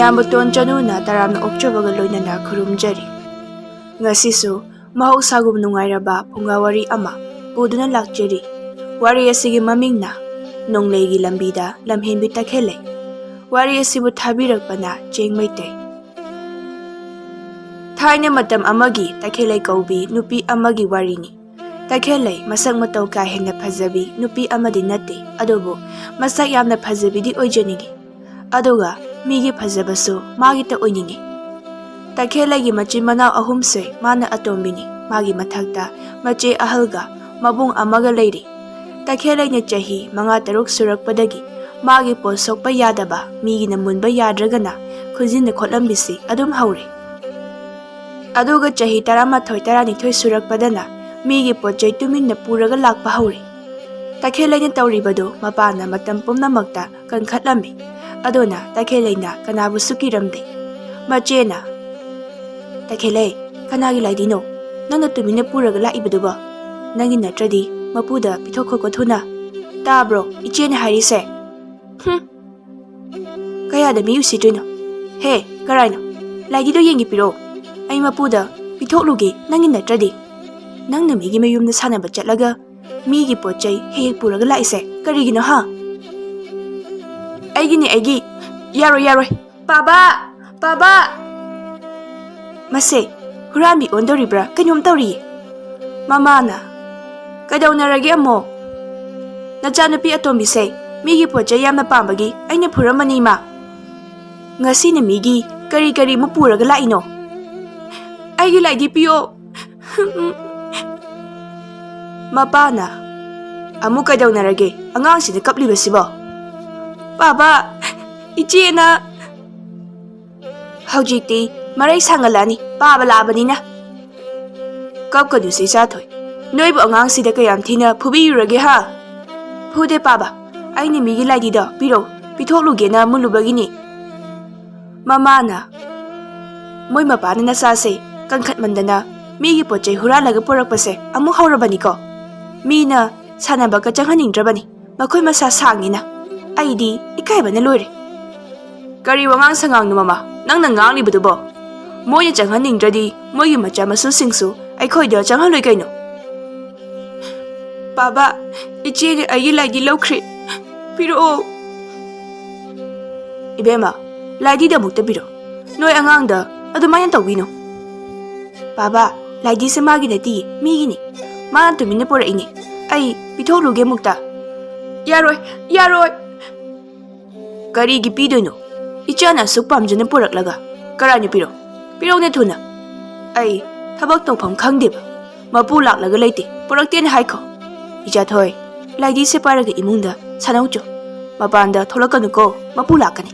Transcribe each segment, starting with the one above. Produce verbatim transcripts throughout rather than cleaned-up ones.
ꯅꯝꯕꯨꯇꯣꯟ ꯆꯅꯨꯅ ꯇꯔꯥꯝꯅ ꯑꯣꯛꯆꯕꯒ ꯂꯣꯏꯅꯅ ꯈꯨꯔꯨꯝꯖꯔꯤ꯫ ꯉꯁꯤꯁꯨ ꯃꯍꯧꯁꯥꯒꯨꯝ ꯅꯨꯡꯉꯥꯏꯔꯕ ꯐꯨꯡꯒꯥ ꯋꯥꯔꯤ ꯑꯃ ꯄꯨꯗꯨꯅ ꯂꯥꯛꯆꯔꯤ꯫ ꯋꯥꯔꯤ ꯑꯁꯤꯒꯤ ꯃꯃꯤꯡꯅ ꯅꯣꯡꯂꯩꯒꯤ ꯂꯝꯕꯤꯗ ꯂꯝꯍꯦꯟꯕꯤ ꯇꯈꯦꯜꯂꯩ꯫ ꯋꯥꯔꯤ ꯑꯁꯤꯕꯨ ꯊꯥꯕꯤꯔꯛꯄꯅ ꯆꯦꯡ ꯃꯩꯇꯩ꯫ ꯊꯥꯏꯅ ꯃꯇꯝ ꯑꯃꯒꯤ ꯇꯈꯦꯜꯂꯩ ꯀꯧꯕꯤ ꯅꯨꯄꯤ ꯑꯃꯒꯤ ꯋꯥꯔꯤꯅꯤ꯫ ꯇꯈꯦꯜꯂꯩ ꯃꯁꯛ ꯃꯇꯧ ꯀꯥ ꯍꯦꯟꯅ ꯐꯖꯕꯤ ꯅꯨꯄꯤ ꯑꯃꯗꯤ ꯅꯠꯇꯦ, ꯑꯗꯨꯕꯨ ꯃꯁꯛ ꯌꯥꯝꯅ ꯐꯖꯕꯤꯗꯤ ꯑꯣꯏꯖꯅꯤꯡꯏ꯫ ꯑꯗꯨꯒ ꯃꯤꯒꯤ ꯐꯖꯕꯁꯨ ꯃꯥꯒꯤꯇ ꯑꯣꯏꯅꯤꯡꯏ꯫ ꯇꯈꯦꯜꯂꯩꯒꯤ ꯃꯆꯤꯟ ꯃꯅꯥꯎ ꯑꯍꯨꯝꯁꯦ ꯃꯥꯅ ꯑꯇꯣꯝꯕꯤꯅꯤ꯫ ꯃꯥꯒꯤ ꯃꯊꯛꯇ ꯃꯆꯦ ꯑꯍꯜꯒ ꯃꯕꯨꯡ ꯑꯃꯒ ꯂꯩꯔꯤ꯫ ꯇꯈꯦꯜꯂꯩꯅ ꯆꯍꯤ ꯃꯉꯥ ꯇꯔꯨꯛ ꯁꯨꯔꯛꯄꯗꯒꯤ ꯃꯥꯒꯤ ꯄꯣꯠ ꯁꯣꯛꯄ ꯌꯥꯗꯕ, ꯃꯤꯒꯤꯅ ꯃꯨꯟꯕ ꯌꯥꯗ꯭ꯔꯒꯅ ꯈꯨꯖꯤꯟꯅ ꯈꯣꯠꯂꯝꯕꯤꯁꯤ ꯑꯗꯨꯝ ꯍꯧꯔꯦ꯫ ꯑꯗꯨꯒ ꯆꯍꯤ ꯇꯔꯥꯃꯥꯊꯣꯏ ꯇꯔꯥꯅꯤꯊꯣꯏ ꯁꯨꯔꯛꯄꯗꯅ ꯃꯤꯒꯤ ꯄꯣꯠ ꯆꯩ ꯇꯨꯃꯤꯟꯅ ꯄꯨꯔꯒ ꯂꯥꯛꯄ ꯍꯧꯔꯦ꯫ ꯇꯈꯦꯜꯂꯩꯅ ꯇꯧꯔꯤꯕꯗꯨ ꯃꯄꯥꯅ ꯃꯇꯝ ꯄꯨꯝꯅꯃꯛꯇ ꯀꯟꯈꯠꯂꯝꯃꯤ꯫ ꯑꯗꯨꯅ ꯇꯈꯦꯜꯂꯩꯅ ꯀꯅꯥꯕꯨꯁꯨ ꯀꯤꯔꯝꯗꯦ꯫ ꯃꯆꯦꯅ, "ꯇꯈꯦꯜꯂꯩ, ꯀꯅꯥꯒꯤ ꯂꯥꯏꯗꯤꯅꯣ ꯅꯪꯅ ꯇꯨꯃꯤꯟꯅ ꯄꯨꯔꯒ ꯂꯥꯛꯏꯕꯗꯨꯕꯣ? ꯅꯪꯒꯤ ꯅꯠꯇ꯭ꯔꯗꯤ ꯃꯄꯨꯗ ꯄꯤꯊꯣꯛꯈꯣꯀꯣ ꯊꯨꯅ꯫ ꯇꯥꯕ꯭ꯔꯣ ꯏꯆꯦꯅ ꯍꯥꯏꯔꯤꯁꯦ?" "ꯍꯨꯝ꯫ ꯀꯌꯥꯗ ꯃꯤ ꯎꯁꯤꯠꯇ꯭ꯔꯤꯅꯣ? ꯍꯦ, ꯀꯔꯥꯏꯅꯣ? ꯂꯥꯏꯗꯤꯗꯣ ꯌꯦꯡꯒꯦ ꯄꯤꯔꯛꯑꯣ꯫ ꯑꯩ ꯃꯄꯨꯗ ꯄꯤꯊꯣꯛꯂꯨꯒꯦ ꯅꯪꯒꯤ ꯅꯠꯇ꯭ꯔꯗꯤ꯫ ꯅꯪꯅ ꯃꯤꯒꯤ ꯃꯌꯨꯝꯗ ꯁꯥꯟꯅꯕ ꯆꯠꯂꯒ ꯃꯤꯒꯤ ꯄꯣꯠ ꯆꯩ ꯍꯦꯛ ꯍꯦꯛ ꯄꯨꯔꯒ ꯂꯥꯛꯏꯁꯦ ꯀꯔꯤꯒꯤꯅꯣ, ꯍꯥ?" "ꯑꯩꯒꯤꯅꯦ, ꯑꯩꯒꯤ꯫ ꯌꯥꯔꯣꯏ, ꯌꯥꯔꯣꯏ꯫ ꯄꯥꯕ! ꯄꯥꯕ!" ꯃꯁꯦ ꯍꯨꯔꯥꯟꯕꯤ ꯑꯣꯟꯗꯧꯔꯤꯕ꯭ꯔꯥ ꯀꯩꯅꯣꯝ ꯇꯧꯔꯤꯌꯦ꯫ ꯃꯃꯥꯅ, "ꯀꯩꯗꯧꯅꯔꯒꯦ ꯑꯃꯨꯛ? ꯅꯆꯥꯅꯨꯄꯤ ꯑꯇꯣꯝꯕꯤꯁꯦ ꯃꯤꯒꯤ ꯄꯣꯠ ꯆꯩ ꯌꯥꯝꯅ ꯄꯥꯝꯕꯒꯤ ꯑꯩꯅ ꯐꯨꯔꯝꯕꯅꯤ, ꯏꯃꯥ꯫ ꯉꯁꯤꯅ ꯃꯤꯒꯤ ꯀꯔꯤ ꯀꯔꯤ ꯑꯃꯨꯛ ꯄꯨꯔꯒ ꯂꯥꯛꯏꯅꯣ?" "ꯑꯩꯒꯤ ꯂꯥꯏꯗꯤ ꯄꯤꯌꯣ!" ꯃꯄꯥꯅ, "ꯑꯃꯨꯛ ꯀꯩꯗꯧꯅꯔꯒꯦ ꯑꯉꯥꯡꯁꯤꯅ ꯀꯞꯂꯤꯕꯁꯤꯕꯣ?" "ꯄꯥꯕ, ꯏꯆꯦꯅ ꯍꯧꯖꯤꯛꯇꯤ ꯃꯔꯩ ꯁꯥꯡꯒꯠꯂꯛꯑꯅꯤ, ꯄꯥꯕ ꯂꯥꯛꯑꯕꯅꯤꯅ꯫ ꯀꯞꯀꯅꯨꯁꯦ ꯏꯆꯥꯊꯣꯏ, ꯅꯣꯏꯕꯨ ꯑꯉꯥꯡꯁꯤꯗ ꯀꯌꯥꯝ ꯊꯤꯅ ꯐꯨꯕꯤꯔꯨꯔꯒꯦ, ꯍꯥ?" "ꯐꯨꯗꯦ ꯄꯥꯕ, ꯑꯩꯅ ꯃꯤꯒꯤ ꯂꯥꯏꯗꯤꯗꯣ ꯄꯤꯔꯛꯎ, ꯄꯤꯊꯣꯛꯂꯨꯒꯦꯅ ꯃꯨꯜꯂꯨꯕꯒꯤꯅꯤ꯫" ꯃꯃꯥꯅ, "ꯃꯣꯏ ꯃꯄꯥꯅ ꯅꯆꯥꯁꯦ ꯀꯟꯈꯠꯃꯟꯗꯅ ꯃꯤꯒꯤ ꯄꯣꯠ ꯆꯩ ꯍꯨꯔꯥꯜꯂꯒ ꯄꯨꯔꯛꯄꯁꯦ ꯑꯃꯨꯛ ꯍꯧꯔꯕꯅꯤꯀꯣ꯫ ꯃꯤꯅ ꯁꯥꯟꯅꯕꯒ ꯆꯪꯍꯟꯅꯤꯡꯗ꯭ꯔꯕꯅꯤ, ꯃꯈꯣꯏ ꯃꯁꯥ ꯁꯥꯡꯉꯦꯅ꯫ ꯑꯩꯗꯤ ꯏꯀꯥꯏꯕꯅ ꯂꯣꯏꯔꯦ꯫" ꯀꯔꯤ ꯋꯥꯉꯥꯡ ꯁꯉꯥꯡꯅꯣ, ꯃꯃꯥ, ꯅꯪꯅ ꯉꯥꯡꯂꯤꯕꯗꯨꯕꯣ? ꯃꯣꯏꯅ ꯆꯪꯍꯟꯅꯤꯡꯗ꯭ꯔꯗꯤ ꯃꯣꯏꯒꯤ ꯃꯆꯥ ꯃꯁꯨꯁꯤꯡꯁꯨ ꯑꯩꯈꯣꯏꯗ ꯆꯪꯍꯜꯂꯣꯏ ꯀꯩꯅꯣ? ꯄꯥꯕ, ꯏꯆꯦꯅ ꯑꯩꯒꯤ ꯂꯥꯏꯗꯤ ꯂꯧꯈ꯭ꯔꯦ꯫ ꯄꯤꯔꯛꯑꯣ꯫ ꯏꯕꯦꯝꯃ, ꯂꯥꯏꯗꯤꯗ ꯑꯃꯨꯛꯇ ꯄꯤꯔꯣ꯫ ꯅꯣꯏ ꯑꯉꯥꯡꯗ ꯑꯗꯨꯃꯥꯏꯅ ꯇꯧꯕꯤꯅꯨ꯫ ꯄꯥꯕ, ꯂꯥꯏꯗꯤꯁꯦ ꯃꯥꯒꯤ ꯅꯠꯇꯤꯌꯦ, ꯃꯤꯒꯤꯅꯤ꯫ ꯃꯥꯅ ꯇꯨꯃꯤꯟꯅ ꯄꯣꯔꯛꯏꯅꯦ꯫ ꯑꯩ ꯄꯤꯊꯣꯛꯂꯨꯒꯦ ꯑꯃꯨꯛꯇ꯫ ꯌꯥꯔꯣꯏ, ꯌꯥꯔꯣꯏ꯫ ꯀꯔꯤꯒꯤ ꯄꯤꯗꯣꯏꯅꯣ? ꯏꯆꯥꯅ ꯑꯁꯨꯛ ꯄꯥꯝꯖꯅ ꯄꯨꯔꯛꯂꯒ꯫ ꯀꯔꯥꯏꯅꯣ ꯄꯤꯔꯣ? ꯄꯤꯔꯛꯎꯅꯦ ꯊꯨꯅ꯫ ꯑꯩ ꯊꯕꯛ ꯇꯧꯐꯝ ꯈꯪꯗꯦꯕ꯫ ꯃꯄꯨ ꯂꯥꯛꯂꯒ ꯂꯩꯇꯦ, ꯄꯨꯔꯛꯇꯦꯅ ꯍꯥꯏꯈꯣ꯫ ꯏꯆꯥꯊꯣꯏ, ꯂꯥꯏꯗꯤꯁꯦ ꯄꯥꯏꯔꯒ ꯏꯃꯨꯡꯗ ꯁꯥꯟꯅꯧꯆꯣ꯫ ꯃꯄꯥꯟꯗ ꯊꯣꯛꯂꯛꯀꯅꯨꯀꯣ, ꯃꯄꯨ ꯂꯥꯛꯀꯅꯤ꯫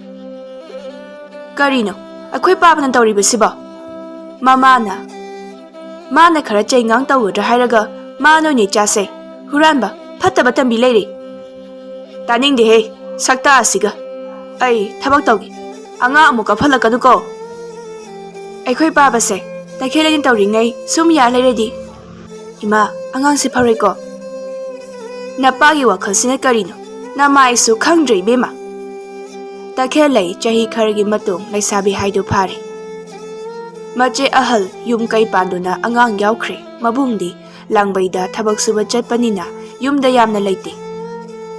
ꯀꯔꯤꯅꯣ ꯑꯩꯈꯣꯏ ꯄꯥꯕꯅ ꯇꯧꯔꯤꯕꯁꯤꯕꯣ? ꯃꯃꯥꯅ꯫ ꯃꯥꯅ ꯈꯔ ꯆꯩꯉꯥꯡ ꯇꯧꯒꯗ꯭ꯔꯥ ꯍꯥꯏꯔꯒ ꯃꯥꯅ ꯑꯣꯏꯅ ꯏꯆꯥꯁꯦ ꯍꯨꯔꯥꯟꯕ, ꯐꯠꯇꯕ ꯇꯝꯕꯤ ꯂꯩꯔꯦ꯫ ꯇꯥꯅꯤꯡꯗꯦꯍꯦ, ꯁꯛꯇꯥ ꯑꯁꯤꯒ꯫ ꯑꯩ ꯊꯕꯛ ꯇꯧꯒꯦ꯫ ꯑꯉꯥꯡ ꯑꯃꯨꯛ ꯀꯥꯞꯍꯜꯂꯛꯀꯅꯨꯀꯣ꯫ ꯑꯩꯈꯣꯏ ꯄꯥꯕꯁꯦ ꯇꯈꯦꯜ ꯑꯩꯅ ꯇꯧꯔꯤꯉꯩ ꯁꯨꯝ ꯌꯥ ꯂꯩꯔꯗꯤ꯫ ꯏꯃꯥ, ꯑꯉꯥꯡꯁꯦ ꯐꯔꯣꯏꯀꯣ꯫ ꯅꯄꯥꯒꯤ ꯋꯥꯈꯜꯁꯤꯅ ꯀꯔꯤꯅꯣ? ꯅꯃꯥꯏꯁꯨ ꯈꯪꯗ꯭ꯔꯦ ꯏꯕꯦꯝꯃ꯫ ꯇꯈꯦꯜꯂꯩ ꯆꯍꯤ ꯈꯔꯒꯤ ꯃꯇꯨꯡ ꯂꯩꯁꯥꯕꯤ ꯍꯥꯏꯗꯨ ꯐꯥꯔꯦ꯫ ꯃꯆꯦ ꯑꯍꯜ ꯌꯨꯝ ꯀꯩ ꯄꯥꯟꯗꯨꯅ ꯑꯉꯥꯡ ꯌꯥꯎꯈ꯭ꯔꯦ꯫ ꯃꯕꯨꯡꯗꯤ ꯂꯥꯡꯕꯩꯗ ꯊꯕꯛ ꯁꯨꯕ ꯆꯠꯄꯅꯤꯅ ꯌꯨꯝꯗ ꯌꯥꯝꯅ ꯂꯩꯇꯦ꯫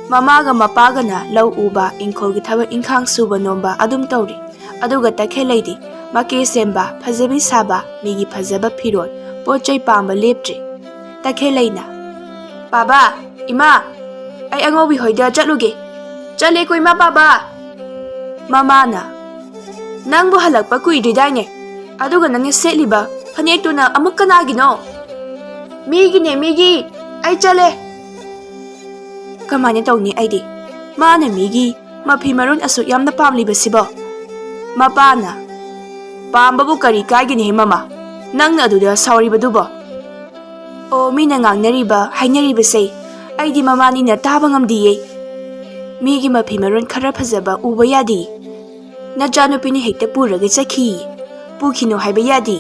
ꯃꯃꯥꯒ ꯃꯄꯥꯒꯅ ꯂꯧ ꯎꯕ, ꯏꯪꯈꯣꯜꯒꯤ ꯊꯕꯛ ꯏꯪꯈꯥꯡ ꯁꯨꯕ ꯅꯣꯝꯕ ꯑꯗꯨꯝ ꯇꯧꯔꯤ꯫ ꯑꯗꯨꯒ ꯇꯈꯦꯜꯂꯩꯗꯤ ꯃꯀꯦ ꯁꯦꯝꯕ, ꯐꯖꯕꯤ ꯁꯥꯕ, ꯃꯤꯒꯤ ꯐꯖꯕ ꯐꯤꯔꯣꯜ, ꯄꯣꯠ ꯆꯩ ꯄꯥꯝꯕ ꯂꯦꯞꯇ꯭ꯔꯤ꯫ ꯇꯈꯦꯜꯂꯩꯅ, "ꯄꯥꯕ, ꯏꯃꯥ, ꯑꯩ ꯑꯉꯧꯕꯤ ꯍꯣꯏꯗ ꯆꯠꯂꯨꯒꯦ꯫ ꯆꯠꯂꯦꯀꯣ ꯏꯃꯥ ꯄꯥꯕ!" ꯃꯃꯥꯅ, "ꯅꯪꯕꯨ ꯍꯜꯂꯛꯄ ꯀꯨꯏꯗ꯭ꯔꯤꯗꯥꯏꯅꯦ? ꯑꯗꯨꯒ ꯅꯪꯅ ꯁꯦꯠꯂꯤꯕ ꯐꯅꯦꯛꯇꯨꯅ ꯑꯃꯨꯛ ꯀꯅꯥꯒꯤꯅꯣ?" "ꯃꯤꯒꯤꯅꯦ, ꯃꯤꯒꯤ꯫ ꯑꯩ ꯆꯠꯂꯦ꯫" ꯀꯃꯥꯏꯅ ꯇꯧꯅꯤ ꯑꯩꯗꯤ? ꯃꯥꯅ ꯃꯤꯒꯤ ꯃꯐꯤ ꯃꯔꯣꯟ ꯑꯁꯨꯛ ꯌꯥꯝꯅ ꯄꯥꯝꯂꯤꯕꯁꯤꯕꯣ? ꯃꯄꯥꯅ, "ꯄꯥꯝꯕꯕꯨ ꯀꯔꯤ ꯀꯥꯏꯒꯅꯤ ꯃꯃꯥ? ꯅꯪꯅ ꯑꯗꯨꯗ ꯁꯥꯎꯔꯤꯕꯗꯨꯕꯣ?" ꯑꯣ, ꯃꯤꯅ ꯉꯥꯡꯅꯔꯤꯕ, ꯍꯥꯏꯅꯔꯤꯕꯁꯦ ꯑꯩꯗꯤ ꯃꯃꯥꯅꯤꯅ ꯇꯥꯕ ꯉꯝꯗꯤꯌꯦ꯫ ꯃꯤꯒꯤ ꯃꯐꯤ ꯃꯔꯣꯟ ꯈꯔ ꯐꯖꯕ ꯎꯕ ꯌꯥꯗꯦ꯫ ꯅꯆꯥꯅꯨꯄꯤꯅ ꯍꯦꯛꯇ ꯄꯨꯔꯒ ꯆꯠꯈꯤ꯫ ꯄꯨꯈꯤꯅꯨ ꯍꯥꯏꯕ ꯌꯥꯗꯦ꯫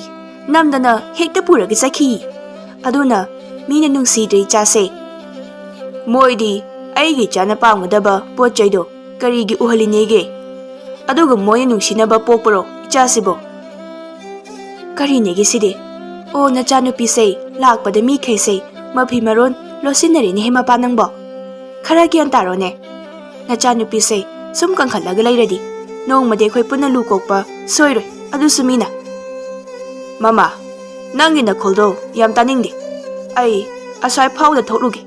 ꯅꯝꯗꯅ ꯍꯦꯛꯇ ꯄꯨꯔꯒ ꯆꯠꯈꯤ꯫ ꯑꯗꯨꯅ ꯃꯤꯅ ꯅꯨꯡꯁꯤꯗ꯭ꯔꯦ ꯏꯆꯥꯁꯦ꯫ ꯃꯣꯏꯗꯤ ꯑꯩꯒꯤ ꯏꯆꯥꯅ ꯄꯥꯝꯒꯗꯕ ꯄꯣꯠ ꯆꯩꯗꯣ ꯀꯔꯤꯒꯤ ꯎꯍꯜꯂꯤꯅꯦꯒꯦ? ꯑꯗꯨꯒ ꯃꯣꯏꯅ ꯅꯨꯡꯁꯤꯅꯕ ꯄꯣꯛꯄꯔꯣ ꯏꯆꯥꯁꯤꯕꯣ? ꯀꯔꯤꯅꯦꯒꯦ ꯁꯤꯗꯤ? ꯑꯣ, ꯅꯆꯥꯅꯨꯄꯤꯁꯦ ꯂꯥꯛꯄꯗ ꯃꯤꯈꯩꯁꯦ ꯃꯐꯤ ꯃꯔꯣꯟ ꯂꯣꯠꯁꯤꯟꯅꯔꯦꯅꯦꯍꯦ ꯃꯄꯥ ꯅꯪꯕꯣ꯫ ꯈꯔ ꯒ꯭ꯌꯥꯟ ꯇꯥꯔꯣꯅꯦ꯫ ꯅꯆꯥꯅꯨꯄꯤꯁꯦ ꯁꯨꯝ ꯀꯟꯈꯠꯂꯒ ꯂꯩꯔꯗꯤ ꯅꯣꯡꯃꯗꯤ ꯑꯩꯈꯣꯏ ꯄꯨꯟꯅ ꯂꯨ ꯀꯣꯛꯄ ꯁꯣꯏꯔꯣꯏ, ꯑꯗꯨꯁꯨ ꯃꯤꯅ꯫ ꯃꯃꯥ, ꯅꯪꯒꯤ ꯅꯈꯣꯜꯗꯣ ꯌꯥꯝ ꯇꯥꯅꯤꯡꯗꯦ꯫ ꯑꯩ ꯑꯁ꯭ꯋꯥꯏ ꯐꯥꯎꯗ ꯊꯣꯛꯂꯨꯒꯦ꯫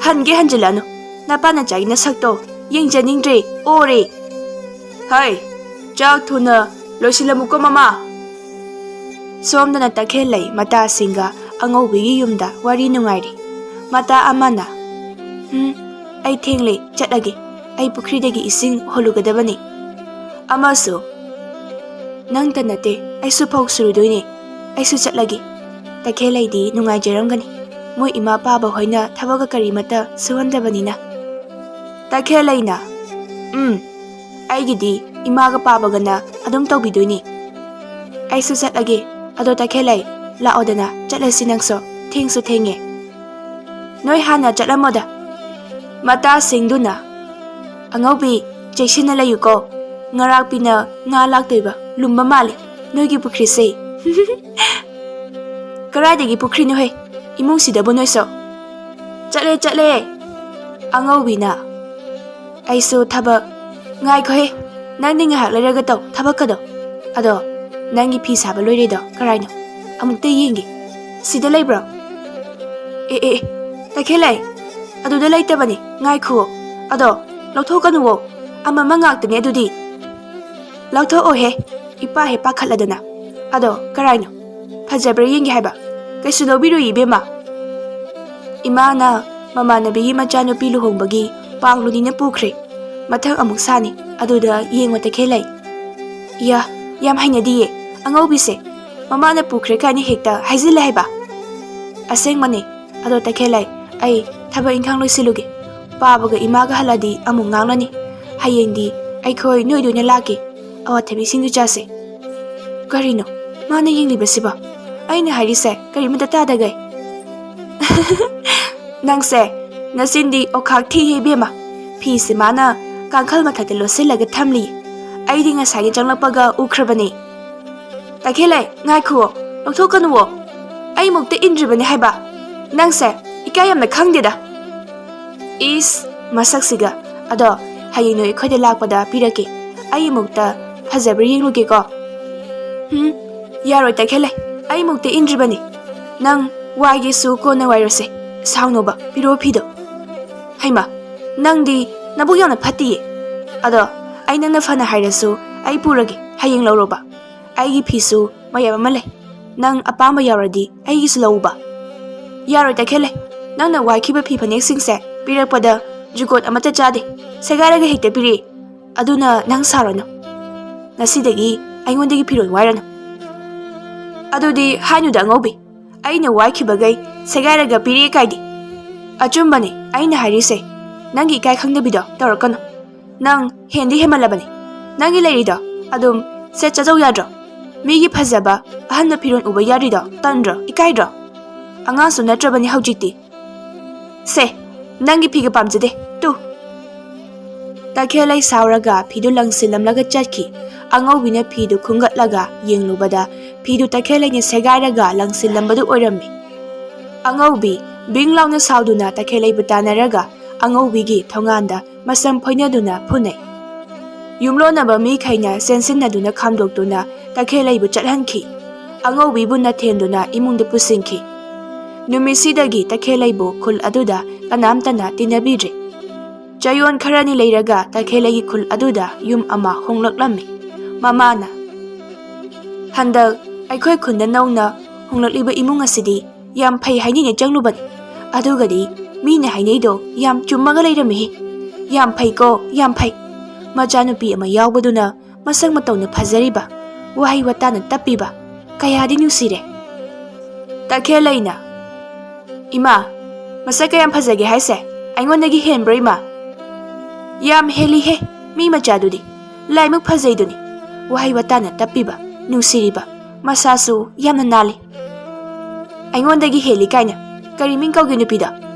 ꯍꯟꯒꯦ ꯍꯟꯖꯤꯜꯂꯛꯑꯅꯨ꯫ ꯅꯄꯥ ꯅꯆꯥꯒꯤ ꯅꯁꯛꯇꯣ ꯌꯦꯡꯖꯅꯤꯡꯗ꯭ꯔꯦ, ꯑꯣꯔꯦ꯫ ꯍꯥꯏ, ꯆꯥꯛ ꯊꯨꯅ ꯂꯣꯏꯁꯤꯜꯂꯝꯃꯨꯀꯣ ꯃꯃꯥ꯫ ꯁꯣꯝꯗꯅ ꯇꯈꯦꯜꯂꯩ ꯃꯇꯥꯁꯤꯡꯒ ꯑꯉꯧꯕꯤꯒꯤ ꯌꯨꯝꯗ ꯋꯥꯔꯤ ꯅꯨꯡꯉꯥꯏꯔꯤ꯫ ꯃꯇꯥ ꯑꯃꯅ, "ꯎꯝ, ꯑꯩ ꯊꯦꯡꯂꯦ, ꯆꯠꯂꯒꯦ꯫ ꯑꯩ ꯄꯨꯈ꯭ꯔꯤꯗꯒꯤ ꯏꯁꯤꯡ ꯍꯣꯜꯂꯨꯒꯗꯕꯅꯤ꯫" ꯑꯃꯁꯨ, "ꯅꯪꯇ ꯅꯠꯇꯦ, ꯑꯩꯁꯨ ꯐꯧ ꯁꯨꯔꯨꯗꯣꯏꯅꯦ꯫ ꯑꯩꯁꯨ ꯆꯠꯂꯒꯦ꯫" ꯇꯈꯦꯜꯂꯩꯗꯤ ꯅꯨꯡꯉꯥꯏꯖꯔꯝꯒꯅꯤ, ꯃꯣꯏ ꯏꯃꯥ ꯄꯥꯕ ꯍꯣꯏꯅ ꯊꯕꯛꯀ ꯀꯔꯤꯃꯠꯇ ꯁꯨꯍꯟꯗꯕꯅꯤꯅ꯫ ꯇꯈꯦꯜꯂꯩꯅ, "ꯎꯝ, ꯑꯩꯒꯤꯗꯤ ꯏꯃꯥꯒ ꯄꯥꯕꯒꯅ ꯑꯗꯨꯝ ꯇꯧꯕꯤꯗꯣꯏꯅꯤ꯫ ꯑꯩꯁꯨ ꯆꯠꯂꯒꯦ꯫ ꯑꯗꯣ ꯇꯈꯦꯜꯂꯩ, ꯂꯥꯛꯑꯣꯗꯅ, ꯆꯠꯂꯁꯤ ꯅꯪꯁꯨ, ꯊꯦꯡꯁꯨ ꯊꯦꯡꯉꯦ꯫" "ꯅꯣꯏ ꯍꯥꯟꯅ ꯆꯠꯂꯝꯃꯣꯗ꯫" ꯃꯇꯥꯁꯤꯡꯗꯨꯅ, "ꯑꯉꯧꯕꯤ, ꯆꯦꯛꯁꯤꯟꯅ ꯂꯩꯌꯨꯀꯣ꯫ ꯉꯔꯥꯛꯄꯤꯅ ꯉꯥ ꯂꯥꯛꯇꯣꯏꯕ ꯂꯨꯝꯕ ꯃꯥꯜꯂꯦ ꯅꯣꯏꯒꯤ ꯄꯨꯈ꯭ꯔꯤꯁꯦ꯫" "ꯀꯔꯥꯏꯗꯒꯤ ꯄꯨꯈ꯭ꯔꯤꯅꯣꯍꯦ? ꯏꯃꯨꯡꯁꯤꯗꯕꯨ ꯅꯣꯏꯁꯨ꯫" "ꯆꯠꯂꯦ, ꯆꯠꯂꯦ꯫" ꯑꯉꯧꯕꯤꯅ, "ꯑꯩꯁꯨ ꯊꯕꯛ, ꯉꯥꯏꯈꯣꯍꯦ, ꯅꯪꯗꯤ ꯉꯥꯏꯍꯥꯛ ꯂꯩꯔꯒ ꯇꯧ ꯊꯕꯛꯀꯗꯣ꯫ ꯑꯗꯣ ꯅꯪꯒꯤ ꯐꯤ ꯁꯥꯕ ꯂꯣꯏꯔꯦꯗꯣ ꯀꯔꯥꯏꯅꯣ? ꯑꯃꯨꯛꯇ ꯌꯦꯡꯒꯦ꯫ ꯁꯤꯗ ꯂꯩꯕ꯭ꯔꯣ? ꯑꯦ, ꯑꯦ, ꯑꯦ, ꯇꯈꯦꯜꯂꯩ, ꯑꯗꯨꯗ ꯂꯩꯇꯕꯅꯤ, ꯉꯥꯏꯈꯨꯑꯣ꯫ ꯑꯗꯣ ꯂꯧꯊꯣꯛꯀꯅꯨꯋꯣ, ꯑꯃꯃ ꯉꯥꯛꯇꯅꯦ ꯑꯗꯨꯗꯤ꯫" "ꯂꯧꯊꯣꯛꯑꯣꯍꯦ, ꯏꯄꯥ ꯍꯦꯛ ꯄꯥꯈꯠꯂꯗꯅ꯫ ꯑꯗꯣ ꯀꯔꯥꯏꯅꯣ? ꯐꯖꯕ꯭ꯔꯥ ꯌꯦꯡꯒꯦ ꯍꯥꯏꯕ? ꯀꯩꯁꯨ ꯂꯧꯕꯤꯔꯣꯏ ꯏꯕꯦꯝꯃ꯫ ꯏꯃꯥꯅ ꯃꯃꯥꯟꯅꯕꯤꯒꯤ ꯃꯆꯥꯅꯨꯄꯤ ꯂꯨꯍꯣꯡꯕꯒꯤ ꯄꯥꯡꯂꯨꯅꯤꯅ ꯄꯨꯈ꯭ꯔꯦ꯫ ꯃꯊꯪ ꯑꯃꯨꯛ ꯁꯥꯅꯤ, ꯑꯗꯨꯗ ꯌꯦꯡꯉꯣ ꯇꯈꯦꯜꯂꯩ꯫" "ꯏꯌꯥ, ꯌꯥꯝ ꯍꯩꯅꯗꯤꯌꯦ ꯑꯉꯧꯕꯤꯁꯦ꯫ ꯃꯃꯥꯅ ꯄꯨꯈ꯭ꯔꯦ ꯀꯥꯏꯅ ꯍꯦꯛꯇ ꯍꯥꯏꯖꯤꯜꯂꯦ ꯍꯥꯏꯕ꯫" "ꯑꯁꯦꯡꯕꯅꯦ꯫ ꯑꯗꯣ ꯇꯈꯦꯜꯂꯩ, ꯑꯩ ꯊꯕꯛ ꯏꯪꯈꯥꯡ ꯂꯣꯏꯁꯤꯜꯂꯨꯒꯦ꯫ ꯄꯥꯕꯒ ꯏꯃꯥꯒ ꯍꯜꯂꯛꯑꯗꯤ ꯑꯃꯨꯛ ꯉꯥꯡꯂꯅꯤ꯫ ꯍꯌꯦꯡꯗꯤ ꯑꯩꯈꯣꯏ ꯅꯣꯏꯗ ꯑꯣꯏꯅ ꯂꯥꯛꯀꯦ꯫ ꯑꯋꯥꯊꯕꯤ ꯁꯤꯡꯖꯨ ꯆꯥꯁꯦ꯫" "ꯀꯔꯤꯅꯣ ꯃꯥꯅ ꯌꯦꯡꯂꯤꯕꯁꯤꯕꯣ? ꯑꯩꯅ ꯍꯥꯏꯔꯤꯁꯦ ꯀꯔꯤꯃꯇ ꯇꯥꯗꯒꯩ?" "ꯅꯪꯁꯦ ꯅꯆꯤꯟꯗꯤ ꯑꯣꯈꯥꯛ ꯊꯤꯍꯦ ꯏꯕꯦꯝꯃ꯫ ꯐꯤꯁꯦ ꯃꯥꯅ ꯀꯥꯡꯈꯜ ꯃꯊꯛꯇ ꯂꯣꯠꯁꯤꯜꯂꯒ ꯊꯝꯂꯤ꯫ ꯑꯩꯗꯤ ꯉꯁꯥꯏꯗꯤ ꯆꯪꯂꯛꯄꯒ ꯎꯈ꯭ꯔꯕꯅꯤ꯫ "ꯇꯈꯦꯜꯂꯩ, ꯉꯥꯏꯈꯨꯑꯣ, ꯂꯧꯊꯣꯛꯀꯅꯨꯑꯣ꯫ ꯑꯩ ꯃꯨꯛꯇ ꯏꯟꯗ꯭ꯔꯤꯕꯅꯤ ꯍꯥꯏꯕ꯫ ꯅꯪꯁꯦ ꯏꯀꯥꯏ ꯌꯥꯝꯅ ꯈꯪꯗꯦꯗ꯫" "ꯏꯁ, ꯃꯁꯛꯁꯤꯒ꯫ ꯑꯗꯣ ꯍꯌꯦꯡ ꯅꯣꯏ ꯑꯩꯈꯣꯏꯗ ꯂꯥꯛꯄꯗ ꯄꯤꯔꯛꯀꯦ꯫ ꯑꯩ ꯃꯨꯛꯇ ꯐꯖꯕ꯭ꯔꯥ ꯌꯦꯡꯂꯨꯒꯦꯀꯣ꯫" "ꯍꯨꯝ, ꯌꯥꯔꯣꯏ ꯇꯈꯦꯜꯂꯩ, ꯑꯩ ꯃꯨꯛꯇ ꯏꯟꯗ꯭ꯔꯤꯕꯅꯤ꯫ ꯅꯪ ꯋꯥꯏꯒꯦꯁꯨ ꯀꯣꯟꯅ ꯋꯥꯏꯔꯁꯦ꯫ ꯁꯥꯎꯅꯣꯕ, ꯄꯤꯔꯛꯑꯣ ꯐꯤꯗꯣ꯫" "ꯍꯩꯃꯥ, ꯅꯪꯗꯤ ꯅꯕꯨꯛ ꯌꯥꯝꯅ ꯐꯠꯇꯤꯌꯦ꯫ ꯑꯗꯣ ꯑꯩ ꯅꯪꯅ ꯐꯅ ꯍꯥꯏꯔꯁꯨ ꯑꯩ ꯄꯨꯔꯒꯦ, ꯍꯌꯦꯡ ꯂꯧꯔꯣꯕ꯫ ꯑꯩꯒꯤ ꯐꯤꯁꯨ ꯃꯌꯥꯝ ꯑꯃ ꯂꯩ꯫ ꯅꯪ ꯑꯄꯥꯝꯕ ꯌꯥꯎꯔꯗꯤ ꯑꯩꯒꯤꯁꯨ ꯂꯧꯎꯕ꯫" "ꯌꯥꯔꯣꯏ ꯇꯈꯦꯜꯂꯩ, ꯅꯪꯅ ꯋꯥꯏꯈꯤꯕ ꯐꯤ ꯐꯅꯦꯛꯁꯤꯡꯁꯦ ꯄꯤꯔꯛꯄꯗ ꯖꯨꯒꯣꯠ ꯑꯃꯠꯇ ꯆꯥꯗꯦ꯫ ꯁꯦꯒꯥꯏꯔꯒ ꯍꯦꯛꯇ ꯄꯤꯔꯛꯏ꯫ ꯑꯗꯨꯅ ꯅꯪ ꯁꯥꯎꯔꯅꯨ꯫ ꯉꯁꯤꯗꯒꯤ ꯑꯩꯉꯣꯟꯗꯒꯤ ꯐꯤꯔꯣꯜ ꯋꯥꯏꯔꯅꯨ꯫" "ꯑꯗꯨꯗꯤ ꯍꯥꯏꯅꯨꯗ ꯑꯉꯧꯕꯤ, ꯑꯩꯅ ꯋꯥꯏꯈꯤꯕꯈꯩ ꯁꯦꯒꯥꯏꯔꯒ ꯄꯤꯔꯛꯑꯦ ꯀꯥꯏꯗꯤ꯫ ꯑꯆꯨꯝꯕꯅꯤ ꯑꯩꯅ ꯍꯥꯏꯔꯤꯁꯦ, ꯅꯪꯒꯤ ꯏꯀꯥꯏ ꯈꯪꯗꯕꯤꯗꯣ ꯇꯧꯔꯛꯀꯅꯨ꯫ ꯅꯪ ꯍꯦꯟꯗꯤ ꯍꯦꯟꯃꯜꯂꯕꯅꯤ꯫ ꯅꯪꯒꯤ ꯂꯩꯔꯤꯗꯣ ꯑꯗꯨꯝ ꯁꯦꯠ ꯆꯠꯆꯧ ꯌꯥꯗ꯭ꯔꯣ? ꯃꯤꯒꯤ ꯐꯖꯕ ꯑꯍꯟꯕ ꯐꯤꯔꯣꯜ ꯎꯕ ꯌꯥꯗ꯭ꯔꯤꯗꯣ ꯇꯟꯗ꯭ꯔꯣ, ꯏꯀꯥꯏꯗ꯭ꯔꯣ? ꯑꯉꯥꯡꯁꯨ ꯅꯠꯇ꯭ꯔꯕꯅꯤ ꯍꯧꯖꯤꯛꯇꯤ꯫ ꯁꯦ, ꯅꯪꯒꯤ ꯐꯤꯒ ꯄꯥꯝꯖꯗꯦ, ꯇꯨ꯫" ꯇꯈꯦꯜꯂꯩ ꯁꯥꯎꯔꯒ ꯐꯤꯗꯨ ꯂꯪꯁꯤꯜꯂꯝꯂꯒ ꯆꯠꯈꯤ꯫ ꯑꯉꯧꯕꯤꯅ ꯐꯤꯗꯨ ꯈꯨꯝꯒꯠꯂꯒ ꯌꯦꯡꯂꯨꯕꯗ ꯐꯤꯗꯨ ꯇꯈꯦꯜꯂꯩꯅ ꯁꯦꯒꯥꯏꯔꯒ ꯂꯪꯁꯤꯜꯂꯝꯕꯗꯨ ꯑꯣꯏꯔꯝꯃꯤ꯫ ꯑꯉꯧꯕꯤ ꯕꯤꯡ ꯂꯥꯎꯅ ꯁꯥꯎꯗꯨꯅ ꯇꯈꯦꯜꯂꯩꯕꯨ ꯇꯥꯟꯅꯔꯒ ꯑꯉꯧꯕꯤꯒꯤ ꯊꯣꯡꯒꯥꯟꯗ ꯃꯁꯝ ꯐꯣꯏꯅꯗꯨꯅ ꯐꯨꯅꯩ꯫ ꯌꯨꯝꯂꯣꯟꯅꯕ ꯃꯤꯈꯩꯅ ꯆꯦꯟꯁꯤꯟꯅꯗꯨꯅ ꯈꯥꯝꯗꯣꯛꯇꯨꯅ ꯇꯈꯦꯜꯂꯩꯕꯨ ꯆꯠꯍꯟꯈꯤ꯫ ꯑꯉꯧꯕꯤꯕꯨ ꯅꯊꯦꯟꯗꯨꯅ ꯏꯃꯨꯡꯗ ꯄꯨꯁꯤꯟꯈꯤ꯫ ꯅꯨꯃꯤꯠꯁꯤꯗꯒꯤ ꯇꯈꯦꯜꯂꯩꯕꯨ ꯈꯨꯜ ꯑꯗꯨꯗ ꯀꯅꯥꯝꯇꯅ ꯇꯤꯟꯅꯕꯤꯗ꯭ꯔꯦ꯫ ꯆꯌꯣꯜ ꯈꯔꯅꯤ ꯂꯩꯔꯒ ꯇꯈꯦꯜꯂꯩꯒꯤ ꯈꯨꯜ ꯑꯗꯨꯗ ꯌꯨꯝ ꯑꯃ ꯍꯣꯡꯂꯛꯂꯝꯃꯤ꯫ ꯃꯃꯥꯅ, "ꯍꯟꯗꯛ ꯑꯩꯈꯣꯏ ꯈꯨꯟꯗ ꯅꯧꯅ ꯍꯣꯡꯂꯛꯂꯤꯕ ꯏꯃꯨꯡ ꯑꯁꯤꯗꯤ ꯌꯥꯝ ꯐꯩ ꯍꯥꯏꯅꯤꯡꯉꯦ ꯆꯪꯂꯨꯕꯅꯤ꯫ ꯑꯗꯨꯒꯗꯤ ꯃꯤꯅ ꯍꯥꯏꯅꯩꯗꯣ ꯌꯥꯝ ꯆꯨꯝꯃꯒ ꯂꯩꯔꯝꯃꯤꯍꯦ꯫ ꯌꯥꯝ ꯐꯩꯀꯣ, ꯌꯥꯝ ꯐꯩ꯫ ꯃꯆꯥꯅꯨꯄꯤ ꯑꯃ ꯌꯥꯎꯕꯗꯨꯅ ꯃꯁꯛ ꯃꯇꯧꯅ ꯐꯖꯔꯤꯕ, ꯋꯥꯍꯩ ꯋꯥꯇꯥꯅ ꯇꯞꯄꯤꯕ, ꯀꯌꯥꯗꯤ ꯅꯨꯡꯁꯤꯔꯦ꯫" ꯇꯈꯦꯜꯂꯩꯅ, "ꯏꯃꯥ, ꯃꯁꯛ ꯀꯌꯥꯝ ꯐꯖꯒꯦ ꯍꯥꯏꯁꯦ? ꯑꯩꯉꯣꯟꯗꯒꯤ ꯍꯦꯟꯕ꯭ꯔꯣ ꯏꯃꯥ?" "ꯌꯥꯝ ꯍꯦꯜꯂꯤꯍꯦ, ꯃꯤ ꯃꯆꯥꯗꯨꯗꯤ꯫ ꯂꯥꯏꯃꯨꯛ ꯐꯖꯩꯗꯨꯅꯤ꯫ ꯋꯥꯍꯩ ꯋꯥꯇꯥꯅ ꯇꯞꯄꯤꯕ, ꯅꯨꯡꯁꯤꯔꯤꯕ, ꯃꯁꯥꯁꯨ ꯌꯥꯝꯅ ꯅꯥꯜꯂꯤ꯫" "ꯑꯩꯉꯣꯟꯗꯒꯤ ꯍꯦꯜꯂꯤ ꯀꯥꯏꯅ? ꯀꯔꯤ ꯃꯤꯡ ꯀꯧꯒꯦ ꯅꯨꯄꯤꯗꯣ?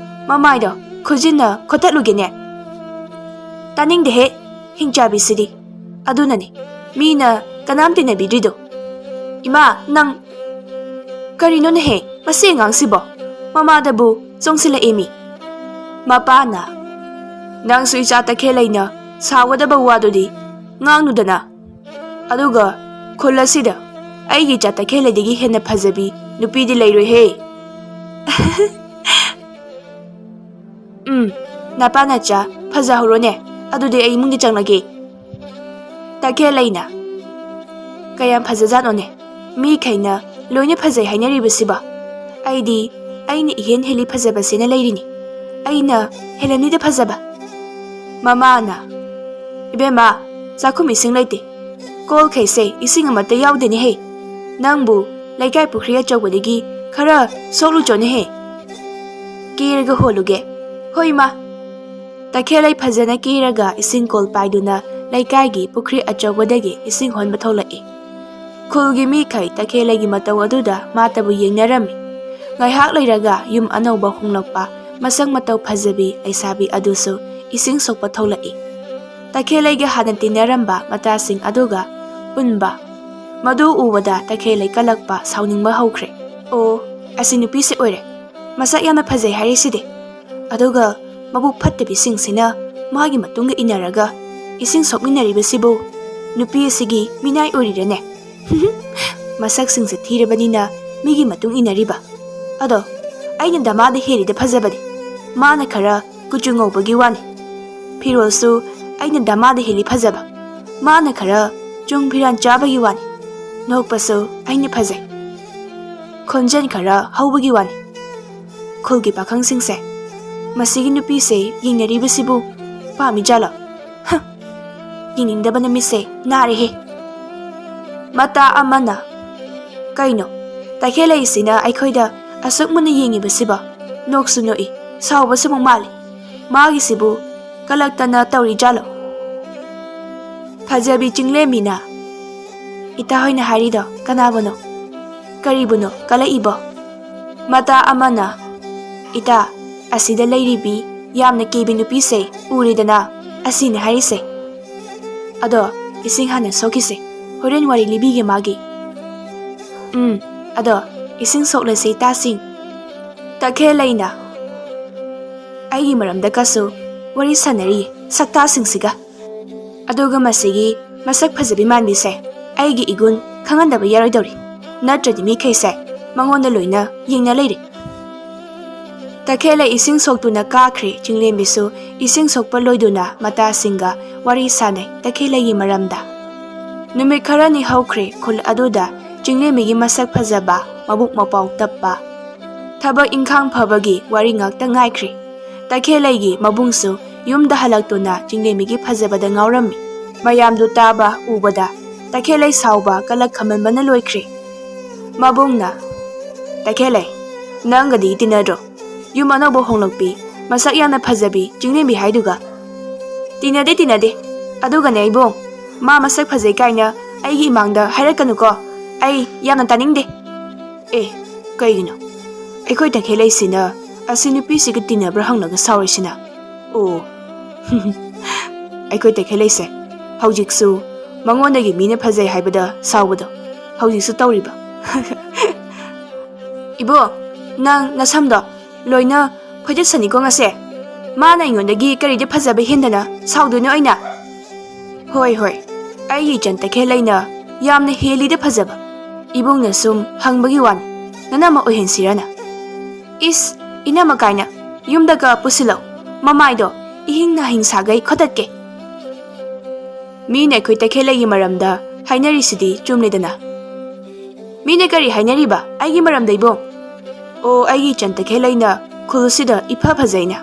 ꯃꯃꯥꯏꯗꯣ ꯈꯨꯖꯤꯟꯅ ꯈꯣꯠꯇꯠꯂꯨꯒꯦꯅꯦ꯫" ꯇꯥꯅꯤꯡꯗꯦꯍꯦ, ꯍꯤꯡꯆꯥꯕꯤꯁꯤꯗꯤ꯫ ꯑꯗꯨꯅꯅꯦ ꯃꯤꯅ ꯀꯅꯥꯝ ꯇꯤꯟꯅꯕꯤꯗ꯭ꯔꯤꯗꯣ꯫ ꯏꯃꯥ, ꯅꯪ꯫ ꯀꯔꯤꯅꯣꯅꯦꯍꯦ, ꯃꯁꯤ ꯑꯉꯥꯡꯁꯤꯕꯣ? ꯃꯃꯥꯗꯕꯨ ꯆꯣꯡꯁꯤꯜꯂꯛꯏꯃꯤ꯫ ꯃꯄꯥꯅ, "ꯅꯪꯁꯨ ꯏꯆꯥ ꯇꯈꯦꯜꯂꯩꯅ ꯁꯥꯎꯒꯗꯕ ꯋꯥꯗꯨꯗꯤ ꯉꯥꯡꯅꯨꯗꯅ꯫ ꯑꯗꯨꯒ ꯈꯨꯜ ꯑꯁꯤꯗ ꯑꯩꯒꯤ ꯏꯆꯥ ꯇꯈꯦꯜꯂꯩꯗꯒꯤ ꯍꯦꯟꯅ ꯐꯖꯕꯤ ꯅꯨꯄꯤꯗꯤ ꯂꯩꯔꯣꯏꯍꯦ꯫" "ꯎꯝ, ꯅꯄꯥ ꯅꯆꯥ ꯐꯖꯍꯧꯔꯣꯅꯦ, ꯑꯗꯨꯗꯤ ꯑꯩ ꯏꯃꯨꯡꯗ ꯆꯪꯂꯒꯦ꯫" ꯇꯈꯦꯜꯂꯩꯅ, "ꯀꯌꯥꯝ ꯐꯖꯖꯥꯠꯅꯣꯅꯦ, ꯃꯤꯈꯩꯅ ꯂꯣꯏꯅ ꯐꯖꯩ ꯍꯥꯏꯅꯔꯤꯕꯁꯤꯕꯣ? ꯑꯩꯗꯤ ꯑꯩꯅ ꯏꯍꯦꯟ ꯍꯦꯜꯂꯤ ꯐꯖꯕꯁꯦꯅ ꯂꯩꯔꯤꯅꯤ꯫ ꯑꯩꯅ ꯍꯦꯜꯂꯅꯤꯗ ꯐꯖꯕ꯫" ꯃꯃꯥꯅ, "ꯏꯕꯦꯝꯃ, ꯆꯥꯛꯈꯨꯝ ꯏꯁꯤꯡ ꯂꯩꯇꯦ, ꯀꯣꯜꯈꯩꯁꯦ ꯏꯁꯤꯡ ꯑꯃꯠꯇ ꯌꯥꯎꯗꯦꯅꯦꯍꯦ꯫ ꯅꯪꯕꯨ ꯂꯩꯀꯥꯏ ꯄꯨꯈ꯭ꯔꯤ ꯑꯆꯧꯕꯗꯒꯤ ꯈꯔ ꯁꯣꯛꯂꯨꯆꯣꯅꯦꯍꯦ꯫ ꯀꯦꯔꯒ ꯍꯣꯜꯂꯨꯒꯦ꯫" "ꯍꯣꯏ, ꯏꯃꯥ꯫" ꯇꯈꯦꯜꯂꯩ ꯐꯖꯅ ꯀꯦꯔꯒ ꯏꯁꯤꯡ ꯀꯣꯜ ꯄꯥꯏꯗꯨꯅ ꯂꯩꯀꯥꯏꯒꯤ ꯄꯨꯈ꯭ꯔꯤ ꯑꯆꯧꯕꯗꯒꯤ ꯏꯁꯤꯡ ꯍꯣꯟꯕ ꯊꯣꯛꯂꯛꯏ꯫ ꯈꯨꯜꯒꯤ ꯃꯤꯈꯩ ꯇꯈꯦꯜꯂꯩꯒꯤ ꯃꯇꯧ ꯑꯗꯨꯗ ꯃꯥꯇꯕꯨ ꯌꯦꯡꯅꯔꯝꯃꯤ꯫ ꯉꯥꯏꯍꯥꯛ ꯂꯩꯔꯒ ꯌꯨꯝ ꯑꯅꯧꯕ ꯍꯣꯡꯂꯛꯄ ꯃꯁꯛ ꯃꯇꯧ ꯐꯖꯕꯤ ꯂꯩꯁꯥꯕꯤ ꯑꯗꯨꯁꯨ ꯏꯁꯤꯡ ꯁꯣꯛꯄ ꯊꯣꯛꯂꯛꯏ꯫ ꯇꯈꯦꯜꯂꯩꯒ ꯍꯥꯟꯅ ꯇꯤꯟꯅꯔꯝꯕ ꯃꯇꯥꯁꯤꯡ ꯑꯗꯨꯒ ꯄꯨꯟꯕ꯫ ꯃꯗꯨ ꯎꯕꯗ ꯇꯈꯦꯜꯂꯩ ꯀꯜꯂꯛꯄ ꯁꯥꯎꯅꯤꯡꯕ ꯍꯧꯈ꯭ꯔꯦ꯫ "ꯑꯣ, ꯑꯁꯤ ꯅꯨꯄꯤꯁꯤ ꯑꯣꯏꯔꯦ꯫ ꯃꯁꯛ ꯌꯥꯝꯅ ꯐꯖꯩ ꯍꯥꯏꯔꯤꯁꯤꯗꯤ꯫ ꯑꯗꯨꯒ ꯃꯕꯨꯛ ꯐꯠꯇꯕꯤꯁꯤꯡꯁꯤꯅ ꯃꯥꯒꯤ ꯃꯇꯨꯡꯗ ꯏꯟꯅꯔꯒ ꯏꯁꯤꯡ ꯁꯣꯛꯃꯤꯟꯅꯔꯤꯕꯁꯤꯕꯨ ꯅꯨꯄꯤ ꯑꯁꯤꯒꯤ ꯃꯤꯅꯥꯏ ꯑꯣꯏꯔꯤꯔꯅꯦ? ꯃꯁꯛꯁꯤꯡꯁꯦ ꯊꯤꯔꯕꯅꯤꯅ ꯃꯤꯒꯤ ꯃꯇꯨꯡ ꯏꯟꯅꯔꯤꯕ꯫ ꯑꯗꯣ ꯑꯩꯅ ꯗꯃꯥꯗ ꯍꯦꯜꯂꯤꯗ ꯐꯖꯕꯗꯤ꯫ ꯃꯥꯅ ꯈꯔ ꯀꯨꯆꯨ ꯉꯧꯕꯒꯤ ꯋꯥꯅꯤ꯫ ꯐꯤꯔꯣꯜꯁꯨ ꯑꯩꯅ ꯗꯃꯥꯗ ꯍꯦꯜꯂꯤ ꯐꯖꯕ꯫ ꯃꯥꯅ ꯈꯔ ꯆꯨꯡ ꯐꯤꯔꯥꯟ ꯆꯥꯕꯒꯤ ꯋꯥꯅꯤ꯫ ꯅꯣꯛꯄꯁꯨ ꯑꯩꯅ ꯐꯖꯩ꯫ ꯈꯣꯟꯖꯦꯜ ꯈꯔ ꯍꯧꯕꯒꯤ ꯋꯥꯅꯤ꯫" ꯈꯨꯜꯒꯤ ꯄꯥꯈꯪꯁꯤꯡꯁꯦ, "ꯃꯁꯤꯒꯤ ꯅꯨꯄꯤꯁꯦ ꯌꯦꯡꯅꯔꯤꯕꯁꯤꯕꯨ ꯄꯥꯝꯃꯤꯖꯥꯠꯂꯣ? ꯍ! ꯌꯦꯡꯅꯤꯡꯗꯕꯅ ꯃꯤꯠꯁꯦ ꯅꯥꯔꯦꯍꯦ꯫" ꯃꯇꯥ ꯑꯃꯅ, "ꯀꯩꯅꯣ, ꯇꯈꯦꯜꯂꯩꯁꯤꯅ ꯑꯩꯈꯣꯏꯗ ꯑꯁꯨꯛ ꯃꯨꯟꯅ ꯌꯦꯡꯉꯤꯕꯁꯤꯕꯣ? ꯅꯣꯛꯁꯨ ꯅꯣꯛꯏ, ꯁꯥꯎꯕꯁꯨ ꯑꯃꯨꯛ ꯃꯥꯜꯂꯤ꯫ ꯃꯥꯒꯤꯁꯤꯕꯨ ꯀꯂꯛꯇꯅ ꯇꯧꯔꯤꯖꯥꯠꯂꯣ?" ꯐꯖꯕꯤ ꯆꯤꯡꯂꯦꯝꯕꯤꯅ, "ꯏꯇꯥ ꯍꯣꯏꯅ ꯍꯥꯏꯔꯤꯗꯣ ꯀꯅꯥꯕꯨꯅꯣ? ꯀꯔꯤꯕꯨꯅꯣ ꯀꯂꯛꯏꯕꯣ?" ꯃꯇꯥ ꯑꯃꯅ, "ꯏꯇꯥ, ꯑꯁꯤꯗ ꯂꯩꯔꯤꯕꯤ ꯌꯥꯝꯅ ꯀꯦꯕꯤ ꯅꯨꯄꯤꯁꯦ ꯎꯔꯦꯗꯅ? ꯑꯁꯤꯅꯦ ꯍꯥꯏꯔꯤꯁꯦ꯫ ꯑꯗꯣ ꯏꯁꯤꯡ ꯍꯥꯟꯅ ꯁꯣꯛꯈꯤꯁꯦ, ꯍꯣꯔꯦꯟ ꯋꯥꯔꯤ ꯂꯤꯕꯤꯒꯦ ꯃꯥꯒꯤ꯫ ꯎꯝ, ꯑꯗꯣ ꯏꯁꯤꯡ ꯁꯣꯛꯂꯁꯦ ꯏꯇꯥꯁꯤꯡ꯫ ꯇꯈꯦꯜꯂꯩꯅ ꯑꯩꯒꯤ ꯃꯔꯝꯗ ꯀꯁꯨ ꯋꯥꯔꯤ ꯁꯥꯟꯅꯔꯤ ꯁꯛꯇꯥꯁꯤꯡꯁꯤꯒ꯫ ꯑꯗꯨꯒ ꯃꯁꯤꯒꯤ ꯃꯁꯛ ꯐꯖꯕꯤ ꯃꯥꯟꯕꯤꯁꯦ ꯑꯩꯒꯤ ꯏꯒꯨꯟ ꯈꯪꯍꯟꯗꯕ ꯌꯥꯔꯣꯏꯗꯧꯔꯤ, ꯅꯠꯇ꯭ꯔꯗꯤ ꯃꯤꯈꯩꯁꯦ ꯃꯉꯣꯟꯗ ꯂꯣꯏꯅ ꯌꯦꯡꯅ ꯂꯩꯔꯦ꯫ ꯇꯈꯦꯜꯂꯩ ꯏꯁꯤꯡ ꯁꯣꯛꯇꯨꯅ ꯀꯥꯈ꯭ꯔꯦ, ꯆꯤꯡꯂꯦꯝꯕꯤꯁꯨ ꯏꯁꯤꯡ ꯁꯣꯛꯄ ꯂꯣꯏꯗꯨꯅ ꯃꯇꯥꯁꯤꯡꯒ ꯋꯥꯔꯤ ꯁꯥꯅꯩ ꯇꯈꯦꯜꯂꯩꯒꯤ ꯃꯔꯝꯗ꯫ ꯅꯨꯃꯤꯠ ꯈꯔꯅꯤ ꯍꯧꯈ꯭ꯔꯦ, ꯈꯨꯜ ꯑꯗꯨꯗ ꯆꯤꯡꯂꯦꯝꯕꯤꯒꯤ ꯃꯁꯛ ꯐꯖꯕ, ꯃꯕꯨꯛ ꯃꯄꯥꯎ ꯇꯞꯄ, ꯊꯕꯛ ꯏꯪꯈꯥꯡ ꯐꯕꯒꯤ ꯋꯥꯔꯤ ꯉꯥꯛꯇ ꯉꯥꯏꯈ꯭ꯔꯦ꯫ ꯇꯈꯦꯜꯂꯩꯒꯤ ꯃꯕꯨꯡꯁꯨ ꯌꯨꯝꯗ ꯍꯜꯂꯛꯇꯨꯅ ꯆꯤꯡꯂꯦꯝꯕꯤꯒꯤ ꯐꯖꯕꯗ ꯉꯥꯎꯔꯝꯃꯤ꯫ ꯃꯌꯥꯝꯗꯨ ꯇꯥꯕ ꯎꯕꯗ ꯇꯈꯦꯜꯂꯩ ꯁꯥꯎꯕ ꯀꯂꯛ ꯈꯝꯃꯟꯕꯅ ꯂꯣꯏꯈ꯭ꯔꯦ꯫ ꯃꯕꯨꯡꯅ, "ꯇꯈꯦꯜꯂꯩ, ꯅꯪꯒꯗꯤ ꯇꯤꯟꯅꯗ꯭ꯔꯣ? ꯌꯨꯝ ꯑꯅꯧꯕ ꯍꯣꯡꯂꯛꯄꯤ, ꯃꯁꯛ ꯌꯥꯝꯅ ꯐꯖꯕꯤ ꯆꯤꯡꯂꯦꯝꯕꯤ ꯍꯥꯏꯗꯨꯒ?" "ꯇꯤꯟꯅꯗꯦ, ꯇꯤꯟꯅꯗꯦ꯫ ꯑꯗꯨꯒꯅꯦ ꯏꯕꯨꯡ, ꯃꯥ ꯃꯁꯛ ꯐꯖꯩ ꯀꯥꯏꯅ ꯑꯩꯒꯤ ꯏꯃꯥꯡꯗ ꯍꯥꯏꯔꯛꯀꯅꯨꯀꯣ꯫ ꯑꯩ ꯌꯥꯝꯅ ꯇꯥꯅꯤꯡꯗꯦ꯫" "ꯑꯦ, ꯀꯩꯒꯤꯅꯣ? ꯑꯩꯈꯣꯏ ꯇꯈꯦꯜꯂꯩꯁꯤꯅ ꯑꯁꯤ ꯅꯨꯄꯤꯁꯤꯒ ꯇꯤꯟꯅꯕ꯭ꯔꯥ ꯍꯪꯂꯒ ꯁꯥꯎꯔꯤꯁꯤꯅ?" "ꯑꯣ, ꯑꯩꯈꯣꯏ ꯇꯈꯦꯜꯂꯩꯁꯦ ꯍꯧꯖꯤꯛꯁꯨ ꯃꯉꯣꯟꯗꯒꯤ ꯃꯤꯅ ꯐꯖꯩ ꯍꯥꯏꯕꯗ ꯁꯥꯎꯕꯗꯣ ꯍꯧꯖꯤꯛꯁꯨ ꯇꯧꯔꯤꯕ?" "ꯏꯕꯣ, ꯅꯪ ꯅꯁꯝꯗꯣ ꯂꯣꯏꯅ ꯐꯣꯏꯗꯠꯁꯅꯤꯀꯣ ꯉꯁꯦ꯫ ꯃꯥꯅ ꯑꯩꯉꯣꯟꯗꯒꯤ ꯀꯔꯤꯗ ꯐꯖꯕ ꯍꯦꯟꯗꯅ ꯁꯥꯎꯗꯣꯏꯅꯣ ꯑꯩꯅ?" "ꯍꯣꯏ, ꯍꯣꯏ, ꯑꯩꯒꯤ ꯏꯆꯟ ꯇꯈꯦꯜꯂꯩꯅ ꯌꯥꯝꯅ ꯍꯦꯜꯂꯤꯗ ꯐꯖꯕ꯫ ꯏꯕꯨꯡꯅ ꯁꯨꯝ ꯍꯪꯕꯒꯤ ꯋꯥꯅꯤ, ꯅꯅꯝꯃ ꯑꯣꯏꯍꯟꯁꯤꯔꯅ?" "ꯏꯁ, ꯏꯅꯝꯃ ꯀꯥꯏꯅ, ꯌꯨꯝꯗꯒ ꯄꯨꯁꯤꯜꯂꯧ, ꯃꯃꯥꯏꯗꯣ ꯏꯍꯤꯡ ꯅꯥꯍꯤꯡ ꯁꯥꯒꯩ ꯈꯣꯠꯇꯠꯀꯦ꯫" ꯃꯤꯅ ꯑꯩꯈꯣꯏ ꯇꯈꯦꯜꯂꯩꯒꯤ ꯃꯔꯝꯗ ꯍꯥꯏꯅꯔꯤꯁꯤꯗꯤ ꯆꯨꯝꯂꯦꯗꯅ꯫ "ꯃꯤꯅ ꯀꯔꯤ ꯍꯥꯏꯅꯔꯤꯕ ꯑꯩꯒꯤ ꯃꯔꯝꯗ ꯏꯕꯨꯡ?" "ꯑꯣ, ꯑꯩꯒꯤ ꯏꯆꯟ ꯇꯈꯦꯜꯂꯩꯅ ꯈꯨꯜꯁꯤꯗ ꯏꯐ ꯐꯖꯩꯅ꯫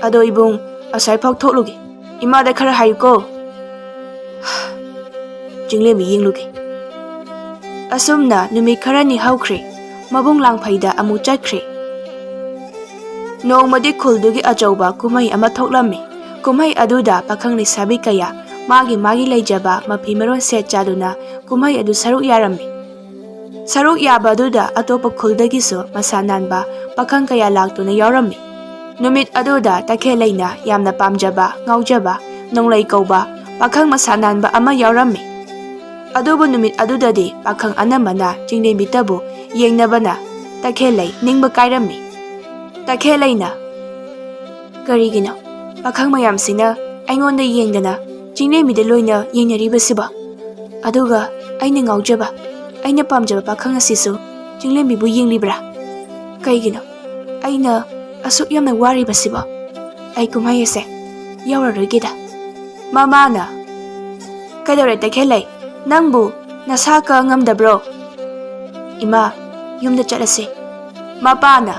ꯑꯗꯣ ꯏꯕꯨꯡ, ꯑꯁ꯭ꯋꯥꯏꯐꯥꯎ ꯊꯣꯛꯂꯨꯒꯦ, ꯏꯃꯥꯗ ꯈꯔ ꯍꯥꯏꯌꯨꯀꯣ꯫" ꯆꯤꯡꯂꯦꯝꯕꯤ ꯌꯦꯡꯂꯨꯒꯦ꯫ ꯑꯁꯨꯝꯅ ꯅꯨꯃꯤꯠ ꯈꯔꯅꯤ ꯍꯧꯈ꯭ꯔꯦ꯫ ꯃꯕꯨꯡ ꯂꯥꯡꯐꯩꯗ ꯑꯃꯨꯛ ꯆꯠꯈ꯭ꯔꯦ꯫ ꯅꯣꯡꯃꯗꯤ ꯈꯨꯜꯗꯨꯒꯤ ꯑꯆꯧꯕ ꯀꯨꯝꯍꯩ ꯑꯃ ꯊꯣꯛꯂꯝꯃꯤ꯫ ꯀꯨꯝꯍꯩ ꯑꯗꯨꯗ ꯄꯥꯈꯪ ꯂꯩꯁꯥꯕꯤ ꯀꯌꯥ ꯃꯥꯒꯤ ꯃꯥꯒꯤ ꯂꯩꯖꯕ ꯃꯐꯤ ꯃꯔꯣꯟ ꯁꯦꯠ ꯆꯥꯗꯨꯅ ꯀꯨꯝꯍꯩ ꯑꯗꯨ ꯁꯔꯨꯛ ꯌꯥꯔꯝꯃꯤ꯫ ꯁꯔꯨꯛ ꯌꯥꯕ ꯑꯗꯨꯗ ꯑꯇꯣꯞꯄ ꯈꯨꯜꯗꯒꯤꯁꯨ ꯃꯁꯥ ꯅꯥꯟꯕ ꯄꯥꯈꯪ ꯀꯌꯥ ꯂꯥꯛꯇꯨꯅ ꯌꯥꯎꯔꯝꯃꯤ꯫ ꯅꯨꯃꯤꯠ ꯑꯗꯨꯗ ꯇꯈꯦꯜꯂꯩꯅ ꯌꯥꯝꯅ ꯄꯥꯝꯖꯕ, ꯉꯥꯎꯖꯕ, ꯅꯣꯡꯂꯩ ꯀꯧꯕ ꯄꯥꯈꯪ ꯃꯁꯥ ꯅꯥꯟꯕ ꯑꯃ ꯌꯥꯎꯔꯝꯃꯤ꯫ ꯑꯗꯨꯕꯨ ꯅꯨꯃꯤꯠ ꯑꯗꯨꯗꯗꯤ ꯄꯥꯈꯪ ꯑꯅꯝꯕꯅ ꯆꯤꯡꯂꯦꯝꯕꯤꯇꯕꯨ ꯌꯦꯡꯅꯕꯅ ꯇꯈꯦꯜꯂꯩ ꯅꯤꯡꯕ ꯀꯥꯏꯔꯝꯃꯤ꯫ ꯇꯈꯦꯜꯂꯩꯅ, "ꯀꯔꯤꯒꯤꯅꯣ ꯄꯥꯈꯪ ꯃꯌꯥꯝꯁꯤꯅ ꯑꯩꯉꯣꯟꯗ ꯌꯦꯡꯗꯅ ꯆꯤꯡꯂꯦꯝꯕꯤꯗ ꯂꯣꯏꯅ ꯌꯦꯡꯅꯔꯤꯕꯁꯤꯕꯣ? ꯑꯗꯨꯒ ꯑꯩꯅ ꯉꯥꯎꯖꯕ, ꯑꯩꯅ ꯄꯥꯝꯖꯕ ꯄꯥꯈꯪ ꯑꯁꯤꯁꯨ ꯆꯤꯡꯂꯦꯝꯕꯤꯕꯨ ꯌꯦꯡꯂꯤꯕ꯭ꯔꯥ? ꯀꯩꯒꯤꯅꯣ ꯑꯩꯅ ꯑꯁꯨꯛ ꯌꯥꯝꯅ ꯋꯥꯔꯤꯕꯁꯤꯕꯣ? ꯑꯩ ꯀꯨꯝꯍꯩ ꯑꯁꯦ ꯌꯥꯎꯔꯔꯣꯏꯒꯦꯗ꯫" ꯃꯃꯥꯅ, "ꯀꯩꯗꯧꯔꯦ ꯇꯈꯦꯜꯂꯩ? ꯅꯪꯕꯨ ꯅꯁꯥ ꯀ ꯉꯝꯗꯕ꯭ꯔꯣ?" "ꯏꯃꯥ, ꯌꯨꯝꯗ ꯆꯠꯂꯁꯦ꯫" ꯃꯄꯥꯅ,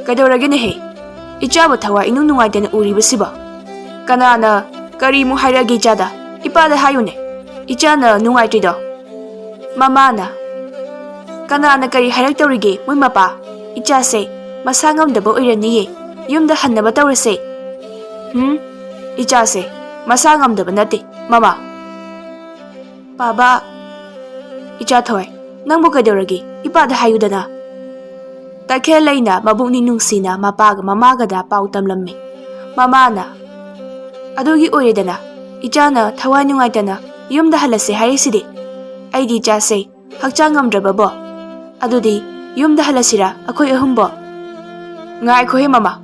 "ꯀꯩꯗꯧꯔꯒꯦꯅꯦꯍꯦ? ꯏꯆꯥꯕꯨ ꯊꯋꯥꯏ ꯏꯅꯨꯡ ꯅꯨꯡꯉꯥꯏꯇꯅ ꯎꯔꯤꯕꯁꯤꯕꯣ? ꯀꯅꯥꯅ ꯀꯔꯤꯃꯨꯛ ꯍꯥꯏꯔꯛꯑꯒꯦ ꯏꯆꯥꯗ? ꯏꯄꯥꯗ ꯍꯥꯏꯌꯨꯅꯦ, ꯏꯆꯥꯅ ꯅꯨꯡꯉꯥꯏꯇ꯭ꯔꯤꯗꯣ꯫" ꯃꯃꯥꯅ, "ꯀꯅꯥꯅ ꯀꯔꯤ ꯍꯥꯏꯔꯛꯇꯧꯔꯤꯒꯦ ꯃꯣꯏ ꯃꯄꯥ? ꯏꯆꯥꯁꯦ ꯃꯁꯥ ꯉꯝꯗꯕ ꯑꯣꯏꯔꯅꯤꯌꯦ, ꯌꯨꯝꯗ ꯍꯟꯅꯕ ꯇꯧꯔꯁꯦ꯫" "ꯍꯨꯝ? ꯏꯆꯥꯁꯦ ꯃꯁꯥ ꯉꯝꯗꯕ ꯅꯠꯇꯦ, ꯃꯃꯥ꯫" "ꯄꯥꯕ, ꯏꯆꯥ ꯊꯣꯏ, ꯅꯪꯕꯨ ꯀꯩꯗꯧꯔꯒꯦ? ꯏꯄꯥꯗ ꯍꯥꯏꯌꯨꯗꯅ꯫" ꯇꯈꯦꯜꯂꯩꯅ ꯃꯕꯨꯛꯅꯤꯡ ꯅꯨꯡꯁꯤꯅ ꯃꯄꯥꯒ ꯃꯃꯥꯒꯗ ꯄꯥꯎ ꯇꯝꯂꯝꯃꯤ꯫ ꯃꯃꯥꯅ, "ꯑꯗꯨꯒꯤ ꯑꯣꯏꯔꯦꯗꯅ, ꯏꯆꯥꯅ ꯊꯋꯥꯏ ꯅꯨꯡꯉꯥꯏꯇꯅ ꯌꯨꯝꯗ ꯍꯜꯂꯁꯦ ꯍꯥꯏꯔꯤꯁꯤꯗꯤ꯫ ꯑꯩꯒꯤ ꯏꯆꯥꯁꯦ ꯍꯛꯆꯥꯡ ꯉꯝꯗ꯭ꯔꯕꯕꯣ? ꯑꯗꯨꯗꯤ ꯌꯨꯝꯗ ꯍꯜꯂꯁꯤꯔꯥ ꯑꯩꯈꯣꯏ ꯑꯍꯨꯝꯕꯣ?" "ꯉꯥꯏꯈꯣꯍꯦ ꯃꯃꯥ,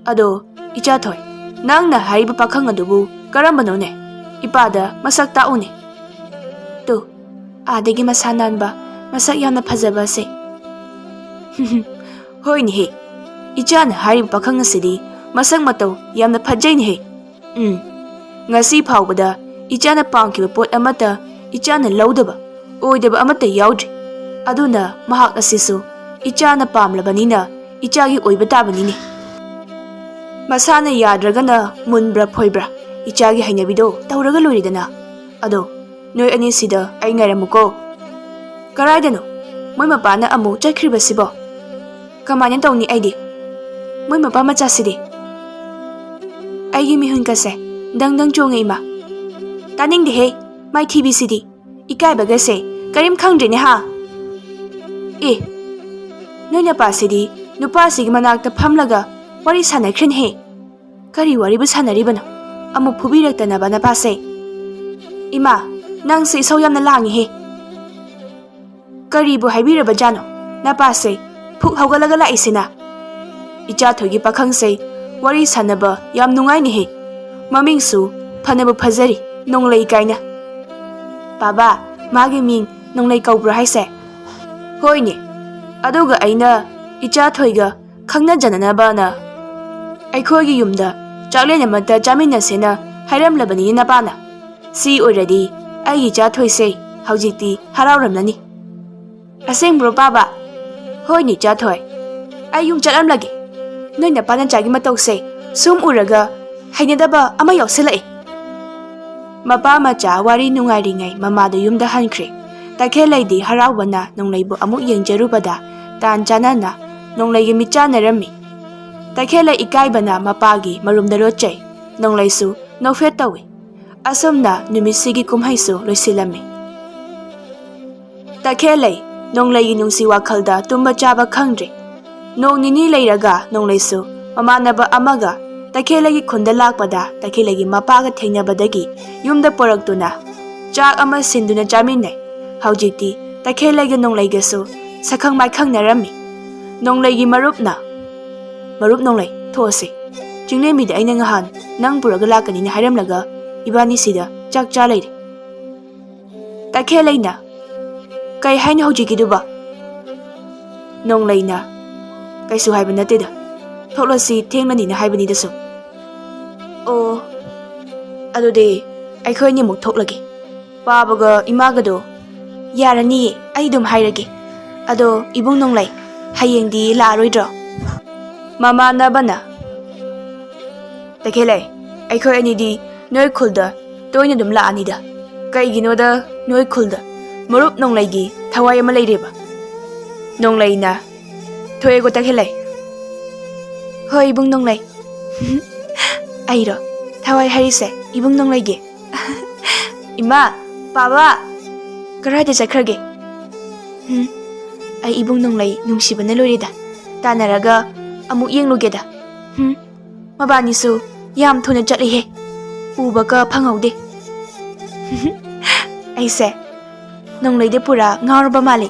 ꯑꯗꯣ ꯏꯆꯥ ꯊꯣꯏ, ꯅꯪꯅ ꯍꯥꯏꯔꯤꯕ ꯄꯥꯈꯪ ꯑꯗꯨꯕꯨ ꯀꯔꯝꯕꯅꯣꯅꯦ? ꯏꯄꯥꯗ ꯃꯁꯛ ꯇꯥꯛꯎꯅꯦ꯫" "ꯇꯨ, ꯑꯥꯗꯒꯤ ꯃꯁꯥ ꯅꯥꯟꯕ, ꯃꯁꯛ ꯌꯥꯝꯅ ꯐꯖꯕ ꯑꯁꯦ꯫" "ꯍꯣꯏꯅꯦꯍꯦ, ꯏꯆꯥꯅ ꯍꯥꯏꯔꯤꯕ ꯄꯥꯈꯪ ꯑꯁꯤꯗꯤ ꯃꯁꯛ ꯃꯇꯧ ꯌꯥꯝꯅ ꯐꯖꯩꯅꯦꯍꯦ꯫ ꯎꯝ, ꯉꯁꯤ ꯐꯥꯎꯕꯗ ꯏꯆꯥꯅ ꯄꯥꯝꯈꯤꯕ ꯄꯣꯠ ꯑꯃꯠꯇ ꯏꯆꯥꯅ ꯂꯧꯗꯕ, ꯑꯣꯏꯗꯕ ꯑꯃꯠꯇ ꯌꯥꯎꯗ꯭ꯔꯤ꯫ ꯑꯗꯨꯅ ꯃꯍꯥꯛ ꯑꯁꯤꯁꯨ ꯏꯆꯥꯅ ꯄꯥꯝꯂꯕꯅꯤꯅ ꯏꯆꯥꯒꯤ ꯑꯣꯏꯕ ꯇꯥꯕꯅꯤꯅꯦ꯫ ꯃꯁꯥꯅ ꯌꯥꯗ꯭ꯔꯒꯅ ꯃꯨꯟꯕ꯭ꯔꯥ ꯐꯣꯏꯕ꯭ꯔꯥ, ꯏꯆꯥꯒꯤ ꯍꯩꯅꯕꯤꯗꯣ ꯇꯧꯔꯒ ꯂꯣꯏꯔꯦꯗꯅ꯫ ꯑꯗꯣ ꯅꯣꯏ ꯑꯅꯤꯁꯤꯗ ꯑꯩ ꯉꯥꯏꯔꯝꯃꯨꯀꯣ꯫" "ꯀꯔꯥꯏꯗꯅꯣ? ꯃꯣꯏ ꯃꯄꯥꯅ ꯑꯃꯨꯛ ꯆꯠꯈ꯭ꯔꯤꯕꯁꯤꯕꯣ? ꯀꯃꯥꯏꯅ ꯇꯧꯅꯤ ꯑꯩꯗꯤ? ꯃꯣꯏ ꯃꯄꯥ ꯃꯆꯥꯁꯤꯗꯤ?" "ꯑꯩꯒꯤ ꯃꯤꯍꯨꯟꯒꯁꯦ ꯗꯪ ꯗꯪ ꯆꯣꯡꯉꯦ, ꯏꯃꯥ꯫" "ꯇꯥꯅꯤꯡꯗꯦꯍꯦ, ꯃꯥꯏꯊꯤꯕꯤꯁꯤꯗꯤ꯫ ꯏꯀꯥꯏꯕꯒꯁꯦ ꯀꯔꯤꯝ ꯈꯪꯗ꯭ꯔꯦꯅꯦ ꯍꯥ?" "ꯑꯦ, ꯅꯣꯏ ꯅꯄꯥꯁꯤꯗꯤ ꯅꯨꯄꯥꯁꯤꯒꯤ ꯃꯅꯥꯛꯇ ꯐꯝꯂꯒ ꯋꯥꯔꯤ ꯁꯥꯟꯅꯈ꯭ꯔꯤꯅꯦꯍꯦ꯫ ꯀꯔꯤ ꯋꯥꯔꯤꯕꯨ ꯁꯥꯟꯅꯔꯤꯕꯅꯣ? ꯑꯃꯨꯛ ꯐꯨꯕꯤꯔꯛꯇꯅꯕ ꯅꯄꯥꯁꯦ꯫ ꯏꯃꯥ, ꯅꯪꯁꯦ ꯏꯁꯧ ꯌꯥꯝꯅ ꯂꯥꯡꯉꯤꯍꯦ꯫ ꯀꯔꯤꯕꯨ ꯍꯥꯏꯕꯤꯔꯕꯖꯥꯠꯅꯣ ꯅꯄꯥꯁꯦ ꯐꯨꯛ ꯍꯧꯒꯠꯂꯒ ꯂꯥꯛꯏꯁꯤꯅ? ꯏꯆꯥ ꯊꯣꯏꯒꯤ ꯄꯥꯈꯪꯁꯦ ꯋꯥꯔꯤ ꯁꯥꯟꯅꯕ ꯌꯥꯝ ꯅꯨꯡꯉꯥꯏꯅꯦꯍꯦ꯫ ꯃꯃꯤꯡꯁꯨ ꯐꯅꯕꯨ ꯐꯖꯔꯤ, ꯅꯣꯡꯂꯩ ꯀꯥꯏꯅ꯫ ꯄꯥꯕꯥ, ꯃꯥꯒꯤ ꯃꯤꯡ ꯅꯣꯡꯂꯩ ꯀꯧꯕ꯭ꯔꯣ ꯍꯥꯏꯁꯦ? ꯍꯣꯏꯅꯦ, ꯑꯗꯨꯒ ꯑꯩꯅ ꯏꯆꯥ ꯊꯣꯏꯒ ꯈꯪꯅꯖꯅꯅꯕꯅ ꯑꯩꯈꯣꯏꯒꯤ ꯌꯨꯝꯗ ꯆꯥꯛꯂꯦꯟ ꯑꯃꯠꯇ ꯆꯥꯃꯤꯟꯅꯁꯦꯅ ꯍꯥꯏꯔꯝꯂꯕꯅꯤ ꯅꯄꯥꯅ꯫ ꯁꯤ ꯑꯣꯏꯔꯗꯤ ꯑꯩꯒꯤ ꯏꯆꯥ ꯊꯣꯏꯁꯦ ꯍꯧꯖꯤꯛꯇꯤ ꯍꯔꯥꯎꯔꯝꯂꯅꯤ꯫ ꯑꯁꯦꯡꯕ꯭ꯔꯣ ꯄꯥꯕ? ꯍꯣꯏꯅꯦ ꯏꯆꯥ ꯊꯣꯏ꯫ ꯑꯩ ꯌꯨꯝ ꯆꯠꯂꯝꯂꯒꯦ꯫ ꯅꯣꯏ ꯅꯄꯥ ꯅꯆꯥꯒꯤ ꯃꯇꯧꯁꯦ ꯁꯨꯝ ꯎꯔꯒ ꯍꯩꯅꯗꯕ ꯑꯃ ꯌꯥꯎꯁꯤꯜꯂꯛꯑꯦ꯫ ꯃꯄꯥ ꯃꯆꯥ ꯋꯥꯔꯤ ꯅꯨꯡꯉꯥꯏꯔꯤꯉꯩ ꯃꯃꯥꯗꯨ ꯌꯨꯝꯗ ꯍꯟꯈ꯭ꯔꯦ꯫ ꯇꯈꯦꯜꯂꯩꯗꯤ ꯍꯔꯥꯎꯕꯅ ꯅꯣꯡꯂꯩꯕꯨ ꯑꯃꯨꯛ ꯌꯦꯡꯖꯔꯨꯕꯗ ꯇꯥꯟ ꯆꯥꯅꯅ ꯅꯣꯡꯂꯩꯒꯤ ꯃꯤꯠꯆꯥꯟꯅꯔꯝꯃꯤ꯫ ꯇꯈꯦꯜꯂꯩ ꯏꯀꯥꯏꯕꯅ ꯃꯄꯥꯒꯤ ꯃꯔꯨꯝꯗ ꯂꯣꯠꯆꯩ꯫ ꯅꯣꯡꯂꯩꯁꯨ ꯅꯣꯛꯐꯦꯠ ꯇꯧꯏ꯫ ꯑꯁꯨꯝꯅ ꯅꯨꯃꯤꯠꯁꯤꯒꯤ ꯀꯨꯝꯍꯩꯁꯨ ꯂꯣꯏꯁꯤꯜꯂꯝꯃꯤ꯫ ꯇꯈꯦꯜꯂꯩ ꯅꯣꯡꯂꯩꯒꯤ ꯅꯨꯡꯁꯤ ꯋꯥꯈꯜꯗ ꯇꯨꯝꯕ ꯆꯥꯕ ꯈꯪꯗ꯭ꯔꯦ꯫ ꯅꯣꯡ ꯅꯤꯅꯤ ꯂꯩꯔꯒ ꯅꯣꯡꯂꯩꯁꯨ ꯃꯃꯥꯟꯅꯕ ꯑꯃꯒ ꯇꯈꯦꯜꯂꯩꯒꯤ ꯈꯨꯟꯗ ꯂꯥꯛꯄꯗ ꯇꯈꯦꯜꯂꯩꯒꯤ ꯃꯄꯥꯒ ꯊꯦꯡꯅꯕꯗꯒꯤ ꯌꯨꯝꯗ ꯄꯣꯔꯛꯇꯨꯅ ꯆꯥꯛ ꯑꯃ ꯁꯤꯟꯗꯨꯅ ꯆꯥꯃꯤꯟꯅꯩ꯫ ꯍꯧꯖꯤꯛꯇꯤ ꯇꯈꯦꯜꯂꯩꯒ ꯅꯣꯡꯂꯩꯒꯁꯨ ꯁꯛꯈꯪ ꯃꯥꯏꯈꯪꯅꯔꯝꯃꯤ꯫ ꯅꯣꯡꯂꯩꯒꯤ ꯃꯔꯨꯞꯅ, "ꯃꯔꯨꯞ ꯅꯣꯡꯂꯩ, ꯊꯣꯛꯑꯁꯦ꯫ ꯆꯤꯡꯂꯦꯝꯕꯤꯗ ꯑꯩꯅ ꯉꯍꯥꯟ ꯅꯪ ꯄꯨꯔꯒ ꯂꯥꯛꯀꯅꯤꯅ ꯍꯥꯏꯔꯝꯂꯒ ꯏꯕꯥꯅꯤ ꯁꯤꯗ ꯆꯥꯛ ꯆꯥ ꯂꯩꯔꯦ꯫" ꯇꯈꯦꯜꯂꯩꯅ, "ꯀꯩ ꯍꯥꯏꯅꯣ ꯍꯧꯖꯤꯛꯀꯤꯗꯨꯕꯣ?" ꯅꯣꯡꯂꯩꯅ, "ꯀꯩꯁꯨ ꯍꯥꯏꯕ ꯅꯠꯇꯦꯗ, ꯊꯣꯛꯂꯁꯤ, ꯊꯦꯡꯂꯅꯤꯅ ꯍꯥꯏꯕꯅꯤꯗ ꯁꯨꯝ꯫" "ꯑꯣ, ꯑꯗꯨꯗꯤ ꯑꯩꯈꯣꯏ ꯑꯅꯤꯃꯨꯛ ꯊꯣꯛꯂꯒꯦ꯫ ꯄꯥꯕꯒ ꯏꯃꯥꯒꯗꯣ ꯌꯥꯔꯅꯤꯌꯦ, ꯑꯩ ꯑꯗꯨꯝ ꯍꯥꯏꯔꯒꯦ꯫ ꯑꯗꯣ ꯏꯕꯨꯡ ꯅꯣꯡꯂꯩ, ꯍꯌꯦꯡꯗꯤ ꯂꯥꯛꯑꯔꯣꯏꯗ꯭ꯔꯣ?" ꯃꯃꯥꯟꯅꯕꯅ, "ꯇꯈꯦꯜꯂꯩ, ꯑꯩꯈꯣꯏ ꯑꯅꯤꯗꯤ ꯅꯣꯏ ꯈꯨꯜꯗ ꯇꯣꯏꯅ ꯑꯗꯨꯝ ꯂꯥꯛꯑꯅꯤꯗ꯫ ꯀꯩꯒꯤꯅꯣꯗ ꯅꯣꯏ ꯈꯨꯜꯗ ꯃꯔꯨꯞ ꯅꯣꯡꯂꯩꯒꯤ ꯊꯋꯥꯏ ꯑꯃ ꯂꯩꯔꯦꯕ꯫" ꯅꯣꯡꯂꯩꯅ, "ꯊꯣꯛꯑꯦꯀꯣ ꯇꯈꯦꯜꯂꯩ?" "ꯍꯣꯏ ꯏꯕꯨꯡ ꯅꯣꯡꯂꯩ꯫" "ꯑꯩꯔꯣ ꯊꯋꯥꯏ ꯍꯥꯏꯔꯤꯁꯦ ꯏꯕꯨꯡ ꯅꯣꯡꯂꯩꯒꯤ?" "ꯏꯃꯥ, ꯄꯥꯕ, ꯀꯔꯥꯏꯗ ꯆꯠꯈ꯭ꯔꯒꯦ?" "ꯎꯝ, ꯑꯩ ꯏꯕꯨꯡ ꯅꯣꯡꯂꯩ ꯅꯨꯡꯁꯤꯕꯅ ꯂꯣꯏꯔꯦꯗ꯫ ꯇꯥꯟꯅꯔꯒ ꯑꯃꯨꯛ ꯌꯦꯡꯂꯨꯒꯦꯗ꯫ ꯎꯝ, ꯃꯕꯥꯅꯤꯁꯨ ꯌꯥꯝ ꯊꯨꯅ ꯆꯠꯂꯤꯍꯦ꯫ ꯎꯕꯒ ꯐꯪꯍꯧꯗꯦ꯫ ꯑꯩꯁꯦ ꯅꯣꯡꯂꯩꯗꯤ ꯄꯨꯔꯥ ꯉꯥꯎꯔꯕ ꯃꯥꯜꯂꯤ꯫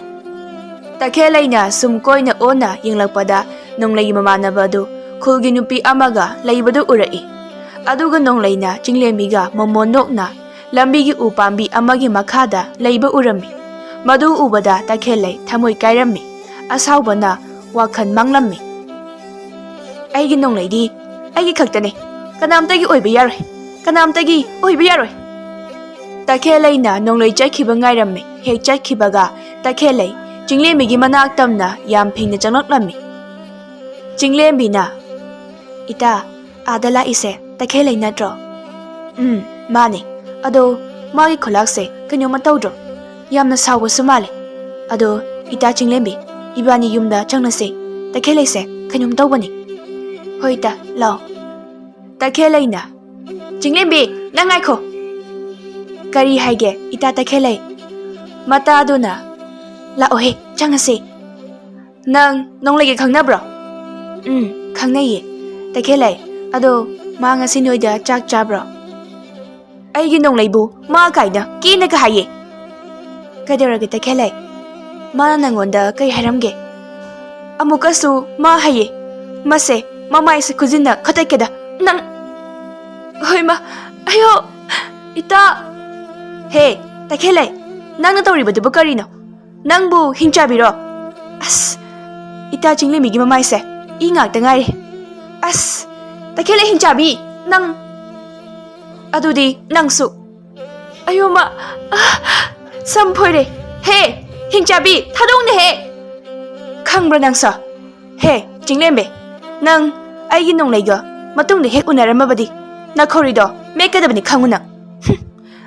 ꯇꯈꯦꯜꯂꯩꯅ ꯁꯨꯝ ꯀꯣꯏꯅ ꯑꯣꯟꯅ ꯌꯦꯡꯂꯛꯄꯗ ꯅꯣꯡꯂꯩꯒꯤ ꯃꯃꯥꯟꯅꯕ ꯑꯗꯨ ꯈꯨꯜꯒꯤ ꯅꯨꯄꯤ ꯑꯃꯒ ꯂꯩꯕꯗꯨ ꯎꯔꯛꯏ꯫ ꯑꯗꯨꯒ ꯅꯣꯡꯂꯩꯅ ꯆꯤꯡꯂꯦꯝꯕꯤꯒ ꯃꯣꯃꯣꯟ ꯅꯣꯛꯅ ꯂꯝꯕꯤꯒꯤ ꯎ ꯄꯥꯝꯕꯤ ꯑꯃꯒꯤ ꯃꯈꯥꯗ ꯂꯩꯕ ꯎꯔꯝꯃꯤ꯫ ꯃꯗꯨ ꯎꯕꯗ ꯇꯈꯦꯜꯂꯩ ꯊꯃꯣꯏ ꯀꯥꯏꯔꯝꯃꯤ꯫ ꯑꯁꯥꯎꯕꯅ ꯋꯥꯈꯜ ꯃꯥꯡꯂꯝꯃꯤ꯫ "ꯑꯩꯒꯤ ꯅꯣꯡꯂꯩꯗꯤ ꯑꯩꯒꯤ ꯈꯛꯇꯅꯦ꯫ ꯀꯅꯥꯝꯇꯒꯤ ꯑꯣꯏꯕ ꯌꯥꯔꯣꯏ꯫ ꯀꯅꯥꯝꯇꯒꯤ ꯑꯣꯏꯕ ꯌꯥꯔꯣꯏ꯫" ꯇꯈꯦꯜꯂꯩꯅ ꯅꯣꯡꯂꯩ ꯆꯠꯈꯤꯕ ꯉꯥꯏꯔꯝꯃꯤ꯫ ꯍꯦꯛ ꯆꯠꯈꯤꯕꯒ ꯇꯈꯦꯜꯂꯩ ꯆꯤꯡꯂꯦꯝꯕꯤꯒꯤ ꯃꯅꯥꯛ ꯇꯝꯅ ꯌꯥꯝ ꯐꯤꯡꯅ ꯆꯪꯂꯛꯂꯝꯃꯤ꯫ ꯆꯤꯡꯂꯦꯝꯕꯤꯅ, "ꯏꯇꯥ, ꯑꯥꯗ ꯂꯥꯛꯏꯁꯦ ꯇꯈꯦꯜꯂꯩ ꯅꯠꯇ꯭ꯔꯣ?" "ꯎꯝ, ꯃꯥꯅꯦ꯫ ꯑꯗꯣ ꯃꯥꯒꯤ ꯈꯨꯂꯥꯛꯁꯦ ꯀꯩꯅꯣꯝꯃ ꯇꯧꯗ꯭ꯔꯣ? ꯌꯥꯝꯅ ꯁꯥꯎꯕꯁꯨ ꯃꯥꯜꯂꯦ꯫ ꯑꯗꯣ ꯏꯇꯥ ꯆꯤꯡꯂꯦꯝꯕꯤ, ꯏꯕꯥꯅꯤ ꯌꯨꯝꯗ ꯆꯪꯂꯁꯦ꯫ ꯇꯈꯦꯜꯂꯩꯁꯦ ꯀꯩꯅꯣꯝ ꯇꯧꯕꯅꯤ꯫" "ꯍꯣꯏ ꯏꯇꯥ, ꯂꯥꯛꯑꯣ꯫" ꯇꯈꯦꯜꯂꯩꯅ, "ꯆꯤꯡꯂꯦꯝꯕꯤ, ꯅꯪ ꯉꯥꯏꯈꯣ꯫" "ꯀꯔꯤ ꯍꯥꯏꯒꯦ ꯏꯇꯥ ꯇꯈꯦꯜꯂꯩ?" ꯃꯇꯥꯗꯨꯅ, "ꯂꯥꯛꯑꯣꯍꯦ, ꯆꯪꯉꯁꯦ꯫" "ꯅꯪ ꯅꯣꯡꯂꯩꯒ ꯈꯪꯅꯕ꯭ꯔꯣ?" "ꯎꯝ, ꯈꯪꯅꯩꯌꯦ꯫ ꯇꯈꯦꯜꯂꯩ, ꯑꯗꯣ ꯃꯥ ꯉꯁꯤ ꯅꯣꯏꯗ ꯆꯥꯛ ꯆꯥꯕ꯭ꯔꯣ?" "ꯑꯩꯒꯤ ꯅꯣꯡꯂꯩꯕꯨ ꯃꯥ ꯀꯥꯏꯅ ꯀꯦꯅꯒ ꯍꯥꯏꯌꯦ꯫" "ꯀꯩꯗꯧꯔꯒꯦ ꯇꯈꯦꯜꯂꯩ? ꯃꯥꯅ ꯅꯪꯉꯣꯟꯗ ꯀꯩ ꯍꯥꯏꯔꯝꯒꯦ?" "ꯑꯃꯨꯛꯀꯁꯨ ꯃꯥ ꯍꯥꯏꯌꯦ, ꯃꯁꯦ ꯃꯃꯥꯏꯁꯦ ꯈꯨꯖꯤꯟꯅ ꯈꯇꯠꯀꯦꯗ ꯅꯪ꯫" "ꯍꯣꯏ ꯃꯥ, ꯑꯌꯣ, ꯏꯇꯥ꯫" "ꯍꯦ, ꯇꯈꯦꯜꯂꯩ, ꯅꯪꯅ ꯇꯧꯔꯤꯕꯗꯨꯕꯨ ꯀꯔꯤꯅꯣ? ꯅꯪꯕꯨ ꯍꯤꯡꯆꯥꯕꯤꯔꯣ?" "ꯑꯁ, ꯏꯇꯥ ꯆꯤꯡꯂꯦꯝꯕꯤꯒꯤ ꯃꯃꯥꯏꯁꯦ ꯏ ꯉꯥꯛꯇ ꯉꯥꯏꯔꯦ꯫" "ꯑꯁ, ꯇꯈꯦꯜꯂꯩ ꯍꯤꯡꯆꯥꯕꯤ, ꯅꯪ꯫ ꯑꯗꯨꯗꯤ ꯅꯪꯁꯨ꯫ ꯑꯌꯣꯃ, ꯑ, ꯁꯝ ꯐꯣꯏꯔꯦ꯫ ꯍꯦ, ꯍꯤꯡꯆꯥꯕꯤ, ꯊꯥꯗꯣꯛꯅꯦꯍꯦ꯫ ꯈꯪꯕ꯭ꯔꯥ ꯅꯪꯁꯨ? ꯍꯦ, ꯆꯤꯡꯂꯦꯝꯕꯤ, ꯅꯪ ꯑꯩꯒꯤ ꯅꯣꯡꯂꯩꯒ ꯃꯇꯨꯡꯗ ꯍꯦꯛ ꯎꯅꯔꯝꯃꯕꯗꯤ ꯅꯈꯧꯔꯤꯗꯣ ꯃꯦꯠꯀꯗꯕꯅꯤ ꯈꯪꯉꯨ ꯅꯪ꯫" "ꯍꯨꯝ,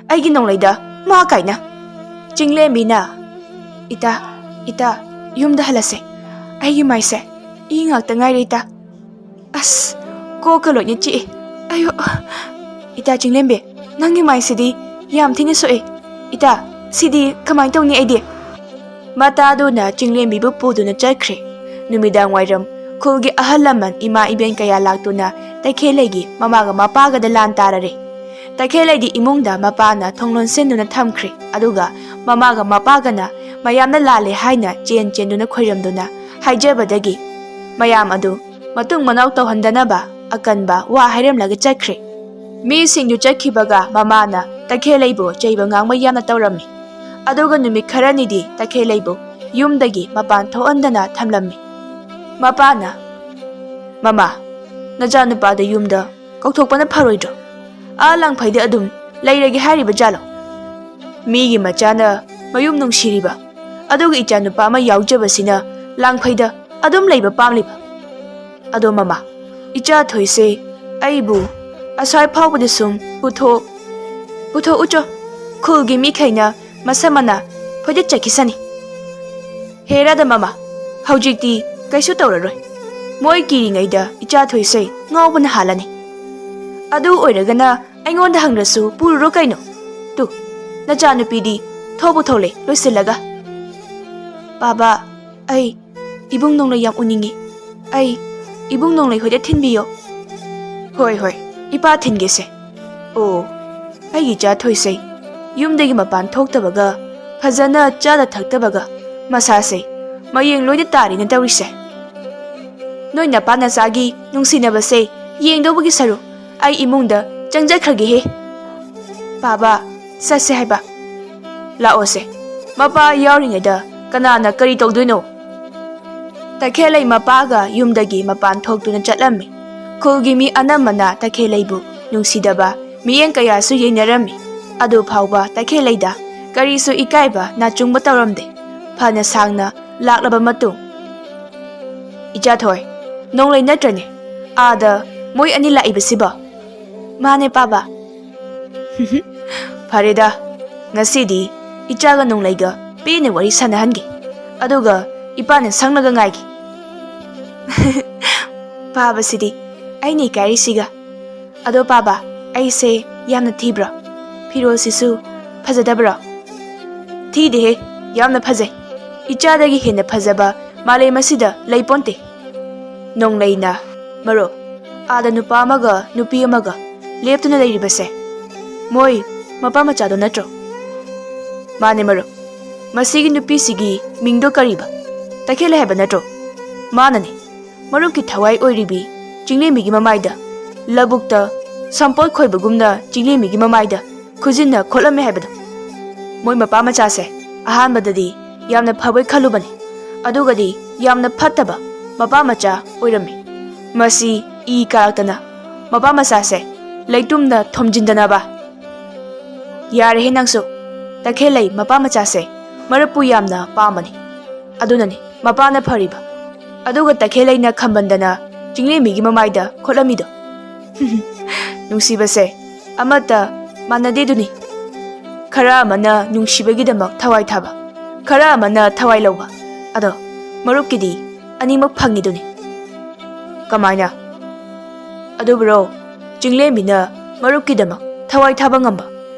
ꯑꯩꯒꯤ ꯅꯣꯡꯂꯩꯗ ꯃꯥ ꯀꯥꯏꯅ꯫" ꯆꯤꯡꯂꯦꯝꯕꯤꯅ, "ꯏꯇꯥ, ꯏꯇꯥ, ꯌꯨꯝꯗ ꯍꯜꯂꯁꯦ꯫ ꯑꯩꯒꯤ ꯃꯥꯏꯁꯦ ꯏ ꯉꯥꯛꯇ ꯉꯥꯏꯔꯦ ꯏꯇꯥ꯫ ꯑꯁ, ꯀꯣꯛꯀ ꯂꯣꯏꯅ ꯆꯤꯛꯑꯦ꯫ ꯑꯌꯣ, ꯏꯇꯥ ꯆꯤꯡꯂꯦꯝꯕꯤ, ꯅꯪꯒꯤ ꯃꯥꯏꯁꯤꯗꯤ ꯌꯥꯝ ꯊꯤꯅ ꯁꯣꯛꯑꯦ꯫ ꯏꯇꯥ, ꯁꯤꯗꯤ ꯀꯃꯥꯏꯅ ꯇꯧꯅꯤ ꯑꯩꯗꯤ?" ꯃꯇꯥꯗꯨꯅ ꯆꯤꯡꯂꯦꯝꯕꯤꯕꯨ ꯄꯨꯗꯨꯅ ꯆꯠꯈ꯭ꯔꯦ꯫ ꯅꯨꯃꯤꯗꯥꯡ ꯋꯥꯏꯔꯝ ꯈꯨꯜꯒꯤ ꯑꯍꯜ ꯂꯃꯟ ꯏꯃꯥ ꯏꯕꯦꯟ ꯀꯌꯥ ꯂꯥꯛꯇꯨꯅ ꯇꯈꯦꯜꯂꯩꯒꯤ ꯃꯃꯥꯒ ꯃꯄꯥꯒꯗ ꯂꯥꯟ ꯇꯥꯔꯔꯦ꯫ ꯇꯈꯦꯜꯂꯩꯗꯤ ꯏꯃꯨꯡꯗ ꯃꯄꯥꯅ ꯊꯣꯡ ꯂꯣꯟꯁꯤꯟꯗꯨꯅ ꯊꯝꯈ꯭ꯔꯦ, ꯑꯗꯨꯒ ꯃꯃꯥꯒ ꯃꯄꯥꯒꯅ ꯃꯌꯥꯝꯅ ꯂꯥꯜꯂꯦ ꯍꯥꯏꯅ ꯆꯦꯟ ꯆꯦꯟꯗꯨꯅ ꯈꯣꯏꯔꯝꯗꯨꯅ ꯍꯥꯏꯖꯕꯗꯒꯤ ꯃꯌꯥꯝ ꯑꯗꯨ ꯃꯇꯨꯡ ꯃꯅꯥꯎ ꯇꯧꯍꯟꯗꯅꯕ ꯑꯀꯟꯕ ꯋꯥ ꯍꯥꯏꯔꯝꯂꯒ ꯆꯠꯈ꯭ꯔꯦ꯫ ꯃꯤꯁꯤꯡꯗꯨ ꯆꯠꯈꯤꯕꯒ ꯃꯃꯥꯅ ꯇꯈꯦꯜꯂꯩꯕꯨ ꯆꯩꯕ ꯉꯥꯡꯕ ꯌꯥꯝꯅ ꯇꯧꯔꯝꯃꯤ꯫ ꯑꯗꯨꯒ ꯅꯨꯃꯤꯠ ꯈꯔꯅꯤꯗꯤ ꯇꯈꯦꯜꯂꯩꯕꯨ ꯌꯨꯝꯗꯒꯤ ꯃꯄꯥꯟ ꯊꯣꯛꯍꯟꯗꯅ ꯊꯝꯂꯝꯃꯤ꯫ ꯃꯄꯥꯅ, "ꯃꯃꯥ, ꯅꯆꯥꯅꯨꯄꯥꯗ ꯌꯨꯝꯗ ꯀꯧꯊꯣꯛꯄꯅ ꯐꯔꯣꯏꯗ꯭ꯔꯣ? ꯑꯥ ꯂꯥꯡꯐꯩꯗ ꯑꯗꯨꯝ ꯂꯩꯔꯒꯦ ꯍꯥꯏꯔꯤꯕ ꯖꯥꯠꯂꯣ? ꯃꯤꯒꯤ ꯃꯆꯥꯅ ꯃꯌꯨꯝ ꯅꯨꯡꯁꯤꯔꯤꯕ, ꯑꯗꯨꯒ ꯏꯆꯥꯅꯨꯄꯥ ꯑꯃ ꯌꯥꯎꯖꯕꯁꯤꯅ ꯂꯥꯡꯐꯩꯗ ꯑꯗꯨꯝ ꯂꯩꯕ ꯄꯥꯝꯂꯤꯕ? ꯑꯗꯣ ꯃꯃꯥ, ꯏꯆꯥ ꯊꯣꯏꯁꯦ ꯑꯩꯕꯨ ꯑꯁ꯭ꯋꯥꯏ ꯐꯥꯎꯕꯗ ꯁꯨꯝ ꯄꯨꯊꯣꯛ, ꯄꯨꯊꯣꯛꯎꯆꯣ꯫ ꯈꯨꯜꯒꯤ ꯃꯤꯈꯩꯅ ꯃꯁꯝ ꯃꯅꯥ ꯐꯣꯏꯗꯠꯆꯈꯤꯁꯅꯤ꯫ ꯍꯦ ꯔꯥꯙꯥ ꯃꯃꯥ, ꯍꯧꯖꯤꯛꯇꯤ ꯀꯩꯁꯨ ꯇꯧꯔꯔꯣꯏ꯫ ꯃꯣꯏ ꯀꯤꯔꯤꯉꯩꯗ ꯏꯆꯥ ꯊꯣꯏꯁꯦ ꯉꯥꯎꯕꯅ ꯍꯥꯜꯂꯅꯤ꯫ ꯑꯗꯨ ꯑꯣꯏꯔꯒꯅ ꯑꯩꯉꯣꯟꯗ ꯍꯪꯂꯁꯨ ꯄꯨꯔꯨꯔꯣ ꯀꯩꯅꯣ꯫ ꯇꯨ, ꯅꯆꯥꯅꯨꯄꯤꯗꯤ ꯊꯣꯛꯄꯨ ꯊꯣꯛꯂꯦ, ꯂꯣꯏꯁꯤꯜꯂꯒ꯫ ꯄꯥꯕ, ꯑꯩ ꯏꯕꯨꯡ ꯅꯣꯡꯂꯩ ꯌꯥꯝ ꯎꯅꯤꯡꯉꯤ꯫ ꯑꯩ ꯏꯕꯨꯡ ꯅꯣꯡꯂꯩ ꯍꯣꯏꯗ ꯊꯤꯟꯕꯤꯌꯣ꯫ ꯍꯣꯏ, ꯍꯣꯏ, ꯏꯄꯥ ꯊꯤꯟꯒꯦꯁꯦ꯫ ꯑꯣ, ꯑꯩꯒꯤ ꯏꯆꯥ ꯊꯣꯏꯁꯦ ꯌꯨꯝꯗꯒꯤ ꯃꯄꯥꯟ ꯊꯣꯛꯇꯕꯒ, ꯐꯖꯅ ꯆꯥꯗ ꯊꯛꯇꯕꯒ, ꯃꯁꯥꯁꯦ ꯃꯌꯦꯡ ꯂꯣꯏꯅ ꯇꯥꯔꯦꯅ ꯇꯧꯔꯤꯁꯦ꯫ ꯅꯣꯏ ꯅꯄꯥ ꯅꯆꯥꯒꯤ ꯅꯨꯡꯁꯤꯅꯕꯁꯦ ꯌꯦꯡꯗꯧꯕꯒꯤ ꯁꯔꯨꯛ ꯑꯩ ꯏꯃꯨꯡꯗ ꯆꯪꯖꯈ꯭ꯔꯒꯦꯍꯦ꯫ ꯄꯥꯕ, ꯆꯠꯁꯦ ꯍꯥꯏꯕ꯫ ꯂꯥꯛꯑꯣꯁꯦ, ꯃꯄꯥ ꯌꯥꯎꯔꯤꯉꯩꯗ ꯀꯅꯥꯅ ꯀꯔꯤ ꯇꯧꯗꯣꯏꯅꯣ? ꯇꯈꯦꯜꯂꯩ ꯃꯄꯥꯒ ꯌꯨꯝꯗꯒꯤ ꯃꯄꯥꯟ ꯊꯣꯛꯇꯨꯅ ꯆꯠꯂꯝꯃꯤ꯫ ꯈꯨꯜꯒꯤ ꯃꯤ ꯑꯅꯝꯕꯅ ꯇꯈꯦꯜꯂꯩꯕꯨ ꯅꯨꯡꯁꯤꯗꯕ ꯃꯤꯠꯌꯦꯡ ꯀꯌꯥꯁꯨ ꯌꯦꯡꯅꯔꯝꯃꯤ꯫ ꯑꯗꯨ ꯐꯥꯎꯕ ꯇꯈꯦꯜꯂꯩꯗ ꯀꯔꯤꯁꯨ ꯏꯀꯥꯏꯕ ꯅꯥꯆꯨꯡꯕ ꯇꯧꯔꯝꯗꯦ꯫ ꯐꯅ ꯁꯥꯡꯅ ꯂꯥꯛꯂꯕ ꯃꯇꯨꯡ, "ꯏꯆꯥꯊꯣꯏ, ꯅꯣꯡꯂꯩ ꯅꯠꯇ꯭ꯔꯅꯦ? ꯑꯥꯗ ꯃꯣꯏ ꯑꯅꯤ ꯂꯥꯛꯏꯕꯁꯤꯕꯣ?" "ꯃꯥꯅꯦ, ꯄꯥꯕ꯫" "ꯐꯔꯦꯗ, ꯉꯁꯤꯗꯤ ꯏꯆꯥꯒ ꯅꯣꯡꯂꯩꯒ ꯄꯦꯟꯅ ꯋꯥꯔꯤ ꯁꯥꯟꯅꯍꯟꯒꯦ꯫ ꯑꯗꯨꯒ ꯏꯄꯥꯅ ꯁꯪꯂꯒ ꯉꯥꯏꯒꯦ꯫" ꯄꯥꯕꯁꯤꯗꯤ ꯑꯩꯅ ꯏꯀꯥꯏꯔꯤꯁꯤꯒ꯫ "ꯑꯗꯣ ꯄꯥꯕ, ꯑꯩꯁꯦ ꯌꯥꯝꯅ ꯊꯤꯕ꯭ꯔꯣ? ꯐꯤꯔꯣꯜꯁꯤꯁꯨ ꯐꯖꯗꯕ꯭ꯔꯣ?" "ꯊꯤꯗꯦꯍꯦ, ꯌꯥꯝꯅ ꯐꯖꯩ꯫ ꯏꯆꯥꯗꯒꯤ ꯍꯦꯟꯅ ꯐꯖꯕ ꯃꯥꯂꯦꯝ ꯑꯁꯤꯗ ꯂꯩꯄꯣꯟꯇꯦ꯫" ꯅꯣꯡꯂꯩꯅ, "ꯃꯔꯨꯞ, ꯑꯥꯗ ꯅꯨꯄꯥ ꯑꯃꯒ ꯅꯨꯄꯤ ꯑꯃꯒ ꯂꯦꯞꯇꯨꯅ ꯂꯩꯔꯤꯕꯁꯦ ꯃꯣꯏ ꯃꯄꯥ ꯃꯆꯥꯗꯣ ꯅꯠꯇ꯭ꯔꯣ?" "ꯃꯥꯅꯦ ꯃꯔꯨꯞ, ꯃꯁꯤꯒꯤ ꯅꯨꯄꯤꯁꯤꯒꯤ ꯃꯤꯡꯗꯣ ꯀꯔꯤꯕ? ꯇꯈꯦꯜꯂꯩ ꯍꯥꯏꯕ ꯅꯠꯇ꯭ꯔꯣ?" "ꯃꯥꯅꯅꯦ꯫ ꯃꯔꯨꯞꯀꯤ ꯊꯋꯥꯏ ꯑꯣꯏꯔꯤꯕꯤ ꯆꯤꯡꯂꯦꯝꯕꯤꯒꯤ ꯃꯃꯥꯏꯗ ꯂꯧꯕꯨꯛꯇ ꯁꯝꯄꯣꯠ ꯈꯣꯏꯕꯒꯨꯝꯅ ꯆꯤꯡꯂꯦꯝꯕꯤꯒꯤ ꯃꯃꯥꯏꯗ ꯈꯨꯖꯤꯟꯅ ꯈꯣꯠꯂꯝꯃꯦ ꯍꯥꯏꯕꯗꯣ꯫ ꯃꯣꯏ ꯃꯄꯥ ꯃꯆꯥꯁꯦ ꯑꯍꯥꯟꯕꯗꯗꯤ ꯌꯥꯝꯅ ꯐꯕꯣꯏ ꯈꯜꯂꯨꯕꯅꯤ, ꯑꯗꯨꯒꯗꯤ ꯌꯥꯝꯅ ꯐꯠꯇꯕ ꯃꯄꯥ ꯃꯆꯥ ꯑꯣꯏꯔꯝꯃꯤ꯫ ꯃꯁꯤ ꯏ ꯀꯥꯔꯛꯇꯅ ꯃꯄꯥ ꯃꯆꯥꯁꯦ ꯂꯩꯇꯨꯝꯗ ꯊꯣꯝꯖꯤꯟꯗꯅꯕ꯫ ꯌꯥꯔꯦꯍꯦ ꯅꯪꯁꯨ꯫ ꯇꯈꯦꯜꯂꯩ ꯃꯄꯥ ꯃꯆꯥꯁꯦ ꯃꯔꯨꯞꯄꯨ ꯌꯥꯝꯅ ꯄꯥꯝꯕꯅꯤ꯫ ꯑꯗꯨꯅꯅꯤ ꯃꯄꯥꯅ ꯐꯔꯤꯕ꯫ ꯑꯗꯨꯒ ꯇꯈꯦꯜꯂꯩꯅ ꯈꯝꯕꯟꯗꯅ ꯆꯤꯡꯂꯦꯝꯕꯤꯒꯤ ꯃꯃꯥꯏꯗ ꯈꯣꯠꯂꯝꯃꯤꯗꯣ꯫ ꯅꯨꯡꯁꯤꯕꯁꯦ ꯑꯃꯠꯇ ꯃꯥꯟꯅꯗꯦꯗꯨꯅꯤ꯫ ꯈꯔ ꯑꯃꯅ ꯅꯨꯡꯁꯤꯕꯒꯤꯗꯃꯛ ꯊꯋꯥꯏ ꯊꯥꯕ, ꯈꯔ ꯑꯃꯅ ꯊꯋꯥꯏ ꯂꯧꯕ꯫ ꯑꯗꯣ ꯃꯔꯨꯞꯀꯤꯗꯤ ꯑꯅꯤꯃꯛ ꯐꯪꯉꯤꯗꯨꯅꯤ꯫ ꯀꯃꯥꯏꯅ? ꯑꯗꯨꯕꯨꯔꯣ, ꯆꯤꯡꯂꯦꯝꯕꯤꯅ ꯃꯔꯨꯞꯀꯤꯗꯃꯛ ꯊꯋꯥꯏ ꯊꯥꯕ ꯉꯝꯕ,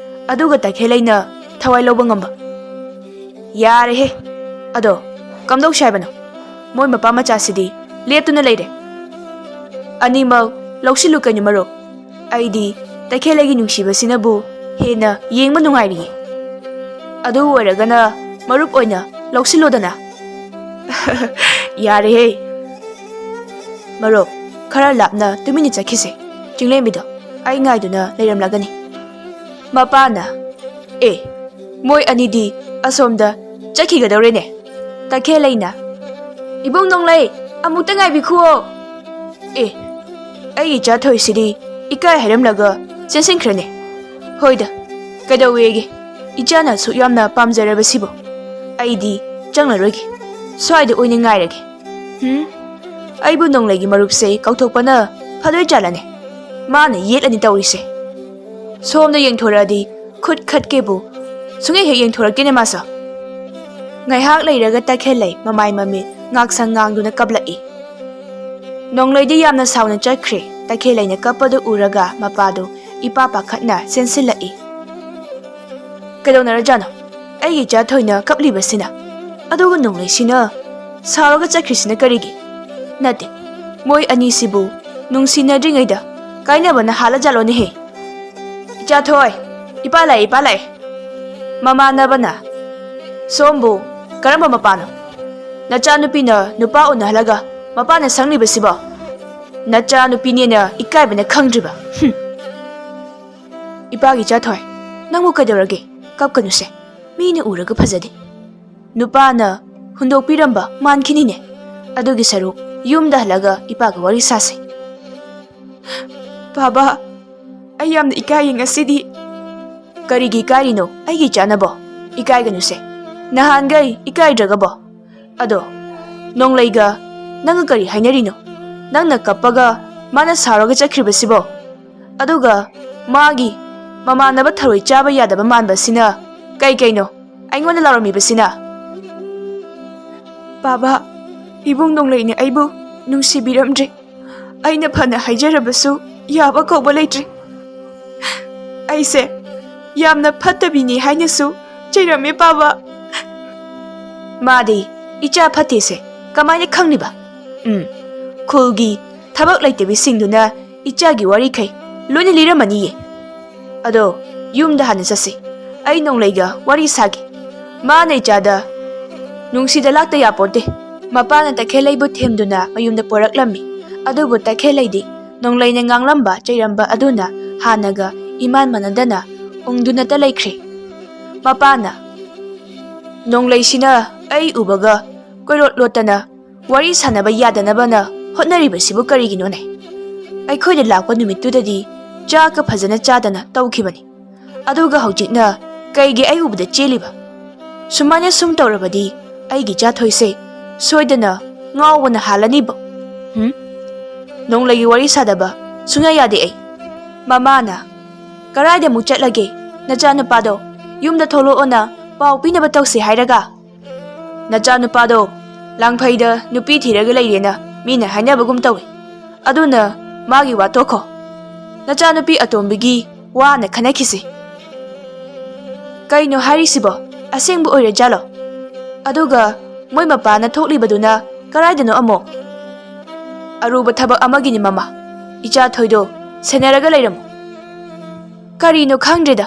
ꯑꯗꯨꯒ ꯇꯈꯦꯜꯂꯩꯅ ꯊꯋꯥꯏ ꯂꯧꯕ ꯉꯝꯕ꯫ ꯌꯥꯔꯦꯍꯦ꯫ ꯑꯗꯣ ꯀꯝꯗꯧꯁꯦ ꯍꯥꯏꯕꯅꯣ? ꯃꯣꯏ ꯃꯄꯥ ꯃꯆꯥꯁꯤꯗꯤ ꯂꯦꯞꯇꯨꯅ ꯂꯩꯔꯦ꯫ ꯑꯅꯤꯃꯛ ꯂꯧꯁꯤꯜꯂꯨ ꯀꯩꯅꯣ ꯃꯔꯨꯞ꯫ ꯑꯩꯗꯤ ꯇꯈꯦꯜꯂꯩꯒꯤ ꯅꯨꯡꯁꯤꯕꯁꯤꯅꯕꯨ ꯍꯦꯟꯅ ꯌꯦꯡꯕ ꯅꯨꯡꯉꯥꯏꯔꯤꯌꯦ꯫ ꯑꯗꯨ ꯑꯣꯏꯔꯒꯅ ꯃꯔꯨꯞ ꯑꯣꯏꯅ ꯂꯧꯁꯤꯜꯂꯣꯗꯅ꯫ ꯌꯥꯔꯦꯍꯦ꯫ ꯃꯔꯨꯞ, ꯈꯔ ꯂꯥꯞꯅ ꯇꯨꯃꯤꯟꯅ ꯆꯠꯈꯤꯁꯦ꯫ ꯆꯤꯡꯂꯦꯝꯕꯤꯗꯣ ꯑꯩ ꯉꯥꯏꯗꯨꯅ ꯂꯩꯔꯝꯂꯒꯅꯤ꯫ ꯃꯄꯥꯅ, "ꯑꯦ, ꯃꯣꯏ ꯑꯅꯤꯗꯤ ꯑꯁꯣꯝꯗ ꯆꯠꯈꯤꯒꯗꯧꯔꯦꯅꯦ꯫" ꯇꯈꯦꯜꯂꯩꯅ, "ꯏꯕꯨꯡ ꯅꯣꯡꯂꯩ, ꯑꯃꯨꯛꯇ ꯉꯥꯏꯕꯤꯈꯨꯑꯣ꯫" "ꯑꯦ, ꯑꯩ ꯏꯆꯥ ꯊꯣꯏꯁꯤꯗꯤ ꯏꯀꯥꯏ ꯍꯥꯏꯔꯝꯂꯒ ꯆꯦꯟꯁꯤꯟꯈ꯭ꯔꯦꯅꯦ꯫ ꯍꯣꯏꯗ, ꯀꯩꯗꯧꯋꯦꯒꯦ? ꯏꯆꯥꯅ ꯑꯁꯨꯛ ꯌꯥꯝꯅ ꯄꯥꯝꯖꯔꯕꯁꯤꯕꯨ꯫ ꯑꯩꯗꯤ ꯆꯪꯂꯔꯣꯏꯒꯦ, ꯁ꯭ꯋꯥꯏꯗ ꯑꯣꯏꯅ ꯉꯥꯏꯔꯒꯦ꯫ ꯎꯝ, ꯑꯩꯕꯨ ꯅꯣꯡꯂꯩꯒꯤ ꯃꯔꯨꯞꯁꯦ ꯀꯧꯊꯣꯛꯄꯅ ꯐꯗꯣꯏ ꯖꯥꯠꯂꯅꯦ? ꯃꯥꯅ ꯌꯦꯠꯂꯅꯤ ꯇꯧꯔꯤꯁꯦ꯫ ꯁꯣꯝꯗ ꯌꯦꯡꯊꯣꯔꯛꯑꯗꯤ ꯈꯨꯠ ꯈꯠꯀꯦꯕꯨ ꯁꯨꯡꯍꯦꯛ ꯍꯦꯛ ꯌꯦꯡꯊꯣꯔꯛꯇꯦꯅꯦ ꯃꯥꯁꯨ꯫" ꯉꯥꯏꯍꯥꯛ ꯂꯩꯔꯒ ꯇꯈꯦꯜꯂꯩ ꯃꯃꯥꯏ ꯃꯃꯤꯠ ꯉꯥꯛꯁꯪ ꯉꯥꯡꯗꯨꯅ ꯀꯞꯂꯛꯏ꯫ ꯅꯣꯡꯂꯩꯗꯤ ꯌꯥꯝꯅ ꯁꯥꯎꯅ ꯆꯠꯈ꯭ꯔꯦ꯫ ꯇꯈꯦꯜꯂꯩꯅ ꯀꯞꯄꯗꯨ ꯎꯔꯒ ꯃꯄꯥꯗꯨ ꯏꯄꯥ ꯄꯥꯈꯠꯅ ꯆꯦꯟꯁꯤꯜꯂꯛꯏ꯫ "ꯀꯩꯗꯧꯅꯔꯖꯥꯠꯅꯣ? ꯑꯩꯒꯤ ꯏꯆꯥ ꯊꯣꯏꯅ ꯀꯞꯂꯤꯕꯁꯤꯅ? ꯑꯗꯨꯒ ꯅꯣꯡꯂꯩꯁꯤꯅ ꯁꯥꯎꯔꯒ ꯆꯠꯈ꯭ꯔꯤꯁꯤꯅ ꯀꯔꯤꯒꯤ? ꯅꯠꯇꯦ, ꯃꯣꯏ ꯑꯅꯤꯁꯤꯕꯨ ꯅꯨꯡꯁꯤꯅꯗ꯭ꯔꯤꯉꯩꯗ ꯀꯥꯏꯅꯕꯅ ꯍꯥꯜꯂꯖꯥꯠꯂꯣꯅꯦꯍꯦ? ꯏꯆꯥ ꯊꯣꯏ, ꯏꯄꯥ ꯂꯥꯛꯑꯦ, ꯏꯄꯥ ꯂꯥꯛꯑꯦ꯫ ꯃꯃꯥꯟꯅꯕꯅ, "ꯁꯣꯝꯕꯨ ꯀꯔꯝꯕ ꯃꯄꯥꯅꯣ? ꯅꯆꯥꯅꯨꯄꯤꯅ ꯅꯨꯄꯥ ꯎꯅꯍꯜꯂꯒ ꯃꯄꯥꯅ ꯁꯪꯂꯤꯕꯁꯤꯕꯣ? ꯅꯆꯥꯅꯨꯄꯤꯅꯦꯅ ꯏꯀꯥꯏꯕꯅ ꯈꯪꯗ꯭ꯔꯤꯕ? ꯍꯨꯝ!" "ꯏꯄꯥꯒꯤ ꯏꯆꯥ ꯊꯣꯏ, ꯅꯪꯕꯨ ꯀꯩꯗꯧꯔꯒꯦ? ꯀꯞꯀꯅꯨꯁꯦ꯫ ꯃꯤꯅ ꯎꯔꯒ ꯐꯖꯗꯦ꯫ ꯅꯨꯄꯥꯅ ꯍꯨꯟꯗꯣꯛꯄꯤꯔꯝꯕ ꯃꯥꯟꯈꯤꯅꯤꯅꯦ꯫ ꯑꯗꯨꯒꯤ ꯁꯔꯨꯛ ꯌꯨꯝꯗ ꯍꯜꯂꯒ ꯏꯄꯥꯒ ꯋꯥꯔꯤ ꯁꯥꯁꯦ꯫" "ꯕꯥꯕꯥ, ꯑꯩ ꯌꯥꯝꯅ ꯏꯀꯥꯏꯌꯦ ꯉꯁꯤꯗꯤ꯫" "ꯀꯔꯤꯒꯤ ꯏꯀꯥꯏꯔꯤꯅꯣ ꯑꯩꯒꯤ ꯏꯆꯥꯅꯕꯣ? ꯏꯀꯥꯏꯒꯅꯨꯁꯦ꯫ ꯅꯍꯥꯟꯈꯩ ꯏꯀꯥꯏꯗ꯭ꯔꯒꯕꯣ? ꯑꯗꯣ, ꯅꯣꯡꯂꯩꯒ ꯅꯪꯒ ꯀꯔꯤ ꯍꯥꯏꯅꯔꯤꯅꯣ? ꯅꯪꯅ ꯀꯞꯄꯒ ꯃꯥꯅ ꯁꯥꯎꯔꯒ ꯆꯠꯈ꯭ꯔꯤꯕꯁꯤꯕꯣ? ꯑꯗꯨꯒ ꯃꯥꯒꯤ ꯃꯃꯥꯟꯅꯕ ꯊꯔꯣꯏ ꯆꯥꯕ ꯌꯥꯗꯕ ꯃꯥꯟꯕꯁꯤꯅ ꯀꯩ ꯀꯩꯅꯣ ꯑꯩꯉꯣꯟꯗ ꯂꯥꯎꯔꯝꯃꯤꯕꯁꯤꯅ?" "ꯕꯥꯕꯥ, ꯏꯕꯨꯡ ꯅꯣꯡꯂꯩꯅ ꯑꯩꯕꯨ ꯅꯨꯡꯁꯤꯕꯤꯔꯝꯗ꯭ꯔꯦ꯫ ꯑꯩꯅ ꯐꯅ ꯍꯥꯏꯖꯔꯕꯁꯨ ꯌꯥꯕ ꯀꯧꯕ ꯂꯩꯇ꯭ꯔꯦ꯫ ꯑꯩꯁꯦ ꯌꯥꯝꯅ ꯐꯠꯇꯕꯤꯅꯤ ꯍꯥꯏꯅꯁꯨ ꯆꯩꯔꯝꯃꯦ, ꯕꯥꯕꯥ꯫" "ꯃꯥꯗꯤ ꯏꯆꯥ ꯐꯠꯇꯦꯁꯦ ꯀꯃꯥꯏꯅ ꯈꯪꯂꯤꯕ? ꯎꯝ, ꯈꯨꯜꯒꯤ ꯊꯕꯛ ꯂꯩꯇꯕꯤꯁꯤꯡꯗꯨꯅ ꯏꯆꯥꯒꯤ ꯋꯥꯔꯤꯈꯩ ꯂꯣꯏꯅ ꯂꯤꯔꯝꯃꯅꯤꯌꯦ꯫ ꯑꯗꯣ, ꯌꯨꯝꯗ ꯍꯥꯟꯅ ꯆꯠꯁꯤ꯫ ꯑꯩ ꯅꯣꯡꯂꯩꯒ ꯋꯥꯔꯤ ꯁꯥꯒꯦ꯫ ꯃꯥꯅ ꯏꯆꯥꯗ ꯅꯨꯡꯁꯤꯗ ꯂꯥꯛꯇ ꯌꯥꯄꯣꯟꯇꯦ꯫" ꯃꯄꯥꯅ ꯇꯈꯦꯜꯂꯩꯕꯨ ꯊꯦꯝꯗꯨꯅ ꯃꯌꯨꯝꯗ ꯄꯣꯔꯛꯂꯝꯃꯤ꯫ ꯑꯗꯨꯕꯨ ꯇꯈꯦꯜꯂꯩꯗꯤ ꯅꯣꯡꯂꯩꯅ ꯉꯥꯡꯂꯝꯕ ꯆꯩꯔꯝꯕ ꯑꯗꯨꯅ ꯍꯥꯟꯅꯒ ꯏꯃꯥꯟ ꯃꯥꯟꯅꯗꯅ ꯎꯪꯗꯨꯅꯇ ꯂꯩꯈ꯭ꯔꯦ꯫ ꯃꯄꯥꯅ, "ꯅꯣꯡꯂꯩꯁꯤꯅ ꯑꯩ ꯎꯕꯒ ꯀꯣꯏꯂꯣꯠ ꯂꯣꯠꯇꯅ ꯋꯥꯔꯤ ꯁꯥꯟꯅꯕ ꯌꯥꯗꯅꯕꯅ ꯍꯣꯠꯅꯔꯤꯕꯁꯤꯕꯨ ꯀꯔꯤꯒꯤꯅꯣꯅꯦ? ꯑꯩꯈꯣꯏꯗ ꯂꯥꯛꯄ ꯅꯨꯃꯤꯠꯇꯨꯗꯗꯤ ꯆꯥꯛꯀ ꯐꯖꯅ ꯆꯥꯗꯅ ꯇꯧꯈꯤꯕꯅꯤ꯫ ꯑꯗꯨꯒ ꯍꯧꯖꯤꯛꯅ ꯀꯩꯒꯤ ꯑꯩ ꯎꯕꯗ ꯆꯦꯜꯂꯤꯕ? ꯁꯨꯃꯥꯏꯅ ꯁꯨꯝ ꯇꯧꯔꯕꯗꯤ ꯑꯩꯒꯤ ꯏꯆꯥ ꯊꯣꯏꯁꯦ ꯁꯣꯏꯗꯅ ꯉꯥꯎꯕꯅ ꯍꯥꯜꯂꯅꯤꯕꯣ꯫ ꯍꯨꯝ? ꯅꯣꯡꯂꯩꯒꯤ ꯋꯥꯔꯤ ꯁꯥꯗꯕ ꯁꯨꯡꯌꯥ ꯌꯥꯗꯦ ꯑꯩ꯫" ꯃꯃꯥꯅ, "ꯀꯔꯥꯏꯗ ꯑꯃꯨꯛ ꯆꯠꯂꯒꯦ ꯅꯆꯥꯅꯨꯄꯥꯗꯣ? ꯌꯨꯝꯗ ꯊꯣꯛꯂꯛꯑꯣꯅ ꯄꯥꯎ ꯄꯤꯅꯕ ꯇꯧꯁꯦ ꯍꯥꯏꯔꯒ?" "ꯅꯆꯥꯅꯨꯄꯥꯗꯣ ꯂꯥꯡꯐꯩꯗ ꯅꯨꯄꯤ ꯊꯤꯔꯒ ꯂꯩꯔꯦꯅ ꯃꯤꯅ ꯍꯥꯏꯅꯕꯒꯨꯝ ꯇꯧꯏ꯫ ꯑꯗꯨꯅ ꯃꯥꯒꯤ ꯋꯥ ꯇꯣꯛꯈꯣ꯫ ꯅꯆꯥꯅꯨꯄꯤ ꯑꯇꯣꯝꯕꯤꯒꯤ ꯋꯥꯅ ꯈꯟꯅꯈꯤꯁꯤ꯫" "ꯀꯩꯅꯣ ꯍꯥꯏꯔꯤꯁꯤꯕꯣ? ꯑꯁꯦꯡꯕ ꯑꯣꯏꯔꯖꯥꯠꯂꯣ? ꯑꯗꯨꯒ ꯃꯣꯏ ꯃꯄꯥꯅ ꯊꯣꯛꯂꯤꯕꯗꯨꯅ ꯀꯔꯥꯏꯗꯅꯣ ꯑꯃꯨꯛ?" ꯑꯔꯨꯕ ꯊꯕꯛ ꯑꯃꯒꯤꯅꯤ, ꯃꯃꯥ꯫ ꯏꯆꯥ ꯊꯣꯏꯗꯣ ꯁꯦꯟꯅꯔꯒ ꯂꯩꯔꯝꯃꯨ꯫ ꯀꯔꯤꯅꯣ ꯈꯪꯗ꯭ꯔꯦꯗ,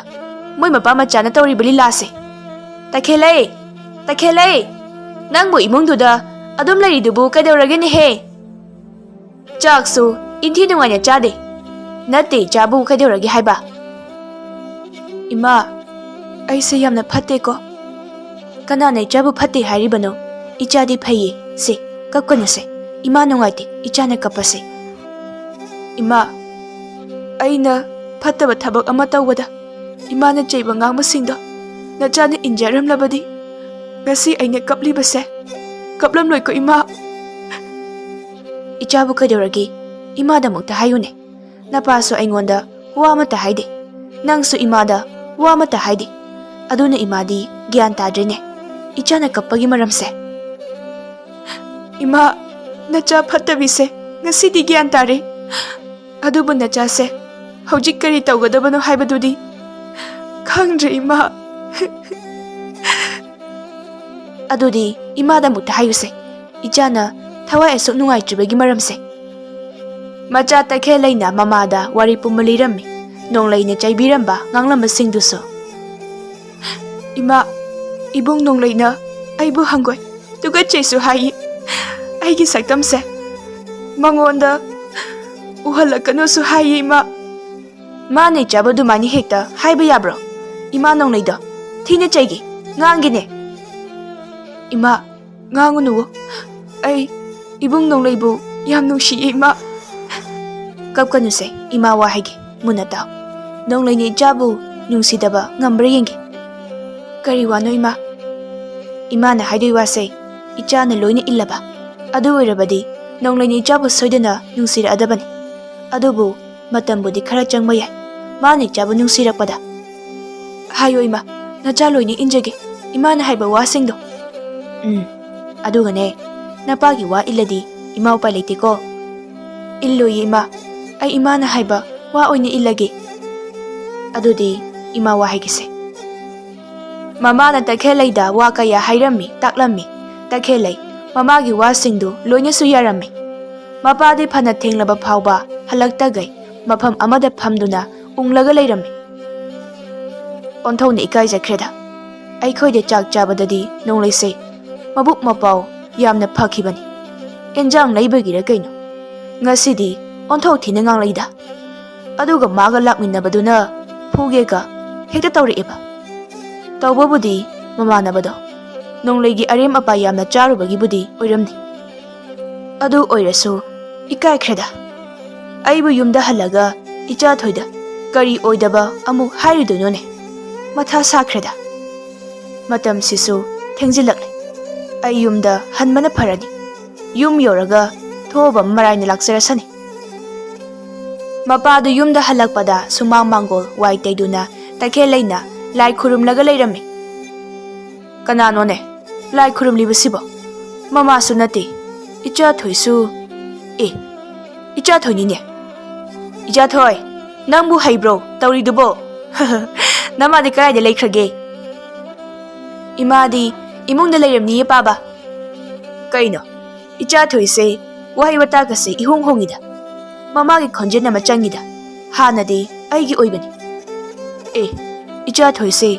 ꯃꯣꯏ ꯃꯄꯥ ꯃꯆꯥꯅ ꯇꯧꯔꯤꯕ ꯂꯤꯂꯥꯁꯦ꯫ ꯇꯈꯦꯜꯂꯩ! ꯇꯈꯦꯜꯂꯩ! ꯅꯪꯕꯨ ꯏꯃꯨꯡꯗꯨꯗ ꯑꯗꯨꯝ ꯂꯩꯔꯤꯗꯨꯕꯨ ꯀꯩꯗꯧꯔꯒꯦꯅꯦꯍꯦ? ꯆꯥꯛꯁꯨ ꯏꯟꯊꯤ ꯅꯨꯡꯉꯥꯏꯅ ꯆꯥꯗꯦ꯫ ꯅꯠꯇꯦ, ꯏꯆꯥꯕꯨ ꯀꯩꯗꯧꯔꯒꯦ ꯍꯥꯏꯕ? ꯏꯃꯥ, ꯑꯩꯁꯦ ꯌꯥꯝꯅ ꯐꯠꯇꯦꯀꯣ꯫ ꯀꯅꯥꯅ ꯏꯆꯥꯕꯨ ꯐꯠꯇꯦ ꯍꯥꯏꯔꯤꯕꯅꯣ? ꯏꯆꯥꯗꯤ ꯐꯩꯌꯦ꯫ ꯁꯦ, ꯀꯞꯀꯅꯨꯁꯦ꯫ ꯏꯃꯥ ꯅꯨꯡꯉꯥꯏꯇꯦ, ꯏꯆꯥꯅ ꯀꯞꯄꯁꯦ꯫ ꯏꯃꯥ, ꯑꯩꯅ ꯐꯠꯇꯕ ꯊꯕꯛ ꯑꯃ ꯇꯧꯕꯗ ꯏꯃꯥꯅ ꯆꯩꯕ ꯉꯥꯡꯕꯁꯤꯡꯗꯣ ꯅꯆꯥꯅ ꯏꯟꯖꯔꯝꯂꯕꯗꯤ ꯉꯁꯤ ꯑꯩꯅ ꯀꯞꯂꯤꯕꯁꯦ ꯀꯞꯂꯝꯂꯣꯏꯀꯣ, ꯏꯃꯥ? ꯏꯆꯥꯕꯨ ꯀꯩꯗꯧꯔꯒꯦ? ꯏꯃꯥꯗ ꯑꯃꯨꯛꯇ ꯍꯥꯏꯌꯨꯅꯦ꯫ ꯅꯄꯥꯁꯨ ꯑꯩꯉꯣꯟꯗ ꯋꯥ ꯑꯃꯠꯇ ꯍꯥꯏꯗꯦ꯫ ꯅꯪꯁꯨ ꯏꯃꯥꯗ ꯋꯥ ꯑꯃꯠꯇ ꯍꯥꯏꯗꯦ꯫ ꯑꯗꯨꯅ ꯏꯃꯥꯗꯤ ꯒ꯭ꯌꯥꯟ ꯇꯥꯗ꯭ꯔꯦꯅꯦ, ꯏꯆꯥꯅ ꯀꯞꯄꯒꯤ ꯃꯔꯝꯁꯦ꯫ ꯏꯃꯥ, ꯅꯆꯥ ꯐꯠꯇꯕꯤꯁꯦ ꯉꯁꯤꯗꯤ ꯒ꯭ꯌꯥꯟ ꯇꯥꯔꯦ꯫ ꯑꯗꯨꯕꯨ ꯅꯆꯥꯁꯦ ꯍꯧꯖꯤꯛ ꯀꯔꯤ ꯇꯧꯒꯗꯕꯅꯣ ꯍꯥꯏꯕꯗꯨꯗꯤ ꯈꯪꯗ꯭ꯔꯦ, ꯏꯃꯥ꯫ ꯑꯗꯨꯗꯤ ꯏꯃꯥꯗ ꯑꯃꯨꯛꯇ ꯍꯥꯏꯌꯨꯁꯦ, ꯏꯆꯥꯅ ꯊꯋꯥꯏ ꯑꯁꯨꯛ ꯅꯨꯡꯉꯥꯏꯇ꯭ꯔꯤꯕꯒꯤ ꯃꯔꯝꯁꯦ꯫ ꯃꯆꯥ ꯇꯈꯦꯜꯂꯩꯅ ꯃꯃꯥꯗ ꯋꯥꯔꯤ ꯄꯨꯝꯕ ꯂꯤꯔꯝꯃꯤ, ꯅꯣꯡꯂꯩꯅ ꯆꯩꯕꯤꯔꯝꯕ ꯉꯥꯡꯂꯝꯕꯁꯤꯡꯗꯨꯁꯨ꯫ ꯏꯃꯥ, ꯏꯕꯨꯡ ꯅꯣꯡꯂꯩꯅ ꯑꯩꯕꯨ ꯍꯪꯒꯣꯏ, ꯇꯨꯀꯠꯆꯩꯁꯨ ꯍꯥꯏꯌꯦ꯫ ꯑꯩꯒꯤ ꯁꯛꯇꯝꯁꯦ ꯃꯉꯣꯟꯗ ꯎꯍꯜꯂꯛꯀꯅꯨꯁꯨ ꯍꯥꯏꯌꯦ, ꯏꯃꯥ꯫ ꯃꯥꯅ ꯏꯆꯥꯕꯨ ꯑꯗꯨꯃꯥꯏꯅ ꯍꯦꯛꯇ ꯍꯥꯏꯕ ꯌꯥꯕ꯭ꯔꯣ? ꯏꯃꯥ ꯅꯣꯡꯂꯩꯗꯣ ꯊꯤꯅ ꯆꯩꯒꯦ, ꯉꯥꯡꯒꯦꯅꯦ꯫ ꯏꯃꯥ, ꯉꯥꯡꯉꯨꯅꯨꯋꯣ꯫ ꯑꯩ ꯏꯕꯨꯡ ꯅꯣꯡꯂꯩꯕꯨ ꯌꯥꯝ ꯅꯨꯡꯁꯤꯌꯦ, ꯏꯃꯥ꯫ ꯀꯞꯀꯅꯨꯁꯦ, ꯏꯃꯥ ꯋꯥ ꯍꯥꯏꯒꯦ, ꯃꯨꯟꯅ ꯇꯥꯎ꯫ ꯅꯣꯡꯂꯩꯅ ꯏꯆꯥꯕꯨ ꯅꯨꯡꯁꯤꯗꯕ ꯉꯝꯕ꯭ꯔꯥ ꯌꯦꯡꯒꯦ꯫ ꯀꯔꯤ ꯋꯥꯅꯣ, ꯏꯃꯥ? ꯏꯃꯥꯅ ꯍꯥꯏꯗꯣꯏ ꯋꯥꯁꯦ ꯏꯆꯥꯅ ꯂꯣꯏꯅ ꯏꯜꯂꯕ꯫ ꯑꯗꯨ ꯑꯣꯏꯔꯕꯗꯤ ꯅꯣꯡꯂꯩꯅ ꯏꯆꯥꯕꯨ ꯁꯣꯏꯗꯅ ꯅꯨꯡꯁꯤꯔꯛꯑꯗꯕꯅꯤ꯫ ꯑꯗꯨꯕꯨ ꯃꯇꯝꯕꯨꯗꯤ ꯈꯔ ꯆꯪꯕ ꯌꯥꯏ, ꯃꯥꯅ ꯏꯆꯥꯕꯨ ꯅꯨꯡꯁꯤꯔꯛꯄꯗ꯫ ꯍꯥꯏꯌꯣ ꯏꯃꯥ, ꯅꯆꯥ ꯂꯣꯏꯅ ꯏꯟꯖꯒꯦ, ꯏꯃꯥꯅ ꯍꯥꯏꯕ ꯋꯥꯁꯤꯡꯗꯣ꯫ ꯎꯝ, ꯑꯗꯨꯒꯅꯦ, ꯅꯄꯥꯒꯤ ꯋꯥ ꯏꯜꯂꯗꯤ ꯏꯃꯥ ꯎꯄꯥꯏ ꯂꯩꯇꯦꯀꯣ꯫ ꯏꯜꯂꯣꯏꯌꯦ ꯏꯃꯥ, ꯑꯩ ꯏꯃꯥꯅ ꯍꯥꯏꯕ ꯋꯥ ꯑꯣꯏꯅ ꯏꯜꯂꯒꯦ꯫ ꯑꯗꯨꯗꯤ ꯏꯃꯥ ꯋꯥ ꯍꯥꯏꯒꯦꯁꯦ꯫ ꯃꯃꯥꯅ ꯇꯈꯦꯜꯂꯩꯗ ꯋꯥ ꯀꯌꯥ ꯍꯥꯏꯔꯝꯃꯤ, ꯇꯥꯛꯂꯝꯃꯤ꯫ ꯇꯈꯦꯜꯂꯩ ꯃꯃꯥꯒꯤ ꯋꯥꯁꯤꯡꯗꯨ ꯂꯣꯏꯅꯁꯨ ꯌꯥꯔꯝꯃꯤ꯫ ꯃꯄꯥꯗꯤ ꯐꯅ ꯊꯦꯡꯂꯕ ꯐꯥꯎꯕ ꯍꯜꯂꯛꯇꯈꯩ ꯃꯐꯝ ꯑꯃꯗ ꯐꯝꯗꯨꯅ ꯎꯪꯂꯒ ꯂꯩꯔꯝꯃꯤ꯫ ꯑꯣꯟꯊꯣꯛꯅ ꯏꯀꯥꯏꯖꯈ꯭ꯔꯦꯗ꯫ ꯑꯩꯈꯣꯏꯗ ꯆꯥꯛ ꯆꯥꯕꯗꯗꯤ ꯅꯣꯡꯂꯩꯁꯦ ꯃꯕꯨꯛ ꯃꯄꯥꯎ ꯌꯥꯝꯅ ꯐꯈꯤꯕꯅꯤ꯫ ꯑꯦꯟꯖꯥꯡ ꯂꯩꯕꯒꯤꯔ ꯀꯩꯅꯣ, ꯉꯁꯤꯗꯤ ꯑꯣꯟꯊꯣꯛ ꯊꯤꯅ ꯉꯥꯡꯂꯛꯏꯗ꯫ ꯑꯗꯨꯒ ꯃꯥꯒ ꯂꯥꯛꯃꯤꯟꯅꯕꯗꯨꯅ ꯐꯨꯒꯦꯒ ꯍꯦꯛꯇ ꯇꯧꯔꯛꯑꯦꯕ꯫ ꯇꯧꯕꯕꯨꯗꯤ ꯃꯃꯥꯟꯅꯕꯗꯣ ꯅꯣꯡꯂꯩꯒꯤ ꯑꯔꯦꯝ ꯑꯄꯥ ꯌꯥꯝꯅ ꯆꯥꯔꯨꯕꯒꯤꯕꯨꯗꯤ ꯑꯣꯏꯔꯝꯅꯤ꯫ ꯑꯗꯨ ꯑꯣꯏꯔꯁꯨ ꯏꯀꯥꯏꯈ꯭ꯔꯦꯗ꯫ ꯑꯩꯕꯨ ꯌꯨꯝꯗ ꯍꯜꯂꯒ ꯏꯆꯥ ꯊꯣꯏꯗ ꯀꯔꯤ ꯑꯣꯏꯗꯕ ꯑꯃꯨꯛ ꯍꯥꯏꯔꯨꯗꯣꯏꯅꯣꯅꯦ? ꯃꯊꯥ ꯁꯥꯈ꯭ꯔꯦꯗ꯫ ꯃꯇꯝꯁꯤꯁꯨ ꯊꯦꯡꯖꯤꯜꯂꯛꯂꯦ꯫ ꯑꯩ ꯌꯨꯝꯗ ꯍꯟꯕꯅ ꯐꯔꯅꯤ꯫ ꯌꯨꯝ ꯌꯧꯔꯒ ꯊꯣꯛꯑꯕ ꯃꯔꯥꯏꯅ ꯂꯥꯛꯆꯔꯁꯅꯤ꯫ ꯃꯄꯥꯗꯨ ꯌꯨꯝꯗ ꯍꯜꯂꯛꯄꯗ ꯁꯨꯃꯥꯡ ꯃꯥꯡꯒꯣꯜ ꯋꯥꯏ ꯇꯩꯗꯨꯅ ꯇꯈꯦꯜ ꯂꯩꯅ ꯂꯥꯏ ꯈꯨꯔꯨꯝꯂꯒ ꯂꯩꯔꯝꯃꯤ꯫ ꯀꯅꯥꯅꯣꯅꯦ ꯂꯥꯏ ꯈꯨꯔꯨꯝꯂꯤꯕꯁꯤꯕꯣ? ꯃꯃꯥꯁꯨ ꯅꯠꯇꯦ, ꯏꯆꯥ ꯊꯣꯏꯁꯨ꯫ ꯑꯦ, ꯏꯆꯥ ꯊꯣꯏꯅꯤꯅꯦ꯫ ꯏꯆꯥ ꯊꯣꯏ, ꯅꯪꯕꯨ ꯍꯩꯕ꯭ꯔꯣ ꯇꯧꯔꯤꯗꯨꯕꯣ? ꯅꯃꯥꯗꯤ ꯀꯗꯥꯏꯗ ꯂꯩꯈ꯭ꯔꯒꯦ? ꯏꯃꯥꯗꯤ ꯏꯃꯨꯡꯗ ꯂꯩꯔꯝꯅꯤꯌꯦ ꯄꯥꯕ꯫ ꯀꯩꯅꯣ, ꯏꯆꯥ ꯊꯣꯏꯁꯦ ꯋꯥꯍꯩ ꯋꯥꯇꯥꯒꯁꯦ ꯏꯍꯣꯡ ꯍꯣꯡꯉꯤꯗ꯫ ꯃꯃꯥꯒꯤ ꯈꯣꯟꯖꯦꯜ ꯑꯃ ꯆꯪꯉꯤꯗ꯫ ꯍꯥꯟꯅꯗꯤ ꯑꯩꯒꯤ ꯑꯣꯏꯕꯅꯤ꯫ ꯑꯦ, ꯏꯆꯥ ꯊꯣꯏꯁꯦ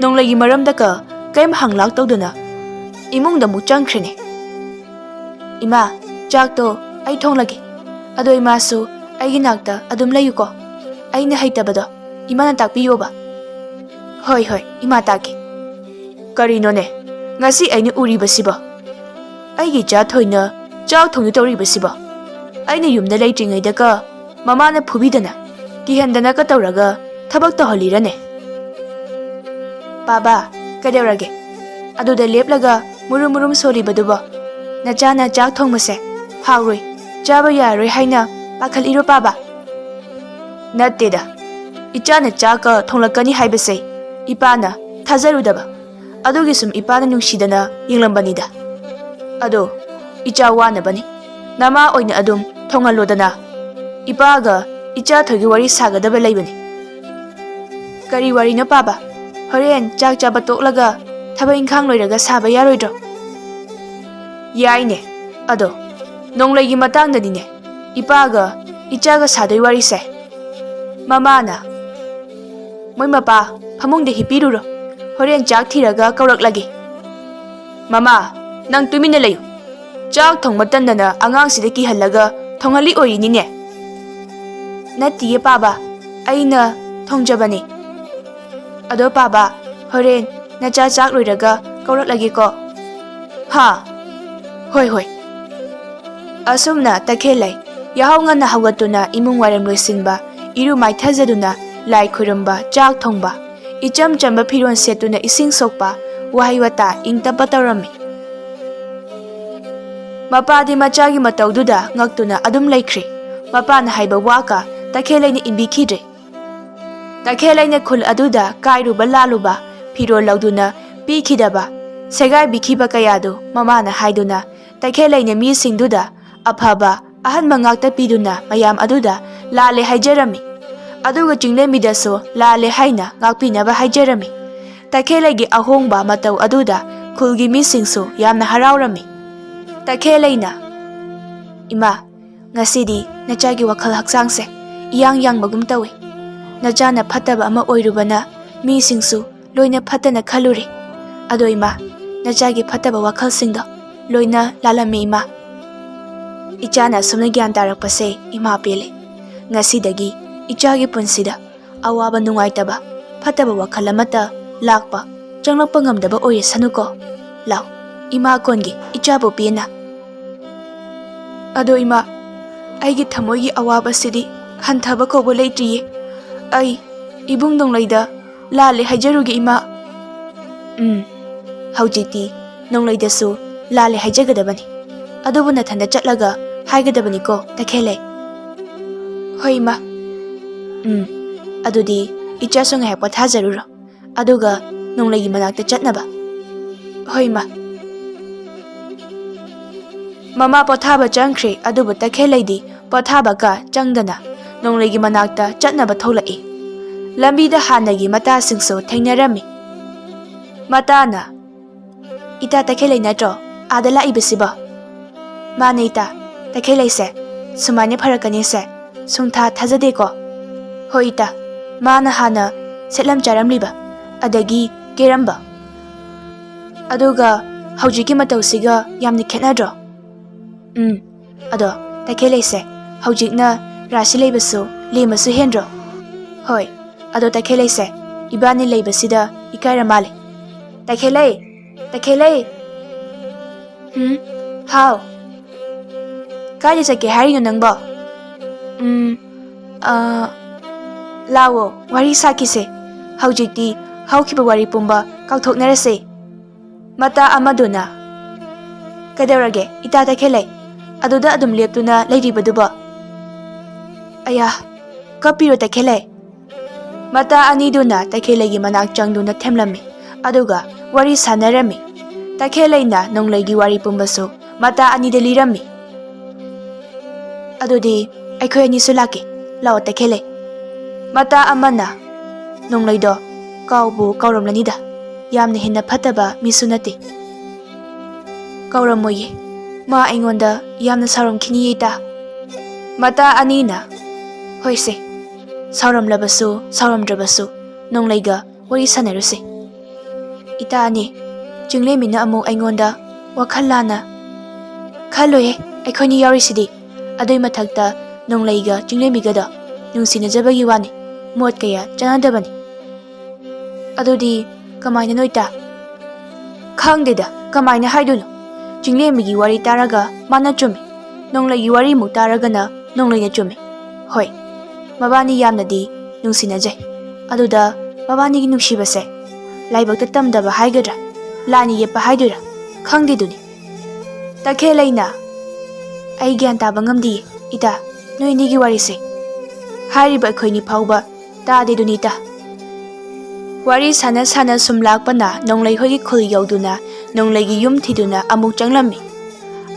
ꯅꯣꯡꯂꯩꯒꯤ ꯃꯔꯝꯗꯒ ꯀꯔꯤꯝ ꯍꯪꯂꯥꯛ ꯇꯧꯗꯅ ꯏꯃꯨꯡꯗ ꯑꯃꯨꯛ ꯆꯪꯈ꯭ꯔꯦꯅꯦ꯫ ꯏꯃꯥ, ꯆꯥꯛꯇꯣ ꯑꯩ ꯊꯣꯡꯂꯒꯦ꯫ ꯑꯗꯣ ꯏꯃꯥꯁꯨ ꯑꯩꯒꯤ ꯅꯥꯛꯇ ꯑꯗꯨꯝ ꯂꯩꯌꯨꯀꯣ꯫ ꯑꯩꯅ ꯍꯩꯇꯕꯗꯣ ꯏꯃꯥꯅ ꯇꯥꯛꯄꯤꯌꯣꯕ꯫ ꯍꯣꯏ, ꯍꯣꯏ, ꯏꯃꯥ ꯇꯥꯛꯀꯦ꯫ ꯀꯔꯤꯅꯣꯅꯦ, ꯉꯁꯤ ꯑꯩꯅ ꯎꯔꯤꯕꯁꯤꯕꯣ? ꯑꯩꯒꯤ ꯏꯆꯥ ꯊꯣꯏꯅ ꯆꯥꯛ ꯊꯣꯡꯗꯨ ꯇꯧꯔꯤꯕꯁꯤꯕꯣ? ꯑꯩꯅ ꯌꯨꯝꯗ ꯂꯩꯇ꯭ꯔꯤꯉꯩꯗꯒ ꯃꯃꯥꯅ ꯐꯨꯕꯤꯗꯅ, ꯀꯤꯍꯟꯗꯅꯒ ꯇꯧꯔꯒ ꯊꯕꯛ ꯇꯧꯍꯜꯂꯤꯔꯅꯦ? ꯄꯥꯕ, ꯀꯩꯗꯧꯔꯒꯦ? ꯑꯗꯨꯗ ꯂꯦꯞꯂꯒ ꯃꯨꯔꯨꯝ ꯃꯨꯔꯨꯝ ꯁꯣꯜꯂꯤꯕꯗꯨꯕꯣ? ꯅꯆꯥꯅ ꯆꯥꯛ ꯊꯣꯡꯕꯁꯦ ꯍꯥꯎꯔꯣꯏ, ꯆꯥꯕ ꯌꯥꯔꯔꯣꯏ ꯍꯥꯏꯅ ꯄꯥꯈꯠꯂꯤꯔꯣ ꯄꯥꯕ? ꯅꯠꯇꯦꯗ, ꯏꯆꯥꯅ ꯆꯥꯛꯀ ꯊꯣꯡꯂꯛꯀꯅꯤ ꯍꯥꯏꯕꯁꯦ ꯏꯄꯥꯅ ꯊꯥꯖꯔꯨꯗꯕ꯫ ꯑꯗꯨꯒꯤ ꯁꯨꯝ ꯏꯄꯥꯅ ꯅꯨꯡꯁꯤꯗꯅ ꯌꯦꯡꯂꯝꯕꯅꯤꯗ꯫ ꯑꯗꯣ ꯏꯆꯥ ꯋꯥꯅꯕꯅꯤ, ꯅꯃꯥ ꯑꯣꯏꯅ ꯑꯗꯨꯝ ꯊꯣꯡꯍꯜꯂꯣꯗꯅ꯫ ꯏꯄꯥꯒ ꯏꯆꯥ ꯊꯣꯏꯒꯤ ꯋꯥꯔꯤ ꯁꯥꯒꯗꯕ ꯂꯩꯕꯅꯤ꯫ ꯀꯔꯤ ꯋꯥꯔꯤꯅꯣ ꯄꯥꯕ? ꯍꯣꯔꯦꯟ ꯆꯥꯛ ꯆꯥꯕ ꯇꯣꯛꯂꯒ ꯊꯕꯛ ꯏꯪꯈꯥꯡ ꯂꯣꯏꯔꯒ ꯁꯥꯕ ꯌꯥꯔꯣꯏꯗ꯭ꯔꯣ? ꯌꯥꯏꯅꯦ, ꯑꯗꯣ "ꯅꯣꯡꯂꯩꯒꯤ ꯃꯇꯥꯡꯗꯅꯤꯅꯦ, ꯏꯄꯥꯒ ꯏꯆꯥꯒ ꯁꯥꯗꯣꯏ ꯋꯥꯔꯤꯁꯦ꯫" ꯃꯃꯥꯅ, "ꯃꯣꯏ ꯃꯄꯥ, ꯐꯃꯨꯡꯗ ꯍꯤꯞꯄꯤꯔꯨꯔꯣ, ꯍꯣꯔꯦꯟ ꯆꯥꯛ ꯊꯤꯔꯒ ꯀꯧꯔꯛꯂꯒꯦ꯫" "ꯃꯃꯥ, ꯅꯪ ꯇꯨꯃꯤꯟꯅ ꯂꯩꯌꯨ꯫ ꯆꯥꯛ ꯊꯣꯡꯕ ꯇꯟꯗꯅ ꯑꯉꯥꯡꯁꯤꯗ ꯀꯤꯍꯜꯂꯒ ꯊꯣꯡꯍꯜꯂꯤ ꯑꯣꯏꯔꯤꯅꯤꯅꯦ꯫" "ꯅꯠꯇꯤꯌꯦ ꯄꯥꯕ, ꯑꯩꯅ ꯊꯣꯡꯖꯕꯅꯤ꯫" "ꯑꯗꯣ ꯄꯥꯕ, ꯍꯣꯔꯦꯟ ꯅꯆꯥ ꯆꯥꯛ ꯂꯣꯏꯔꯒ ꯀꯧꯔꯛꯂꯒꯦꯀꯣ꯫" "ꯍꯥ, ꯍꯣꯏ ꯍꯣꯏ꯫" ꯑꯁꯨꯝꯅ ꯇꯈꯦꯜꯂꯩ ꯌꯥꯍꯧ ꯉꯟꯅ ꯍꯧꯒꯠꯇꯨꯅ ꯏꯃꯨꯡ ꯋꯥꯏꯔꯝ ꯂꯣꯏꯁꯤꯟꯕ, ꯏꯔꯨ ꯃꯥꯏꯊꯖꯗꯨꯅ ꯂꯥꯏ ꯈꯣꯏꯔꯝꯕ, ꯆꯥꯛ ꯊꯣꯡꯕ, ꯏꯆꯝ ꯆꯝꯕ ꯐꯤꯔꯣꯜ ꯁꯦꯠꯇꯨꯅ ꯏꯁꯤꯡ ꯁꯣꯛꯄ, ꯋꯥꯍꯩ ꯋꯥꯇꯥ ꯏꯪ ꯇꯞꯄ ꯇꯧꯔꯝꯃꯤ꯫ ꯃꯄꯥꯗꯤ ꯃꯆꯥꯒꯤ ꯃꯇꯧꯗꯨꯗ ꯉꯛꯇꯨꯅ ꯑꯗꯨꯝ ꯂꯩꯈ꯭ꯔꯦ꯫ ꯃꯄꯥꯅ ꯍꯥꯏꯕ ꯋꯥꯒ ꯇꯈꯦꯜꯂꯩꯅ ꯏꯟꯕꯤꯈꯤꯗ꯭ꯔꯦ꯫ ꯇꯈꯦꯜꯂꯩꯅ ꯈꯨꯜ ꯑꯗꯨꯗ ꯀꯥꯏꯔꯨꯕ ꯂꯥꯜꯂꯨꯕ, ꯐꯤꯔꯣꯜ ꯂꯧꯗꯨꯅ ꯄꯤꯈꯤꯗꯕ, ꯁꯦꯒꯥꯏꯕꯤꯈꯤꯕ ꯀꯌꯥꯗꯨ ꯃꯃꯥꯅ ꯍꯥꯏꯗꯨꯅ ꯇꯈꯦꯜꯂꯩꯅ ꯃꯤꯁꯤꯡꯗꯨꯗ ꯑꯐꯕ ꯑꯍꯟꯕ ꯉꯥꯛꯇ ꯄꯤꯗꯨꯅ ꯃꯌꯥꯝ ꯑꯗꯨꯗ ꯂꯥꯜꯂꯦ ꯍꯥꯏꯖꯔꯝꯃꯤ꯫ ꯑꯗꯨꯒ ꯆꯤꯡꯂꯦꯝꯕꯤꯗꯁꯨ ꯂꯥꯜꯂꯦ ꯍꯥꯏꯅ ꯉꯥꯛꯄꯤꯅꯕ ꯍꯥꯏꯖꯔꯝꯃꯤ꯫ ꯇꯈꯦꯜꯂꯩꯒꯤ ꯑꯍꯣꯡꯕ ꯃꯇꯧ ꯑꯗꯨꯗ ꯈꯨꯜꯒꯤ ꯃꯤꯁꯤꯡꯁꯨ ꯌꯥꯝꯅ ꯍꯔꯥꯎꯔꯝꯃꯤ꯫ ꯇꯈꯦꯜꯂꯩꯅ, "ꯏꯃꯥ, ꯉꯁꯤꯗꯤ ꯅꯆꯥꯒꯤ ꯋꯥꯈꯜ ꯍꯛꯆꯥꯡꯁꯦ ꯏꯌꯥꯡ ꯌꯥꯡꯕꯒꯨꯝ ꯇꯧꯏ꯫ ꯅꯆꯥꯅ ꯐꯠꯇꯕ ꯑꯃ ꯑꯣꯏꯔꯨꯕꯅ ꯃꯤꯁꯤꯡꯁꯨ ꯂꯣꯏꯅ ꯐꯠꯇꯅ ꯈꯜꯂꯨꯔꯦ꯫ ꯑꯗꯣ ꯏꯃꯥ, ꯅꯆꯥꯒꯤ ꯐꯠꯇꯕ ꯋꯥꯈꯜꯁꯤꯡꯗꯣ ꯂꯣꯏꯅ ꯂꯥꯜꯂꯝꯃꯤ ꯏꯃꯥ꯫" ꯏꯆꯥꯅ ꯑꯁꯨꯝꯅ ꯒ꯭ꯌꯥꯟ ꯇꯥꯔꯛꯄꯁꯦ ꯏꯃꯥ ꯄꯦꯜꯂꯦ꯫ ꯉꯁꯤꯗꯒꯤ ꯏꯆꯥꯒꯤ ꯄꯨꯟꯁꯤꯗ ꯑꯋꯥꯕ, ꯅꯨꯡꯉꯥꯏꯇꯕ, ꯐꯠꯇꯕ ꯋꯥꯈꯜ ꯑꯃꯠꯇ ꯂꯥꯛꯄ, ꯆꯪꯂꯛꯄ ꯉꯝꯗꯕ ꯑꯣꯏꯔꯁꯅꯨꯀꯣ꯫ ꯂꯥꯎ, ꯏꯃꯥ ꯀꯣꯟꯒꯦ, ꯏꯆꯥꯕꯨ ꯄꯦꯟꯅ꯫ ꯑꯗꯣ ꯏꯃꯥ, ꯑꯩꯒꯤ ꯊꯃꯣꯏꯒꯤ ꯑꯋꯥꯕꯁꯤꯗꯤ ꯍꯟꯊꯕ ꯀꯧꯕ ꯂꯩꯇ꯭ꯔꯤꯌꯦ꯫ ꯑꯩ ꯏꯕꯨꯡ ꯅꯣꯡꯂꯩꯗ ꯂꯥꯜꯂꯦ ꯍꯥꯏꯖꯔꯨꯒꯦ ꯏꯃꯥ꯫ ꯎꯝ, ꯍꯧꯖꯤꯛꯇꯤ ꯅꯣꯡꯂꯩꯗꯁꯨ ꯂꯥꯜꯂꯦ ꯍꯥꯏꯖꯒꯗꯕꯅꯤ꯫ ꯑꯗꯨꯕꯨ ꯅꯊꯟꯗ ꯆꯠꯂꯒ ꯍꯥꯏꯒꯗꯕꯅꯤꯀꯣ, ꯇꯈꯦꯜꯂꯩ꯫ ꯍꯣꯏ ꯏꯃꯥ꯫ ꯎꯝ, ꯑꯗꯨꯗꯤ ꯏꯆꯥꯁꯨ ꯉꯥꯏꯍꯥꯛ ꯄꯣꯊꯥꯖꯔꯨꯔꯣ꯫ ꯑꯗꯨꯒ ꯅꯣꯡꯂꯩꯒꯤ ꯃꯅꯥꯛꯇ ꯆꯠꯅꯕ꯫ ꯍꯣꯏ ꯏꯃꯥ꯫ ꯃꯃꯥ ꯄꯣꯊꯥꯕ ꯆꯪꯈ꯭ꯔꯦ, ꯑꯗꯨꯕꯨ ꯇꯈꯦꯜꯂꯩꯗꯤ ꯄꯣꯊꯥꯕ ꯀꯥ ꯆꯪꯗꯅ ꯅꯣꯡꯂꯩꯒꯤ ꯃꯅꯥꯛꯇ ꯆꯠꯅꯕ ꯊꯣꯛꯂꯛꯏ꯫ ꯂꯝꯕꯤꯗ ꯍꯥꯟꯅꯒꯤ ꯃꯇꯥꯁꯤꯡꯁꯨ ꯊꯦꯡꯅꯔꯝꯃꯤ꯫ ꯃꯇꯥꯅ, "ꯏꯇꯥ ꯇꯈꯦꯜꯂꯩ ꯅꯠꯇ꯭ꯔꯣ ꯑꯥꯗ ꯂꯥꯛꯏꯕꯁꯤꯕꯣ?" ꯃꯥꯅꯦ ꯏꯇꯥ, ꯇꯈꯦꯜꯂꯩꯁꯦ ꯁꯨꯃꯥꯏꯅ ꯐꯔꯛꯀꯅꯤꯁꯦ ꯁꯨꯡꯊꯥ ꯊꯥꯖꯗꯦꯀꯣ꯫ ꯍꯣꯏ ꯏꯇꯥ, ꯃꯥꯅ ꯍꯥꯟꯅ ꯁꯦꯠꯂꯝ ꯆꯥꯔꯝꯂꯤꯕ, ꯑꯗꯒꯤ ꯀꯦꯔꯝꯕ, ꯑꯗꯨꯒ ꯍꯧꯖꯤꯛꯀꯤ ꯃꯇꯧꯁꯤꯒ ꯌꯥꯝꯅ ꯈꯦꯠꯅꯗ꯭ꯔꯣ? ꯎꯝ, ꯑꯗꯣ ꯇꯈꯦꯜꯂꯩꯁꯦ ꯍꯧꯖꯤꯛꯅ ꯔꯥꯁꯤ ꯂꯩꯕꯁꯨ ꯂꯦꯝꯕꯁꯨ ꯍꯦꯟꯗ꯭ꯔꯣ? ꯍꯣꯏ, ꯑꯗꯣ ꯇꯈꯦꯜꯂꯩꯁꯦ ꯏꯕꯥꯅꯤ ꯂꯩꯕꯁꯤꯗ ꯏꯀꯥꯏꯔ ꯃꯥꯜꯂꯦ꯫ ꯇꯈꯦꯜꯂꯩ! ꯇꯈꯦꯜꯂꯩ! ꯎꯝ? ꯍꯥꯎ? ꯀꯥꯏꯗ ꯆꯠꯀꯦ ꯍꯥꯏꯔꯤꯅꯣ ꯅꯪꯕꯣ? ꯎꯝ, ꯑ, ꯂꯥꯛꯑꯣ, ꯋꯥꯔꯤ ꯁꯥꯈꯤꯁꯦ꯫ ꯍꯧꯖꯤꯛꯇꯤ ꯍꯧꯈꯤꯕ ꯋꯥꯔꯤ ꯄꯨꯝꯕ ꯀꯥꯎꯊꯣꯛꯅꯔꯁꯦ꯫ ꯃꯇꯥ ꯑꯃꯗꯨꯅ, "ꯀꯩꯗꯧꯔꯒꯦ, ꯏꯇꯥ ꯇꯈꯦꯜꯂꯩ? ꯑꯗꯨꯗ ꯑꯗꯨꯝ ꯂꯦꯞꯇꯨꯅ ꯂꯩꯔꯤꯕꯗꯨꯕꯣ?" ꯑꯌꯥ, ꯀꯞꯄꯤꯔꯣ ꯇꯈꯦꯜꯂꯩ? ꯃꯇꯥ ꯑꯅꯤꯗꯨꯅ ꯇꯈꯦꯜꯂꯩꯒꯤ ꯃꯅꯥꯛ ꯆꯪꯗꯨꯅ ꯊꯦꯝꯂꯝꯃꯤ, ꯑꯗꯨꯒ ꯋꯥꯔꯤ ꯁꯥꯟꯅꯔꯝꯃꯤ꯫ ꯇꯈꯦꯜꯂꯩꯅ ꯅꯣꯡꯂꯩꯒꯤ ꯋꯥꯔꯤ ꯄꯨꯝꯕꯁꯨ ꯃꯇꯥ ꯑꯅꯤꯗ ꯂꯤꯔꯝꯃꯤ꯫ "ꯑꯗꯨꯗꯤ ꯑꯩꯈꯣꯏ ꯑꯅꯤꯁꯨ ꯂꯥꯛꯀꯦ, ꯂꯥꯛꯑꯣ ꯇꯈꯦꯜꯂꯩ꯫" ꯃꯇꯥ ꯑꯃꯅ, "ꯅꯣꯡꯂꯩꯗꯣ ꯀꯥꯎꯕꯨ ꯀꯥꯎꯔꯝꯂꯅꯤꯗ, ꯌꯥꯝꯅ ꯍꯦꯟꯅ ꯐꯠꯇꯕ ꯃꯤꯁꯨ ꯅꯠꯇꯦ꯫" "ꯀꯥꯎꯔꯝꯃꯣꯏꯌꯦ, ꯃꯥ ꯑꯩꯉꯣꯟꯗ ꯌꯥꯝꯅ ꯁꯥꯎꯔꯝꯈꯤꯅꯤꯌꯦ ꯏꯇꯥ꯫" ꯃꯇꯥ ꯑꯅꯤꯅ, "ꯍꯣꯏꯁꯦ, ꯁꯥꯎꯔꯝꯂꯕꯁꯨ ꯁꯥꯎꯔꯝꯗ꯭ꯔꯕꯁꯨ ꯅꯣꯡꯂꯩꯒ ꯋꯥꯔꯤ ꯁꯥꯟꯅꯔꯨꯁꯦ꯫" "ꯏꯇꯥ ꯑꯅꯤ, ꯆꯤꯡꯂꯦꯝꯕꯤꯅ ꯑꯃꯨꯛ ꯑꯩꯉꯣꯟꯗ ꯋꯥꯈꯜ ꯂꯥꯟꯅ..." "ꯈꯜꯂꯣꯏꯍꯦ, ꯑꯩꯈꯣꯏꯅꯤ ꯌꯥꯎꯔꯤꯁꯤꯗꯤ꯫ ꯑꯗꯨꯏ ꯃꯊꯛꯇ ꯅꯣꯡꯂꯩꯒ ꯆꯤꯡꯂꯦꯝꯕꯤꯒꯗꯣ ꯅꯨꯡꯁꯤꯅꯖꯕꯒꯤ ꯋꯥꯅꯤ, ꯃꯣꯠ ꯀꯌꯥ ꯆꯥꯟꯅꯗꯕꯅꯤ꯫" "ꯑꯗꯨꯗꯤ ꯀꯃꯥꯏꯅꯅꯣ ꯏꯇꯥ?" "ꯈꯪꯗꯦꯗ, ꯀꯃꯥꯏꯅ ꯍꯥꯏꯗꯣꯏꯅꯣ? ꯆꯤꯡꯂꯦꯝꯕꯤꯒꯤ ꯋꯥꯔꯤ ꯇꯥꯔꯒ ꯃꯥꯅ ꯆꯨꯝꯃꯤ, ꯅꯣꯡꯂꯩꯒꯤ ꯋꯥꯔꯤꯃꯨꯛ ꯇꯥꯔꯒꯅ ꯅꯣꯡꯂꯩꯅ ꯆꯨꯝꯃꯤ꯫ ꯍꯣꯏ, ꯃꯕꯥꯅꯤ ꯌꯥꯝꯅꯗꯤ ꯅꯨꯡꯁꯤꯅꯖꯩ꯫ ꯑꯗꯨꯗ ꯃꯕꯥꯅꯤꯒꯤ ꯅꯨꯡꯁꯤꯕꯁꯦ ꯂꯥꯏꯕꯛꯇ ꯇꯝꯗꯕ ꯍꯥꯏꯒꯗ꯭ꯔꯥ, ꯂꯥꯏꯅ ꯌꯦꯞꯄ ꯍꯥꯏꯗꯣꯏꯔꯥ, ꯈꯪꯗꯦꯗꯨꯅꯤ꯫" ꯇꯈꯦꯜꯂꯩꯅ, "ꯑꯩ ꯒ꯭ꯌꯥꯟ ꯇꯥꯕ ꯉꯝꯗꯤꯌꯦ ꯏꯇꯥ, ꯅꯣꯏ ꯑꯅꯤꯒꯤ ꯋꯥꯔꯤꯁꯦ꯫ ꯍꯥꯏꯔꯤꯕ ꯑꯩꯈꯣꯏꯅꯤ ꯐꯥꯎꯕ ꯇꯥꯗꯦꯗꯨꯅꯤꯇ꯫" ꯋꯥꯔꯤ ꯁꯥꯟꯅ ꯁꯥꯟꯅ ꯁꯨꯝ ꯂꯥꯛꯄꯅ ꯅꯣꯡꯂꯩ ꯍꯣꯏꯒꯤ ꯈꯨꯜ ꯌꯧꯗꯨꯅ ꯅꯣꯡꯂꯩꯒꯤ ꯌꯨꯝ ꯊꯤꯗꯨꯅ ꯑꯃꯨꯛ ꯆꯪꯂꯝꯃꯤ꯫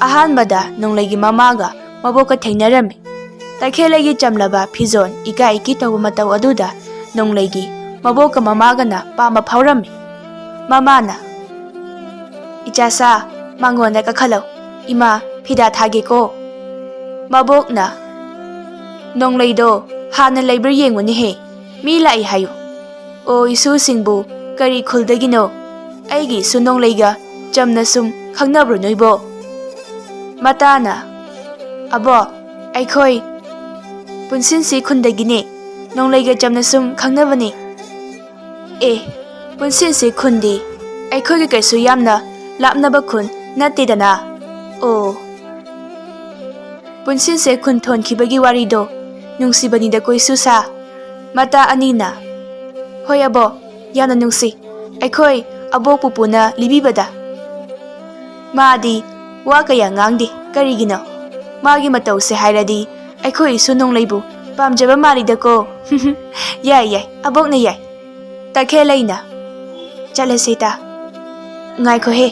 ꯑꯍꯥꯟꯕꯗ ꯅꯣꯡꯂꯩꯒꯤ ꯃꯃꯥꯒ ꯃꯕꯣꯛꯀ ꯊꯦꯡꯅꯔꯝꯃꯤ꯫ ꯇꯈꯦꯜꯂꯩꯒꯤ ꯆꯝꯂꯕ ꯐꯤꯖꯣꯜ, ꯏꯀꯥꯏ ꯏꯀꯤ ꯇꯧꯕ ꯃꯇꯧ ꯑꯗꯨꯗ ꯅꯣꯡꯂꯩꯒꯤ ꯃꯕꯣꯛꯀ ꯃꯃꯥꯒꯅ ꯄꯥꯝꯕ ꯐꯥꯎꯔꯝꯃꯤ꯫ ꯃꯃꯥꯅ, "ꯏꯆꯥꯁꯥ, ꯃꯉꯣꯟꯗ ꯀꯥꯈꯠꯂꯧ꯫ ꯏꯃꯥ, ꯍꯤꯗꯥꯛ ꯊꯥꯒꯦꯀꯣ꯫ ꯃꯕꯣꯛꯅ, "ꯅꯣꯡꯂꯩꯗꯣ ꯍꯥꯟꯅ ꯂꯩꯕ꯭ꯔꯥ ꯌꯦꯡꯉꯨꯅꯦꯍꯦ, ꯃꯤ ꯂꯥꯛꯏ ꯍꯥꯏꯌꯨ꯫ ꯑꯣ, ꯏꯁꯨꯁꯤꯡꯕꯨ ꯀꯔꯤ ꯈꯨꯜꯗꯒꯤꯅꯣ? ꯑꯩꯒꯤ ꯏꯁꯨ ꯅꯣꯡꯂꯩꯒ ꯆꯝꯅ ꯁꯨꯝ ꯈꯪꯅꯕ꯭ꯔꯣ ꯅꯣꯏꯕꯣ?" ꯃꯇꯥꯅ, "ꯑꯕꯣ, ꯑꯩꯈꯣꯏ ꯄꯨꯟꯁꯤꯟꯁꯤ ꯈꯨꯟꯗꯒꯤꯅꯦ, ꯅꯣꯡꯂꯩꯒ ꯆꯝꯅ ꯁꯨꯝ ꯈꯪꯅꯕꯅꯦ꯫" "ꯑꯦ, ꯄꯨꯟꯁꯤꯟꯁꯤ ꯈꯨꯟꯗꯤ ꯑꯩꯈꯣꯏꯒ ꯀꯩꯁꯨ ꯌꯥꯝꯅ ꯂꯥꯞꯅꯕ ꯈꯨꯟ ꯅꯠꯇꯦꯗꯅ꯫ ꯑꯣ, ꯄꯨꯟꯁꯤꯟꯁꯦ ꯈꯨꯟ ꯊꯣꯟꯈꯤꯕꯒꯤ ꯋꯥꯔꯤꯗꯣ ꯅꯨꯡꯁꯤꯕꯅꯤꯗꯀꯣ ꯏꯁꯨꯁꯥ꯫" ꯃꯇꯥ ꯑꯅꯤꯅ, "ꯍꯣꯏ ꯑꯕꯣ, ꯌꯥꯝꯅ ꯅꯨꯡꯁꯤ꯫ ꯑꯩꯈꯣꯏ ꯑꯕꯣꯛ ꯄꯨꯄꯨꯅ ꯂꯤꯕꯤꯕꯗ ꯃꯥꯗꯤ ꯋꯥ ꯀꯌꯥ ꯉꯥꯡꯗꯦ꯫ ꯀꯔꯤꯒꯤꯅꯣ? ꯃꯥꯒꯤ ꯃꯇꯧꯁꯦ ꯍꯥꯏꯔꯗꯤ ꯑꯩꯈꯣꯏ ꯏꯁꯨ ꯅꯣꯡꯂꯩꯕꯨ ꯄꯥꯝꯖꯕ ꯃꯥꯜꯂꯤꯗꯀꯣ꯫" "ꯌꯥꯏ, ꯌꯥꯏ, ꯑꯕꯣꯛꯅ ꯌꯥꯏ꯫" ꯇꯈꯦꯜꯂꯩꯅ, "ꯆꯠꯂꯁꯦ ꯏꯇꯥ꯫" "ꯉꯥꯏꯈꯣꯍꯦ꯫"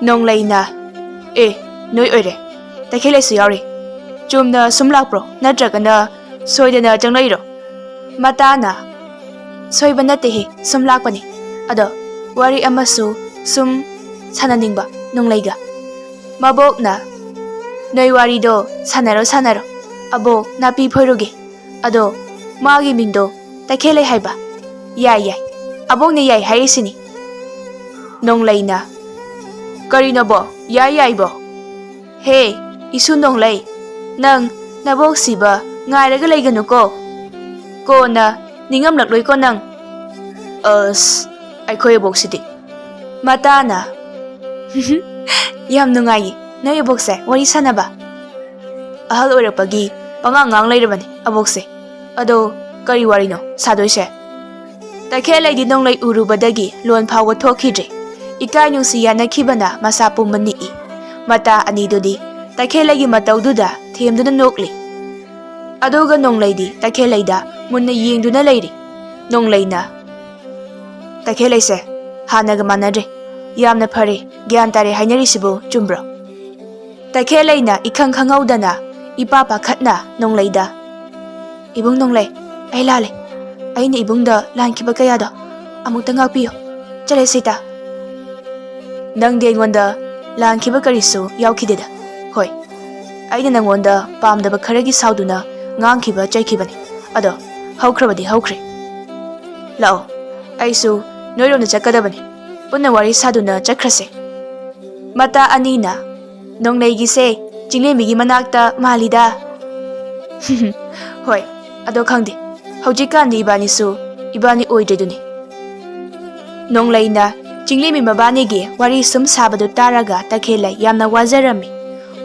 ꯅꯣꯡꯂꯩꯅ, "ꯑꯦ, ꯅꯣꯏ ꯑꯣꯏꯔꯦ, ꯇꯈꯦꯜꯂꯩꯁꯨ ꯌꯥꯎꯔꯤ꯫ ꯆꯨꯝꯅ ꯁꯨꯝ ꯂꯥꯛꯄ꯭ꯔꯣ, ꯅꯠꯇ꯭ꯔꯒꯅ ꯁꯣꯏꯗꯅ ꯆꯪꯂꯛꯏꯔꯣ?" ꯃꯇꯥꯅ, "ꯁꯣꯏꯕ ꯅꯠꯇꯦꯍꯦ, ꯁꯨꯝ ꯂꯥꯛꯄꯅꯦ꯫ ꯑꯗꯣ ꯋꯥꯔꯤ ꯑꯃꯁꯨ ꯁꯨꯝ ꯁꯥꯟꯅꯅꯤꯡꯕ ꯅꯣꯡꯂꯩꯒ꯫" ꯃꯕꯣꯛꯅ, "ꯅꯣꯏ ꯋꯥꯔꯤꯗꯣ ꯁꯥꯟꯅꯔꯣ, ꯁꯥꯟꯅꯔꯣ꯫ ꯑꯕꯣꯛ ꯅꯥꯄꯤ ꯐꯣꯏꯔꯨꯒꯦ꯫ ꯑꯗꯣ ꯃꯥꯒꯤ ꯃꯤꯡꯗꯣ ꯇꯈꯦꯜꯂꯩ ꯍꯥꯏꯕ꯫" "ꯌꯥꯏ, ꯌꯥꯏ꯫ ꯑꯕꯣꯛꯅ ꯌꯥꯏ ꯍꯥꯏꯔꯤꯁꯤꯅꯤ꯫" ꯅꯣꯡꯂꯩꯅ, "ꯀꯔꯤꯅꯣꯕꯣ? ꯌꯥꯏ, ꯌꯥꯏꯕꯣ?" "ꯍꯦ, ꯏꯁꯨ ꯅꯣꯡꯂꯩ, ꯅꯪ ꯅꯕꯣꯛ ꯁꯤꯕ ꯉꯥꯏꯔꯒ ꯂꯩꯒꯅꯨꯀꯣ꯫ ꯀꯣꯟꯅ ꯅꯤꯡꯉꯝꯂꯛꯂꯣꯏꯀꯣ ꯅꯪ꯫" "ꯑꯁ, ꯑꯩꯈꯣꯏ ꯑꯕꯣꯛꯁꯤꯗꯤ꯫" ꯃꯇꯥꯅ, "ꯌꯥꯝ ꯅꯨꯡꯉꯥꯏꯌꯦ ꯅꯣꯏ ꯑꯕꯣꯛꯁꯦ ꯋꯥꯔꯤ ꯁꯥꯟꯅꯕ꯫ ꯑꯍꯜ ꯑꯣꯏꯔꯛꯄꯒꯤ ꯄꯉꯥꯡ ꯉꯥꯡ ꯂꯩꯔꯕꯅꯤ ꯑꯕꯣꯛꯁꯦ꯫ ꯑꯗꯣ ꯀꯔꯤ ꯋꯥꯔꯤꯅꯣ ꯁꯥꯗꯣꯏꯁꯦ?" ꯇꯈꯦꯜꯂꯩꯗꯤ ꯅꯣꯡꯂꯩ ꯎꯔꯨꯕꯗꯒꯤ ꯂꯣꯟ ꯐꯥꯎꯕ ꯊꯣꯛꯈꯤꯗ꯭ꯔꯦ꯫ ꯏꯀꯥꯏ ꯅꯨꯡꯁꯤ ꯌꯥꯅꯈꯤꯕꯅ ꯃꯁꯥ ꯄꯨꯝꯕ ꯅꯤꯛꯏ꯫ ꯃꯇꯥ ꯑꯅꯤꯗꯨꯗꯤ ꯇꯈꯦꯜꯂꯩꯒꯤ ꯃꯇꯧꯗꯨꯗ ꯊꯦꯝꯗꯨꯅ ꯅꯣꯛꯂꯤ꯫ ꯑꯗꯨꯒ ꯅꯣꯡꯂꯩꯗꯤ ꯇꯈꯦꯜꯂꯩꯗ ꯃꯨꯟꯅ ꯌꯦꯡꯗꯨꯅ ꯂꯩꯔꯤ꯫ ꯅꯣꯡꯂꯩꯅ, "ꯇꯈꯦꯜꯂꯩꯁꯦ, ꯍꯥꯟꯅꯒ ꯃꯥꯟꯅꯗ꯭ꯔꯦ꯫ ꯌꯥꯝꯅ ꯐꯔꯦ, ꯒ꯭ꯌꯥꯟ ꯇꯥꯔꯦ ꯍꯥꯏꯅꯔꯤꯁꯤꯕꯨ ꯆꯨꯝꯕ꯭ꯔꯣ?" ꯇꯈꯦꯜꯂꯩꯅ ꯏꯈꯪ ꯈꯪꯍꯧꯗꯅ ꯏꯄꯥ ꯄꯥꯈꯠꯅ ꯅꯣꯡꯂꯩꯗ, "ꯏꯕꯨꯡ ꯅꯣꯡꯂꯩ, ꯑꯩ ꯂꯥꯜꯂꯦ꯫ ꯑꯩꯅ ꯏꯕꯨꯡꯗ ꯂꯥꯟꯈꯤꯕ ꯀꯌꯥꯗꯣ ꯑꯃꯨꯛꯇ ꯉꯥꯛꯄꯤꯌꯨ꯫ ꯆꯠꯂꯁꯤ ꯏꯇꯥ꯫" "ꯅꯪꯗꯤ ꯑꯩꯉꯣꯟꯗ ꯂꯥꯟꯈꯤꯕ ꯀꯔꯤꯁꯨ ꯌꯥꯎꯈꯤꯗꯦꯗ꯫ ꯍꯣꯏ, ꯑꯩꯅ ꯅꯪꯉꯣꯟꯗ ꯄꯥꯝꯗꯕ ꯈꯔꯒꯤ ꯁꯥꯎꯗꯨꯅ ꯉꯥꯡꯈꯤꯕ ꯆꯩꯈꯤꯕꯅꯤ꯫ ꯑꯗꯣ ꯍꯧꯈ꯭ꯔꯕꯗꯤ ꯍꯧꯈ꯭ꯔꯦ꯫ ꯂꯥꯛꯑꯣ, ꯑꯩꯁꯨ ꯅꯣꯏꯔꯣꯝꯗ ꯆꯠꯀꯗꯕꯅꯤ꯫ ꯄꯨꯟꯅ ꯋꯥꯔꯤ ꯁꯥꯗꯨꯅ ꯆꯠꯈ꯭ꯔꯁꯦ꯫ ꯃꯇꯥ ꯑꯅꯤꯅ, "ꯅꯣꯡꯂꯩꯒꯤꯁꯦ ꯆꯤꯡꯂꯦꯝꯕꯤꯒꯤ ꯃꯅꯥꯛꯇ ꯃꯥꯜꯂꯤꯗ꯫" "ꯍꯣꯏ, ꯑꯗꯣ ꯈꯪꯗꯦ, ꯍꯧꯖꯤꯛꯀꯥꯟꯗꯤ ꯏꯕꯥꯅꯤꯁꯨ ꯏꯕꯥꯅꯤ ꯑꯣꯏꯗ꯭ꯔꯦꯗꯨꯅꯤ꯫" ꯅꯣꯡꯂꯩꯅ ꯆꯤꯡꯂꯦꯝꯕꯤ ꯃꯕꯥꯅꯤꯒꯤ ꯋꯥꯔꯤ ꯁꯨꯝ ꯁꯥꯕꯗꯨ ꯇꯥꯔꯒ ꯇꯈꯦꯜꯂꯩ ꯌꯥꯝꯅ ꯋꯥꯖꯔꯝꯃꯤ꯫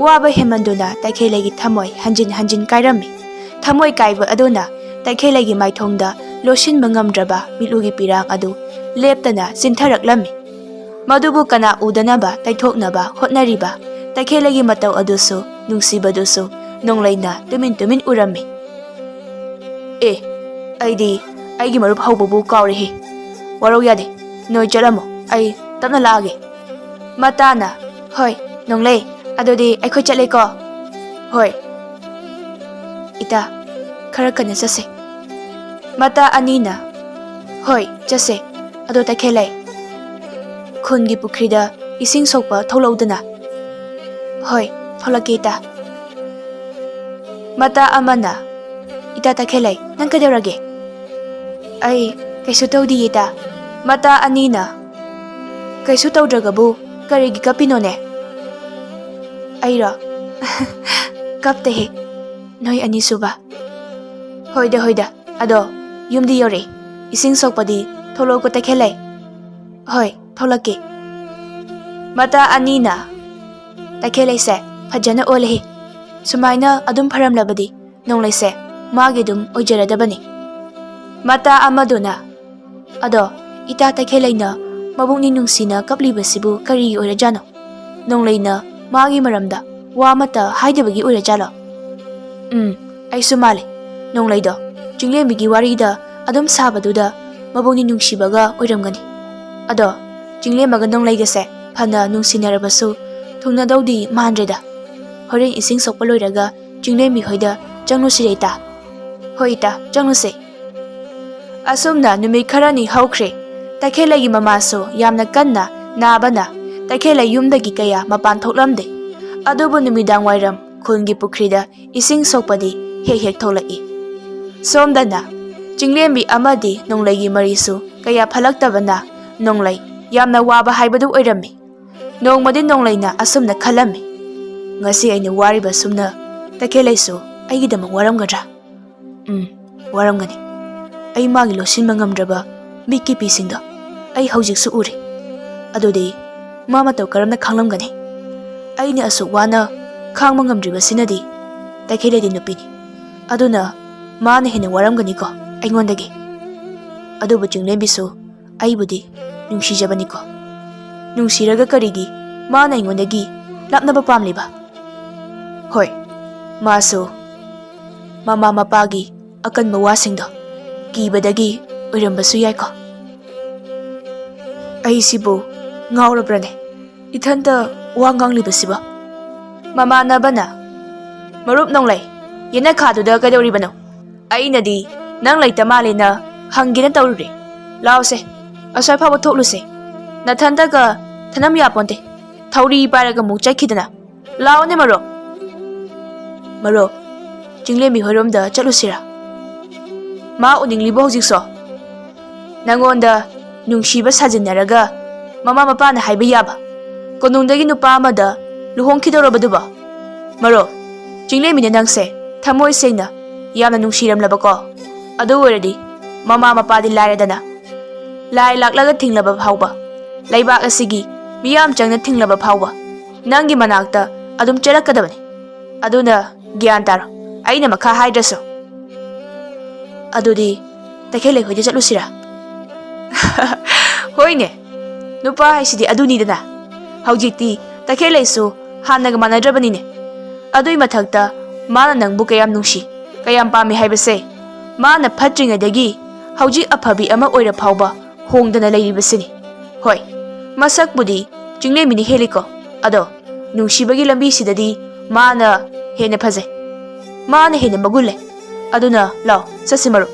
ꯋꯥꯕ ꯍꯦꯟꯃꯟꯗꯨꯅ ꯇꯈꯦꯜꯂꯩꯒꯤ ꯊꯃꯣꯏ ꯍꯟꯖꯤꯟ ꯍꯟꯖꯤꯟ ꯀꯥꯏꯔꯝꯃꯤ꯫ ꯊꯃꯣꯏ ꯀꯥꯏꯕ ꯑꯗꯨꯅ ꯇꯈꯦꯜꯂꯩꯒꯤ ꯃꯥꯏꯊꯣꯡꯗ ꯂꯣꯠꯁꯤꯟꯕ ꯉꯝꯗ꯭ꯔꯕ ꯃꯤꯠꯂꯨꯒꯤ ꯄꯤꯔꯥꯡ ꯑꯗꯨ ꯂꯦꯞꯇꯅ ꯆꯤꯟꯊꯔꯛꯂꯝꯃꯤ꯫ ꯃꯗꯨꯕꯨ ꯀꯅꯥ ꯎꯗꯅꯕ ꯇꯩꯊꯣꯛꯅꯕ ꯍꯣꯠꯅꯔꯤꯕ ꯇꯈꯦꯜꯂꯩꯒꯤ ꯃꯇꯧ ꯑꯗꯨꯁꯨ, ꯅꯨꯡꯁꯤꯕꯗꯨꯁꯨ ꯅꯣꯡꯂꯩꯅ ꯇꯨꯃꯤꯟ ꯇꯨꯃꯤꯟ ꯎꯔꯝꯃꯤ꯫ "ꯑꯦ, ꯑꯩꯗꯤ ꯑꯩꯒꯤ ꯃꯔꯨꯞ ꯍꯧꯕꯕꯨ ꯀꯥꯎꯔꯦꯍꯦ꯫ ꯋꯥꯔꯧ ꯌꯥꯗꯦ, ꯅꯣꯏ ꯆꯠꯂꯝꯃꯣ, ꯑꯩ ꯇꯞꯅ ꯂꯥꯛꯑꯒꯦ꯫" ꯃꯇꯥꯅ, "ꯍꯣꯏ, ꯅꯣꯡꯂꯩ, ꯑꯗꯨꯗꯤ ꯑꯩꯈꯣꯏ ꯆꯠꯂꯦꯀꯣ꯫" "ꯍꯣꯏ꯫ ꯏꯇꯥ, ꯈꯔ ꯀꯟꯅ ꯆꯠꯁꯦ꯫" ꯃꯇꯥ ꯑꯅꯤꯅ, "ꯍꯣꯏ, ꯆꯠꯁꯦ꯫ ꯑꯗꯣ ꯇꯈꯦꯜꯂꯩ, ꯈꯨꯟꯒꯤ ꯄꯨꯈ꯭ꯔꯤꯗ ꯏꯁꯤꯡ ꯁꯣꯛꯄ ꯊꯣꯛꯂꯛꯎꯗꯅ꯫" "ꯍꯣꯏ, ꯊꯣꯛꯂꯛꯀꯦ, ꯏꯇꯥ꯫" ꯃꯇꯥ ꯑꯃꯅ, "ꯏꯇꯥ ꯇꯈꯦꯜꯂꯩ, ꯅꯪ ꯀꯩꯗꯧꯔꯒꯦ?" "ꯑꯩ ꯀꯩꯁꯨ ꯇꯧꯗꯤꯌꯦ, ꯏꯇꯥ꯫" ꯃꯇꯥ ꯑꯅꯤꯅ, "ꯀꯩꯁꯨ ꯇꯧꯗ꯭ꯔꯒꯕꯨ ꯀꯔꯤꯒꯤ ꯀꯞꯄꯤꯅꯣꯅꯦ?" "ꯑꯩꯔꯣ? ꯀꯞꯇꯦꯍꯦ, ꯅꯣꯏ ꯑꯅꯤꯁꯨꯕ꯫" "ꯍꯣꯏꯗ, ꯍꯣꯏꯗ, ꯑꯗꯣ ꯌꯨꯝꯗꯤ ꯌꯧꯔꯛꯑꯦ꯫ ꯏꯁꯤꯡ ꯁꯣꯛꯄꯗꯤ ꯊꯣꯛꯂꯛꯎꯀꯣ ꯇꯈꯦꯜꯂꯩ꯫" "ꯍꯣꯏ, ꯊꯣꯛꯂꯛꯀꯦ꯫" ꯃꯇꯥ ꯑꯅꯤꯅ, "ꯇꯈꯦꯜꯂꯩꯁꯦ ꯐꯖꯅ ꯑꯣꯜꯂꯦꯍꯦ꯫ ꯁꯨꯃꯥꯏꯅ ꯑꯗꯨꯝ ꯐꯔꯝꯂꯕꯗꯤ ꯅꯣꯡꯂꯩꯁꯦ ꯃꯥꯒꯤ ꯑꯗꯨꯝ ꯑꯣꯏꯖꯔꯗꯕꯅꯤ꯫" ꯃꯇꯥ ꯑꯃꯗꯨꯅ, "ꯑꯗꯣ ꯏꯇꯥ ꯇꯈꯦꯜꯂꯩꯅ ꯃꯕꯨꯛꯅꯤꯡ ꯅꯨꯡꯁꯤꯅ ꯀꯞꯂꯤꯕꯁꯤꯕꯨ ꯀꯔꯤꯒꯤ ꯑꯣꯏꯔꯖꯥꯠꯅꯣ? ꯅꯣꯡꯂꯩꯅ ꯃꯥꯒꯤ ꯃꯔꯝꯗ ꯋꯥ ꯑꯃꯠꯇ ꯍꯥꯏꯗꯕꯒꯤ ꯑꯣꯏꯔꯖꯥꯠꯂꯣ? ꯎꯝ, ꯑꯩꯁꯨ ꯃꯥꯜꯂꯦ꯫ ꯅꯣꯡꯂꯩꯗꯣ ꯆꯤꯡꯂꯦꯝꯕꯤꯒꯤ ꯋꯥꯔꯤꯗ ꯑꯗꯨꯝ ꯁꯥꯕꯗꯨꯗ ꯃꯕꯨꯛꯅꯤꯡ ꯅꯨꯡꯁꯤꯕꯒ ꯑꯣꯏꯔꯝꯒꯅꯤ꯫ ꯑꯗꯣ ꯆꯤꯡꯂꯦꯝꯕꯒ ꯅꯣꯡꯂꯩꯒꯁꯦ ꯐꯅ ꯅꯨꯡꯁꯤꯅꯔꯕꯁꯨ ꯊꯨꯡꯅꯗꯧꯗꯤ ꯃꯥꯟꯗ꯭ꯔꯦꯗ꯫ ꯍꯣꯔꯦꯟ ꯏꯁꯤꯡ ꯁꯣꯛꯄ ꯂꯣꯏꯔꯒ ꯆꯤꯡꯂꯦꯝꯕꯤ ꯍꯣꯏꯗ ꯆꯪꯂꯨꯁꯤꯔꯦ ꯏꯇꯥ?" "ꯍꯣꯏ ꯏꯇꯥ, ꯆꯪꯂꯨꯁꯦ꯫" ꯑꯁꯨꯝꯅ ꯅꯨꯃꯤꯠ ꯈꯔꯅꯤ ꯍꯧꯈ꯭ꯔꯦ꯫ ꯇꯈꯦꯜꯂꯩꯒꯤ ꯃꯃꯥꯁꯨ ꯌꯥꯝꯅ ꯀꯟꯅ ꯅꯥꯕꯅ ꯇꯈꯦꯜꯂꯩ ꯌꯨꯝꯗꯒꯤ ꯀꯌꯥ ꯃꯄꯥꯟ ꯊꯣꯛꯂꯝꯗꯦ꯫ ꯑꯗꯨꯕꯨ ꯅꯨꯃꯤꯗꯥꯡ ꯋꯥꯏꯔꯝ ꯈꯨꯜꯒꯤ ꯄꯨꯈ꯭ꯔꯤꯗ ꯏꯁꯤꯡ ꯁꯣꯛꯄꯗꯤ ꯍꯦꯛ ꯍꯦꯛ ꯊꯣꯛꯂꯛꯏ꯫ ꯁꯣꯝꯗꯅ ꯆꯤꯡꯂꯦꯝꯕꯤ ꯑꯃꯗꯤ ꯅꯣꯡꯂꯩꯒꯤ ꯃꯔꯤꯁꯨ ꯀꯌꯥ ꯐꯠꯂꯛꯇꯕꯅ ꯅꯣꯡꯂꯩ ꯌꯥꯝꯅ ꯋꯥꯕ ꯍꯥꯏꯕꯗꯨ ꯑꯣꯏꯔꯝꯃꯤ꯫ ꯅꯣꯡꯃꯗꯤ ꯅꯣꯡꯂꯩꯅ ꯑꯁꯨꯝꯅ ꯈꯜꯂꯝꯃꯤ, "ꯉꯁꯤ ꯑꯩꯅ ꯋꯥꯔꯤꯕ ꯁꯨꯝꯅ ꯇꯈꯦꯜꯂꯩꯁꯨ ꯑꯩꯒꯤꯗꯃꯛ ꯋꯥꯔꯝꯒꯗ꯭ꯔꯥ? ꯎꯝ, ꯋꯥꯔꯝꯒꯅꯤ꯫ ꯑꯩ ꯃꯥꯒꯤ ꯂꯣꯠꯁꯤꯟꯕ ꯉꯝꯗ꯭ꯔꯕ ꯃꯤꯠꯀꯤ ꯄꯤꯁꯤꯡꯗꯣ ꯑꯩ ꯍꯧꯖꯤꯛꯁꯨ ꯎꯔꯤ꯫ ꯑꯗꯨꯗꯤ ꯃꯥ ꯃꯇꯧ ꯀꯔꯝꯅ ꯈꯥꯡꯂꯝꯒꯅꯤ? ꯑꯩꯅ ꯑꯁꯨꯛ ꯋꯥꯅ ꯈꯥꯡꯕ ꯉꯝꯗ꯭ꯔꯤꯕꯁꯤꯅꯗꯤ ꯇꯈꯦꯜꯂꯩꯗꯤ ꯅꯨꯄꯤꯅꯤ꯫ ꯑꯗꯨꯅ ꯃꯥꯅ ꯍꯦꯟꯅ ꯋꯥꯔꯝꯒꯅꯤꯀꯣ ꯑꯩꯉꯣꯟꯗꯒꯤ꯫ ꯑꯗꯨꯕꯨ ꯆꯤꯡꯂꯦꯝꯕꯤꯁꯨ ꯑꯩꯕꯨꯗꯤ ꯅꯨꯡꯁꯤꯖꯕꯅꯤꯀꯣ꯫ ꯅꯨꯡꯁꯤꯔꯒ ꯀꯔꯤꯒꯤ ꯃꯥꯅ ꯑꯩꯉꯣꯟꯗꯒꯤ ꯂꯥꯞꯅꯕ ꯄꯥꯝꯂꯤꯕ? ꯍꯣꯏ, ꯃꯥꯁꯨ ꯃꯃꯥ ꯃꯄꯥꯒꯤ ꯑꯀꯟꯕ ꯋꯥꯁꯤꯡꯗꯣ ꯀꯤꯕꯗꯒꯤ ꯑꯣꯏꯔꯝꯕꯁꯨ ꯌꯥꯏꯀꯣ꯫ ꯑꯩꯁꯤꯕꯨ ꯉꯥꯎꯔꯕ꯭ꯔꯅꯦ? ꯏꯊꯟꯇ ꯋꯥ ꯉꯥꯡꯂꯤꯕꯁꯤꯕꯣ?" ꯃꯃꯥꯟꯅꯕꯅ, "ꯃꯔꯨꯞ ꯅꯣꯡꯂꯩ, ꯌꯦꯅꯈꯥꯗꯨꯗ ꯀꯩꯗꯧꯔꯤꯕꯅꯣ? ꯑꯩꯅꯗꯤ ꯅꯪ ꯂꯩꯇ ꯃꯥꯜꯂꯦꯅ ꯍꯪꯒꯦꯅ ꯇꯧꯔꯨꯔꯦ꯫ ꯂꯥꯎꯁꯦ, ꯑꯁ꯭ꯋꯥꯏ ꯐꯥꯎꯕ ꯊꯣꯛꯂꯨꯁꯦ꯫ ꯅꯊꯟꯇꯒ ꯊꯅꯝ ꯌꯥꯄꯣꯟꯇꯦ꯫ ꯊꯧꯔꯤ ꯄꯥꯏꯔꯒ ꯑꯃꯨꯛ ꯆꯠꯈꯤꯗꯅ꯫ ꯂꯥꯎꯅꯦ ꯃꯔꯨꯞ꯫ ꯃꯔꯨꯞ, ꯆꯤꯡꯂꯦꯝꯕꯤ ꯍꯣꯏꯔꯣꯝꯗ ꯆꯠꯂꯨꯁꯤꯔꯥ? ꯃꯥ ꯎꯅꯤꯡꯂꯤꯕꯣ ꯍꯧꯖꯤꯛꯁꯣ? ꯅꯪꯉꯣꯟꯗ ꯅꯨꯡꯁꯤꯕ ꯁꯥꯖꯤꯟꯅꯔꯒ ꯃꯃꯥ ꯃꯄꯥꯅ ꯍꯥꯏꯕ ꯌꯥꯕ ꯀꯣꯅꯨꯡꯗꯒꯤ ꯅꯨꯄꯥ ꯑꯃꯗ ꯂꯨꯍꯣꯡꯈꯤꯗꯧꯔꯕꯗꯨꯕꯣ? ꯃꯔꯨꯞ, ꯆꯤꯡꯂꯦꯝꯕꯤꯅ ꯅꯪꯁꯦ ꯊꯃꯣꯏ ꯁꯦꯡꯅ ꯌꯥꯝꯅ ꯅꯨꯡꯁꯤꯔꯝꯂꯕꯀꯣ? ꯑꯗꯨ ꯑꯣꯏꯔꯗꯤ ꯃꯃꯥ ꯃꯄꯥꯗꯤ ꯂꯥꯏꯔꯗꯅ, ꯂꯥꯏ ꯂꯥꯛꯂꯒ ꯊꯤꯡꯂꯕ ꯐꯥꯎꯕ, ꯂꯩꯕꯥꯛ ꯑꯁꯤꯒꯤ ꯃꯤꯌꯥꯝ ꯆꯪꯅ ꯊꯤꯡꯂꯕ ꯐꯥꯎꯕ ꯅꯪꯒꯤ ꯃꯅꯥꯛꯇ ꯑꯗꯨꯝ ꯆꯦꯜꯂꯛꯀꯗꯕꯅꯤ꯫ ꯑꯗꯨꯅ ꯒ꯭ꯌꯥꯟ ꯇꯥꯔꯣ, ꯑꯩꯅ ꯃꯈꯥ ꯍꯥꯏꯗ꯭ꯔꯁꯨ꯫ ꯑꯗꯨꯗꯤ ꯇꯈꯦꯜꯂꯩ ꯍꯣꯏꯗ ꯆꯠꯂꯨꯁꯤꯔꯥ?" ꯍꯣꯏꯅꯦ, ꯅꯨꯄꯥ ꯍꯥꯏꯁꯤꯗꯤ ꯑꯗꯨꯅꯤꯗꯅ꯫ ꯍꯧꯖꯤꯛꯇꯤ ꯇꯈꯦꯜꯂꯩꯁꯨ ꯍꯥꯟꯅꯒ ꯃꯥꯟꯅꯗ꯭ꯔꯕꯅꯤꯅꯦ꯫ ꯑꯗꯨꯏ ꯃꯊꯛꯇ ꯃꯥꯅ ꯅꯪꯕꯨ ꯀꯌꯥꯝ ꯅꯨꯡꯁꯤ, ꯀꯌꯥꯝ ꯄꯥꯝꯃꯤ ꯍꯥꯏꯕꯁꯦ ꯃꯥꯅ ꯐꯠꯇ꯭ꯔꯤꯉꯩꯗꯒꯤ ꯍꯧꯖꯤꯛ ꯑꯐꯕꯤ ꯑꯃ ꯑꯣꯏꯔ ꯐꯥꯎꯕ ꯍꯣꯡꯗꯅ ꯂꯩꯔꯤꯕꯁꯤꯅꯤ꯫ ꯍꯣꯏ, ꯃꯁꯛꯄꯨꯗꯤ ꯆꯤꯡꯂꯦꯝꯕꯤꯅ ꯍꯦꯜꯂꯤꯀꯣ, ꯑꯗꯣ ꯅꯨꯡꯁꯤꯕꯒꯤ ꯂꯝꯕꯤꯁꯤꯗꯗꯤ ꯃꯥꯅ ꯍꯦꯟꯅ ꯐꯖꯩ, ꯃꯥꯅ ꯍꯦꯟꯅ ꯃꯒꯨꯟ ꯂꯩ꯫ ꯑꯗꯨꯅ ꯂꯥꯎ, ꯆꯠꯁꯤ ꯃꯔꯨꯞ꯫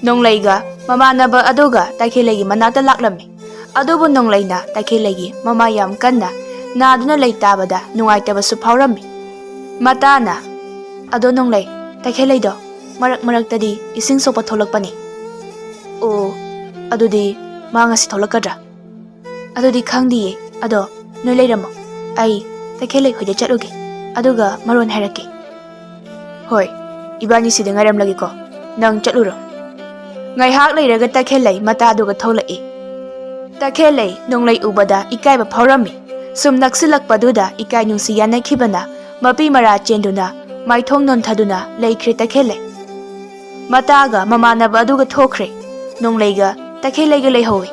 ꯅꯣꯡꯂꯩꯒ ꯃꯃꯥꯟꯅꯕ ꯑꯗꯨꯒ ꯇꯈꯦꯜꯂꯩꯒꯤ ꯃꯅꯥꯛꯇ ꯂꯥꯛꯂꯝꯃꯤ꯫ ꯑꯗꯨꯕꯨ ꯅꯣꯡꯂꯩꯅ ꯇꯈꯦꯜꯂꯩꯒꯤ ꯃꯃꯥ ꯌꯥꯝ ꯀꯟꯅ ꯅꯥꯗꯨꯅ ꯂꯩ ꯇꯥꯕꯗ ꯅꯨꯡꯉꯥꯏꯇꯕꯁꯨ ꯐꯥꯎꯔꯝꯃꯤ꯫ ꯃꯇꯥꯅ, "ꯑꯗꯣ ꯅꯣꯡꯂꯩ, ꯇꯈꯦꯜꯂꯩꯗꯣ ꯃꯔꯛ ꯃꯔꯛꯇꯗꯤ ꯏꯁꯤꯡ ꯁꯣꯛꯄ ꯊꯣꯛꯂꯛꯄꯅꯤ꯫" "ꯑꯣ, ꯑꯗꯨꯗꯤ ꯃꯥ ꯉꯁꯤ ꯊꯣꯛꯂꯛꯀꯗ꯭ꯔꯥ?" "ꯑꯗꯨꯗꯤ ꯈꯪꯗꯤꯌꯦ꯫ ꯑꯗꯣ ꯅꯣꯏ ꯂꯩꯔꯝꯃꯣ, ꯑꯩ ꯇꯈꯦꯜꯂꯩ ꯍꯣꯏꯗ ꯆꯠꯂꯨꯒꯦ, ꯑꯗꯨꯒ ꯃꯔꯣꯟ ꯍꯥꯏꯔꯛꯀꯦ꯫" "ꯍꯣꯏ, ꯏꯕꯥꯅꯤ ꯁꯤꯗ ꯉꯥꯏꯔꯝꯂꯒꯦꯀꯣ, ꯅꯪ ꯆꯠꯂꯨꯔꯣ꯫" ꯉꯥꯏꯍꯥꯛ ꯂꯩꯔꯒ ꯇꯈꯦꯜꯂꯩ ꯃꯇꯥꯗꯨꯒ ꯊꯣꯛꯂꯛꯏ꯫ ꯇꯈꯦꯜꯂꯩ ꯅꯣꯡꯂꯩ ꯎꯕꯗ ꯏꯀꯥꯏꯕ ꯐꯥꯎꯔꯝꯃꯤ꯫ ꯁꯨꯝ ꯅꯛꯁꯤꯜꯂꯛꯄꯗꯨꯗ ꯏꯀꯥꯏ ꯅꯨꯡꯁꯤ ꯌꯥꯅꯈꯤꯕꯅ ꯃꯄꯤ ꯃꯔꯥ ꯆꯦꯟꯗꯨꯅ ꯃꯥꯏꯊꯣꯡ ꯅꯣꯟꯊꯗꯨꯅ ꯂꯩꯈ꯭ꯔꯦ ꯇꯈꯦꯜꯂꯩ꯫ ꯃꯇꯥꯒ ꯃꯃꯥꯟꯅꯕ ꯑꯗꯨꯒ ꯊꯣꯛꯈ꯭ꯔꯦ꯫ ꯅꯣꯡꯂꯩꯒ ꯇꯈꯦꯜꯂꯩꯒ ꯂꯩꯍꯧꯏ꯫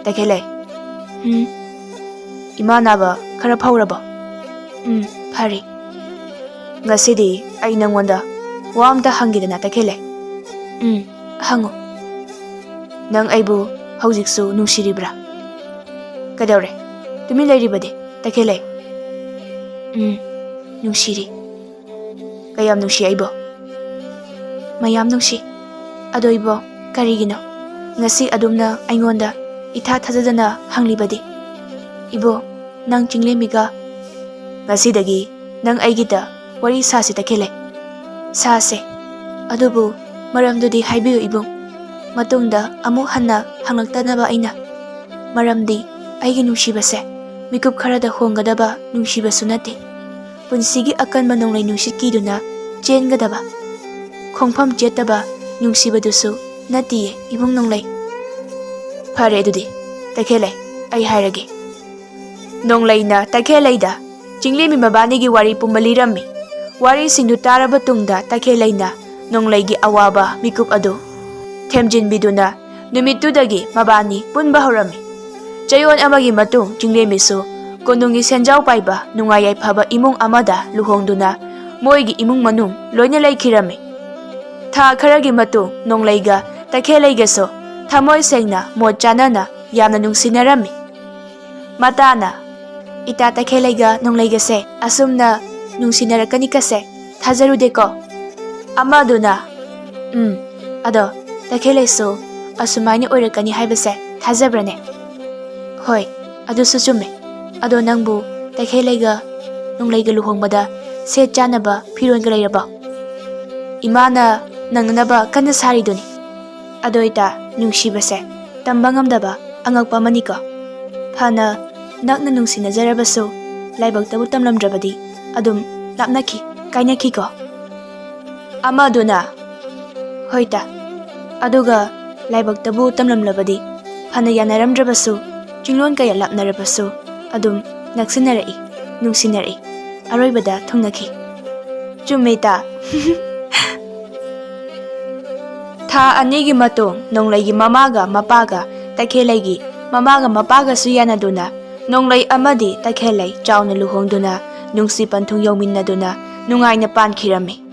ꯇꯈꯦꯜꯂꯩ, "ꯎꯝ, ꯏꯃꯥ ꯅꯥꯕ ꯈꯔ ꯐꯧꯔꯕꯣ?" "ꯎꯝ, ꯐꯔꯦ꯫" "ꯉꯁꯤꯗꯤ ꯑꯩ ꯅꯪꯉꯣꯟꯗ ꯋꯥ ꯑꯝꯇ ꯍꯪꯒꯦꯗꯅ ꯇꯈꯦꯜꯂꯩ꯫" "ꯎꯝ, ꯍꯪꯉꯨ꯫" "ꯅꯪ ꯑꯩꯕꯨ ꯍꯧꯖꯤꯛꯁꯨ ꯅꯨꯡꯁꯤꯔꯤꯕ꯭ꯔꯥ?" "ꯀꯩꯗꯧꯔꯦ? ꯇꯨꯃꯤꯟ ꯂꯩꯔꯤꯕꯗꯤ ꯇꯈꯦꯜꯂꯩ?" "ꯎꯝ, ꯅꯨꯡꯁꯤꯔꯤ꯫" "ꯀꯌꯥꯝ ꯅꯨꯡꯁꯤ ꯑꯩꯕꯣ?" "ꯃꯌꯥꯝ ꯅꯨꯡꯁꯤ꯫" "ꯑꯗꯣ ꯏꯕꯣ, ꯀꯔꯤꯒꯤꯅꯣ ꯉꯁꯤ ꯑꯗꯨꯝꯅ ꯑꯩꯉꯣꯟꯗ ꯏꯊꯥ ꯊꯥꯖꯗꯅ ꯍꯪꯂꯤꯕꯗꯤ? ꯏꯕꯣ, ꯅꯪ ꯆꯤꯡꯂꯦꯝꯕꯤꯒ?" "ꯉꯁꯤꯗꯒꯤ ꯅꯪ ꯑꯩꯒꯤꯗ ꯋꯥꯔꯤ ꯁꯥꯁꯤ ꯇꯈꯦꯜꯂꯩ꯫" "ꯁꯥꯁꯦ꯫ ꯑꯗꯨꯕꯨ ꯃꯔꯝꯗꯨꯗꯤ ꯍꯥꯏꯕꯤꯌꯨ ꯏꯕꯨꯡ꯫ ꯃꯇꯨꯡꯗ ꯑꯃꯨꯛ ꯍꯟꯅ ꯍꯪꯂꯛꯇꯅꯕ ꯑꯩꯅ꯫ ꯃꯔꯝꯗꯤ ꯑꯩꯒꯤ ꯅꯨꯡꯁꯤꯕꯁꯦ ꯃꯤꯀꯨꯞ ꯈꯔꯗ ꯍꯣꯡꯒꯗꯕ ꯅꯨꯡꯁꯤꯕꯁꯨ ꯅꯠꯇꯦ꯫ ꯄꯨꯟꯁꯤꯒꯤ ꯑꯀꯟꯕ ꯅꯣꯡꯂꯩ ꯅꯨꯡꯁꯤꯠ ꯀꯤꯗꯨꯅ ꯆꯦꯟꯒꯗꯕ, ꯈꯣꯡꯐꯝ ꯆꯦꯠꯇꯕ ꯅꯨꯡꯁꯤꯕꯗꯨꯁꯨ ꯅꯠꯇꯤꯌꯦ ꯏꯕꯨꯡ ꯅꯣꯡꯂꯩ꯫" "ꯐꯔꯦ ꯑꯗꯨꯗꯤ, ꯇꯈꯦꯜꯂꯩ, ꯑꯩ ꯍꯥꯏꯔꯒꯦ꯫" ꯅꯣꯡꯂꯩꯅ ꯇꯈꯦꯜꯂꯩꯗ ꯆꯤꯡꯂꯦꯝꯕꯤ ꯃꯕꯥꯅꯤꯒꯤ ꯋꯥꯔꯤ ꯄꯨꯝꯕ ꯂꯤꯔꯝꯃꯤ꯫ ꯋꯥꯔꯤꯁꯤꯡꯗꯨ ꯇꯥꯔꯕ ꯇꯨꯡꯗ ꯇꯈꯦꯜꯂꯩꯅ ꯅꯣꯡꯂꯩꯒꯤ ꯑꯋꯥꯕ ꯃꯤꯀꯨꯞ ꯑꯗꯨ ꯊꯦꯝꯖꯤꯟꯕꯤꯗꯨꯅ ꯅꯨꯃꯤꯠꯇꯨꯗꯒꯤ ꯃꯕꯥꯅꯤ ꯄꯨꯟꯕ ꯍꯧꯔꯝꯃꯤ꯫ ꯆꯌꯣꯜ ꯑꯃꯒꯤ ꯃꯇꯨꯡ ꯆꯤꯡꯂꯦꯝꯕꯤꯁꯨ ꯀꯣꯅꯨꯡꯒꯤ ꯁꯦꯟꯖꯥꯎ ꯄꯥꯏꯕ ꯅꯨꯡꯉꯥꯏ ꯌꯥꯏꯐꯕ ꯏꯃꯨꯡ ꯑꯃꯗ ꯂꯨꯍꯣꯡꯗꯨꯅ ꯃꯣꯏꯒꯤ ꯏꯃꯨꯡ ꯃꯅꯨꯡ ꯂꯣꯏꯅ ꯂꯩꯈꯤꯔꯝꯃꯤ꯫ ꯊꯥ ꯈꯔꯒꯤ ꯃꯇꯨꯡ ꯅꯣꯡꯂꯩꯒ ꯇꯈꯦꯜꯂꯩꯒꯁꯨ ꯊꯃꯣꯏ ꯁꯦꯡꯅ ꯃꯣꯠ ꯆꯥꯅꯅ ꯌꯥꯝꯅ ꯅꯨꯡꯁꯤꯅꯔꯝꯃꯤ꯫ ꯃꯇꯥꯅ, "ꯏꯇꯥ ꯇꯈꯦꯜꯂꯩꯒ ꯅꯣꯡꯂꯩꯒꯁꯦ ꯑꯁꯨꯝꯅ ꯅꯨꯡꯁꯤꯅꯔꯛꯀꯅꯤ ꯀꯁꯦ ꯊꯥꯖꯔꯨꯗꯦꯀꯣ꯫" ꯑꯃꯗꯨꯅ, "ꯎꯝ, ꯑꯗꯣ ꯇꯈꯦꯜꯂꯩꯁꯨ ꯑꯁꯨꯃꯥꯏꯅ ꯑꯣꯏꯔꯛꯀꯅꯤ ꯍꯥꯏꯕꯁꯦ ꯊꯥꯖꯕ꯭ꯔꯅꯦ?" "ꯍꯣꯏ, ꯑꯗꯨꯁꯨ ꯆꯨꯝꯃꯦ꯫ ꯑꯗꯣ ꯅꯪꯕꯨ ꯇꯈꯦꯜꯂꯩꯒ ꯅꯣꯡꯂꯩꯒ ꯂꯨꯍꯣꯡꯕꯗ ꯁꯦꯠ ꯆꯥꯅꯕ ꯐꯤꯔꯣꯜꯒ ꯂꯩꯔꯕꯣ? ꯏꯃꯥꯅ ꯅꯪꯅꯅꯕ ꯀꯟꯅ ꯁꯥꯔꯤꯗꯨꯅꯤ꯫ ꯑꯗꯣ ꯏꯇꯥ, ꯅꯨꯡꯁꯤꯕꯁꯦ ꯇꯝꯕ ꯉꯝꯗꯕ ꯑꯉꯛꯄ ꯑꯃꯅꯤꯀꯣ꯫ ꯐꯅ ꯅꯛꯅ ꯅꯨꯡꯁꯤꯅꯖꯔꯕꯁꯨ, ꯂꯥꯏꯕꯛꯇꯕꯨ ꯇꯝꯂꯝꯗ꯭ꯔꯕꯗꯤ ꯑꯗꯨꯝ ꯂꯥꯞꯅꯈꯤ, ꯀꯥꯏꯅꯈꯤꯀꯣ꯫ ꯑꯃꯗꯨꯅ, ꯍꯣꯏ ꯇꯥ, ꯑꯗꯨꯒ ꯂꯥꯏꯕꯛꯇꯕꯨ ꯇꯝꯂꯝꯂꯕꯗꯤ, ꯐꯅ ꯌꯥꯅꯔꯝꯗ꯭ꯔꯕꯁꯨ, ꯆꯤꯡꯂꯣꯟ ꯀꯌꯥ ꯂꯥꯞꯅꯔꯕꯁꯨ, ꯑꯗꯨꯝ ꯅꯛꯁꯤꯟꯅꯔꯛꯏ, ꯅꯨꯡꯁꯤꯅꯔꯛꯏ, ꯑꯔꯣꯏꯕꯗ ꯊꯨꯡꯅꯈꯤ꯫ ꯆꯨꯝꯃꯦ ꯇꯥ꯫ ꯊꯥ ꯑꯅꯤꯒꯤ ꯃꯇꯨꯡ ꯅꯣꯡꯂꯩꯒꯤ ꯃꯃꯥꯒ ꯃꯄꯥꯒ ꯇꯈꯦꯜꯂꯩꯒꯤ ꯃꯃꯥꯒ ꯃꯄꯥꯒꯁꯨ ꯌꯥꯅꯗꯨꯅ, ꯅꯣꯡꯂꯩ ꯑꯃꯗꯤ ꯇꯈꯦꯜꯂꯩ ꯆꯥꯎꯅ ꯂꯨꯍꯣꯡꯗꯨꯅ, ꯅꯨꯡꯁꯤ ꯄꯟꯊꯨꯡ ꯌꯧꯃꯤꯟꯅꯗꯨꯅ ꯅꯨꯡꯉꯥꯏꯅ ꯄꯥꯟꯈꯤꯔꯝꯃꯤ꯫